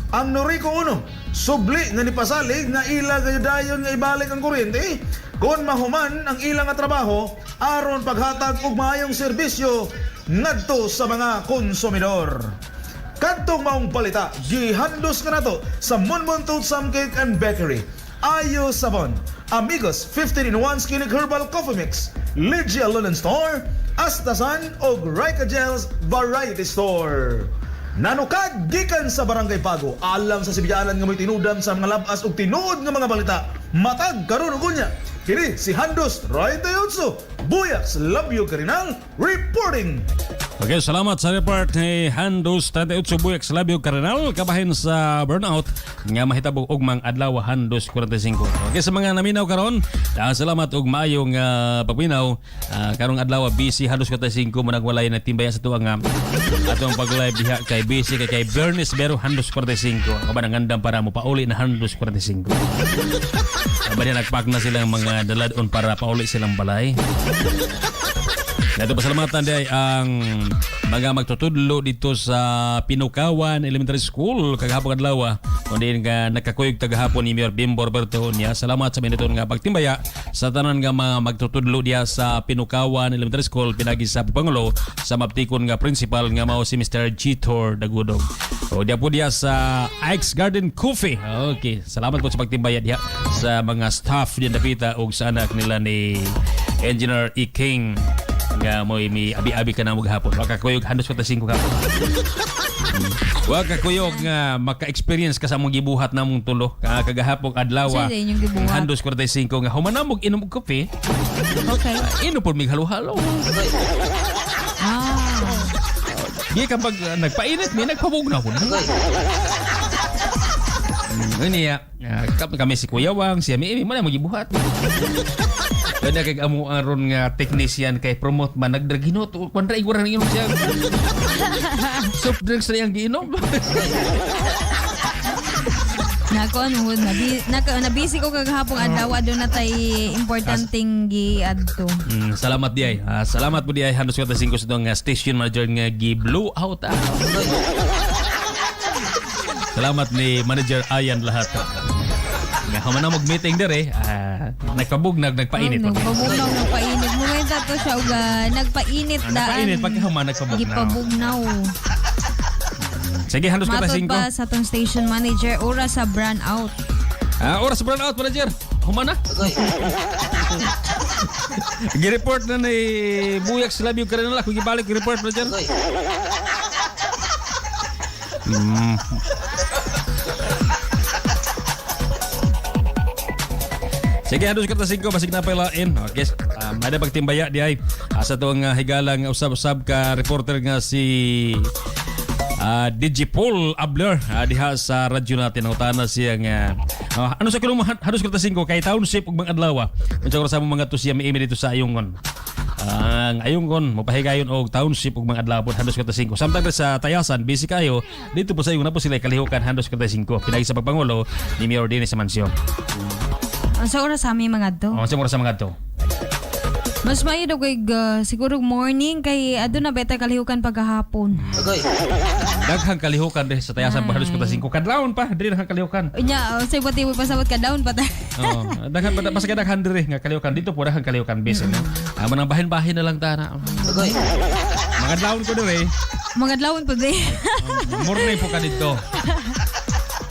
Ang Norico 1, subli nga nipasalig nga ila gayudayon nga ibalik ang kuryente kung mahuman ang ilang nga trabaho aron paghatag og maayong serbisyo ngadto sa mga konsumidor. Kadtong maong balita, gihandos ka nato sa Munmun Toothsome Cake and Bakery. Ayo Sabon, Amigos 15-in-1 Skinny Herbal Coffee Mix, Ligia Linen Store, Astasan og Rika Gels Variety Store. Nanukad gikan sa Barangay Bago, alang sa Sibiyalan nga may tinudam sa mga labas ug tinuod nga mga balita. Matag karon ug unya. Kini si Handos 38, Buyax Labio Carinal reporting. Okay, salamat sa report ni Handos 38 Buyax Labio Carinal kabahin sa burnout nga mahitabo og mang adlaw Handos 45. Okay, sa mga naminaw karon, salamat og maayong pagminaw karong adlaw busy Handos 45 mo nagwalay na timbaya sa tuang atong pag-live diha kay busy kay Bernice Bero Handos 45. Kaban ang andam para mo pauli na Handos 45. Kaban niya nagpack na silang mga daladon para pauli silang balay. Nato pasalamatan day ang mga magtutudlo dito sa Pinukawan Elementary School kagahapon adlaw kun diin nga nakakuyog tagahapon ni Mayor Bimbo Roberto niya. Salamat sa minuton nga pagtimbaya sa tanan nga mga magtutudlo diha sa Pinukawan Elementary School pinagi sa Pangulo sa maptikon nga principal nga mao si Mr. Gitor Dagudog. O diha po diha sa Ike's Garden Coffee. Okay, salamat po sa pagtimbaya diha sa mga staff diyan dapita og sa anak nila ni Engineer E. King nga mo mi abi-abi ka na mo gahapon. Wa ka kuyog handos 45 gahapon. Wa ka kuyog nga maka-experience ka sa among gibuhat namong tulo kagahapon adlaw. Sa inyong gibuhat? Handos 45 nga human na mo inom og kape. Okay. Inom pod mig halo-halo. Di ka pag nagpainit mi nagpabugnaw po. Niya, kami si Kuya Wang, si Ami, mo na mo gibuhat. Kaya kay amo aron nga technician kay promote man nagdraginot kwan ra igura nang inom siya. Soft drinks na iyang giinom. Nako ano nabi naka nabisi ko kagahapon adlaw aduna tay importanteng giadto. Salamat di ay. Salamat po di ay handos 45 sa nga station manager nga gi blow out. Salamat ni manager Ayan lahat. Nga human na mag-meeting dire, nagpabugnag, nagpainit. Oh, nagpabugnaw, nagpainit. Momento to siya og nagpainit daan. Nagpainit pagka human nagpabugnaw. Gipabugnaw. Sige, handos Matod 45. pa sa atong station manager oras sa brand out. Oras brown out, manager. Human na. Gi-report na ni Buyak sa Labio Karinala. Kung gibalik, report na dyan. Sige, hados ka 5, basig na pailain. Okay, ada pagtimbaya di ay. Sa tuwang higala nga usab-usab ka reporter nga si DJ Paul Abler diha sa radyo natin. Ang utana siya nga ano sa kulong hados ka 5 kay township ug mga adlaw. Unsa oras mo mga to siya miimi dito sa Ayungon. Ang Ayungon mopahigayon og township ug mga adlaw pod hados ka 5. Samtang sa Tayasan busy kayo dito po sa Ayungon na po sila kalihukan hados ka 5 pinagi sa pagpangulo ni Mayor Dennis Amancio. Ang sa oras sa aming mga to. Oh, sa oras sa mga to. Mas maayo daw kay siguro morning kay aduna beta kalihukan pagkahapon. Daghang kalihukan diri sa Tayasan pa halos 5 kadlawon pa diri daghang kalihukan. Unya, say pati mo pasabot ka down pa ta. Oo, daghan pa basta daghan diri nga kalihukan dito po daghang kalihukan busy no. Manang bahin-bahin na lang ta na. Mga adlawon ko diri. Mga adlawon pa di. Morning po ka dito.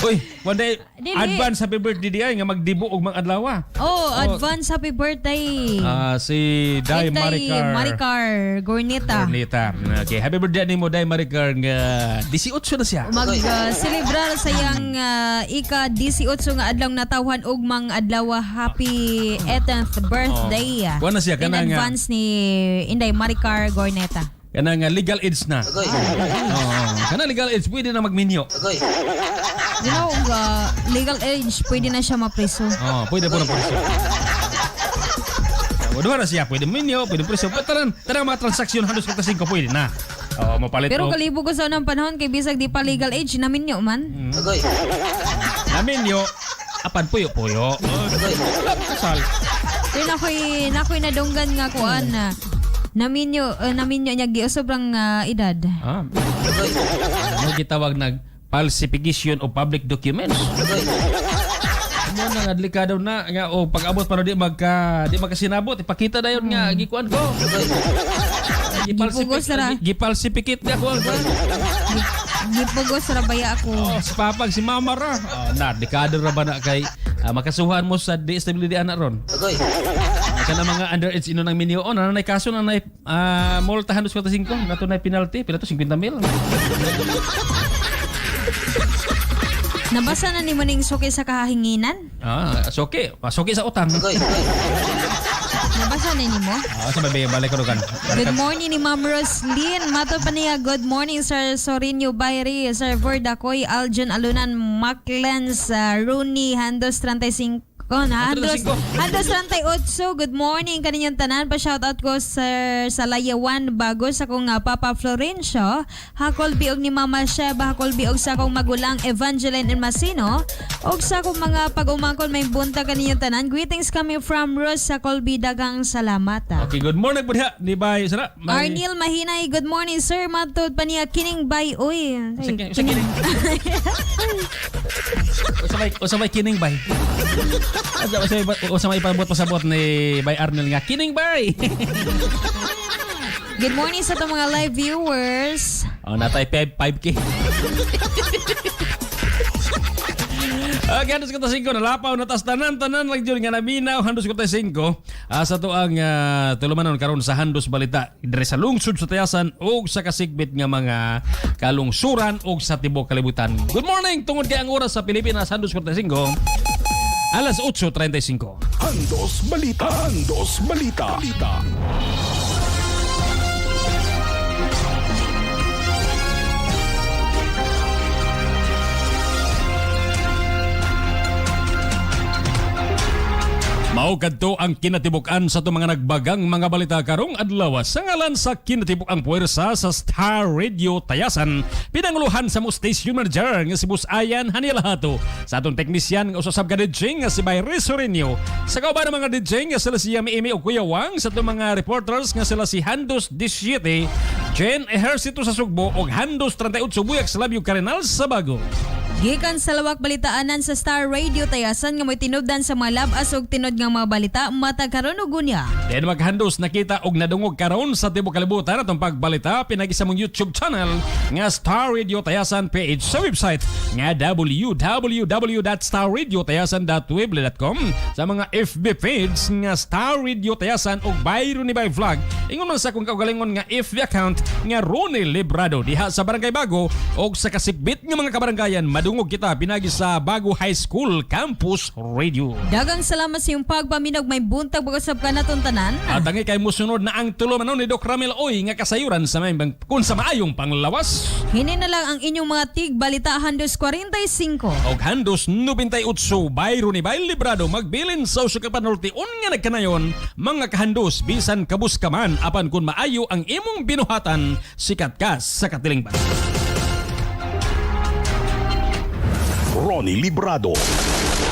Uy, one day Dili. advance happy birthday di ay nga magdibo og mga adlaw. Oh, advance happy birthday. Si Day Itay Maricar. Maricar Gornita. Gornita. Okay, happy birthday nimo Day Maricar nga 18 na siya. Mag-celebrar sa iyang ika-18 nga adlaw natawhan og mang adlaw happy 18th birthday. Oh. Kuha na siya, In kanang, advance ni Inday Maricar Gorneta. Kanang legal age na. Oo. Kanang legal age pwede na magminyo. You know, legal age pwede na siya mapreso. Oh, pwede po na preso. Duha na siya, pwede minyo, pwede preso. Pero taran, taran mga transaksyon halos kata 5 pwede na. Oh, mapalit Pero og- kalibo ko sa unang panahon kay bisag di pa legal age naminyo man. Naminyo, apan puyo-puyo. Kasal. Pero nakoy nadunggan nga kuan na naminyo naminyo niya gi sobrang edad. Ah. Ano gitawag nag falsification of public documents? Mo na nga delikado na nga o pag-abot pa na di magkasinabot ipakita dayon nga gikuan ko. Gipugos ra. Gipalsifikate niya ko ang kuan. Gipugos ra baya ako. Oh, si papag si mama ra. Oh, na delikado ra ba na kay makasuhan mo sa disability anak ron. Kana mga underage ino nang minyo on nanay kaso nanay multa 145 nato nay penalty pila to 50 mil. Nabasa na nimo ning suki sa kahinginan? Suki, suki sa utang. Nabasa na nimo? Sa babay balik ko kan. Good morning ni Ma'am Roslyn. Mato pa niya, good morning Sir Sorinio Bayri, Sir Verdacoy, Aljon Alunan, Maclens, Rooney, Handos 35. Handos, Handos 38. Good morning kaninyong tanan. Pa shout out ko Sir Salayawan Bago sa akong Papa Florencio, Hakol biog ni Mama Sheba, Hakol biog sa akong magulang Evangeline and Masino, og sa akong mga pag-umangkon may buntag kaninyong tanan. Greetings coming from Rose sa Colby. Dagang salamat. Okay, good morning po diha ni Bay. Sara. Arnil Mahinay, good morning sir. Matod pa niya kining bay oy. Sa kining. Usa may kining bay. Usa may ipabot pasabot ni Bay Arnel nga kining bay. Good morning sa itong mga live viewers. Oh, natay 5K. Okay, 145 nalapaw na tas tanan tanan lang jud nga naminaw 145 sa to ang tulumanon karon sa Handos Balita diri sa lungsod sa Tayasan ug sa kasigbit nga mga kalungsuran ug sa tibuok kalibutan. Good morning tungod kay ang oras sa Pilipinas 145 alas 8:35. Handos Balita. Handos Balita. Balita. Mao kadto ang kinatibuk-an sa itong mga nagbagang mga balita karong adlaw sa ngalan sa kinatibuk-ang puwersa sa Star Radio Tayasan, pinanguluhan sa mo station manager nga si Boss Ayan Hanilahato, sa atong teknisyan nga usasab ka DJ nga si Bayri Sorinio, sa kauban ng mga DJ nga sila si Yami Imi o Kuya Wang, sa atong mga reporters nga sila si Handos 17, Jen Ejercito sa Sugbo ug Handos 38 Buyak sa Labio Carinal sa Bago. Gikan sa lawak balitaanan sa Star Radio Tayasan nga mo'y tinubdan sa mga labas ug tinod nga mga balita matag karon ug unya. Then maghandos nakita og nadungog karon sa tibuok kalibutan atong pagbalita pinagi sa mong YouTube channel nga Star Radio Tayasan page sa website nga www.starradiotayasan.weebly.com, sa mga FB page nga Star Radio Tayasan ug Byron ni Bay Vlog. Ingon man sa akong kaugalingon nga FB account nga Ronnie Librado diha sa Barangay Bago og sa kasikbit nga mga kabarangayan, madungog kita pinagi sa Bago High School Campus Radio. Dagang salamat sa iyong pagpaminaw, may buntag pag-usab ka natong tanan. At ang kay musunod na ang tulumanon ni Doc Ramil Oy nga kasayuran sa may kung sa maayong panglawas. Hini na lang ang inyong mga tig balita handos 45. Og handos 98 Byron ni Bay Librado magbilin sa usa ka panultion nga nagkanayon, mga kahandos, bisan kabus ka man apan kun maayo ang imong binuhatan, sikat ka sa katilingban. Ronnie Librado.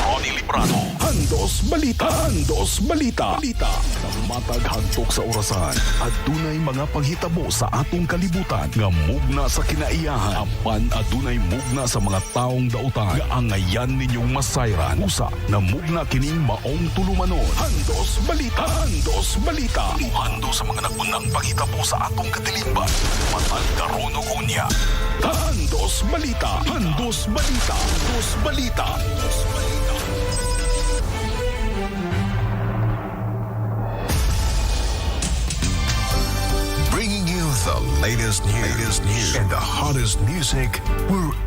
Ronnie Librado. Handos Balita. Handos Balita. Balita. Matag hagtok sa orasan, adunay mga panghitabo sa atong kalibutan nga mugna sa kinaiyahan apan adunay mugna sa mga taong dautan nga angayan ninyong masayran. Usa na mugna kining maong tulumanon. Handos Balita. Handos Balita. Hando sa mga nagunang panghitabo sa atong katilingban. Matag karon ug unya. Handos Balita. Handos Balita. Handos Balita. Bringing you the latest news and the hottest music wherever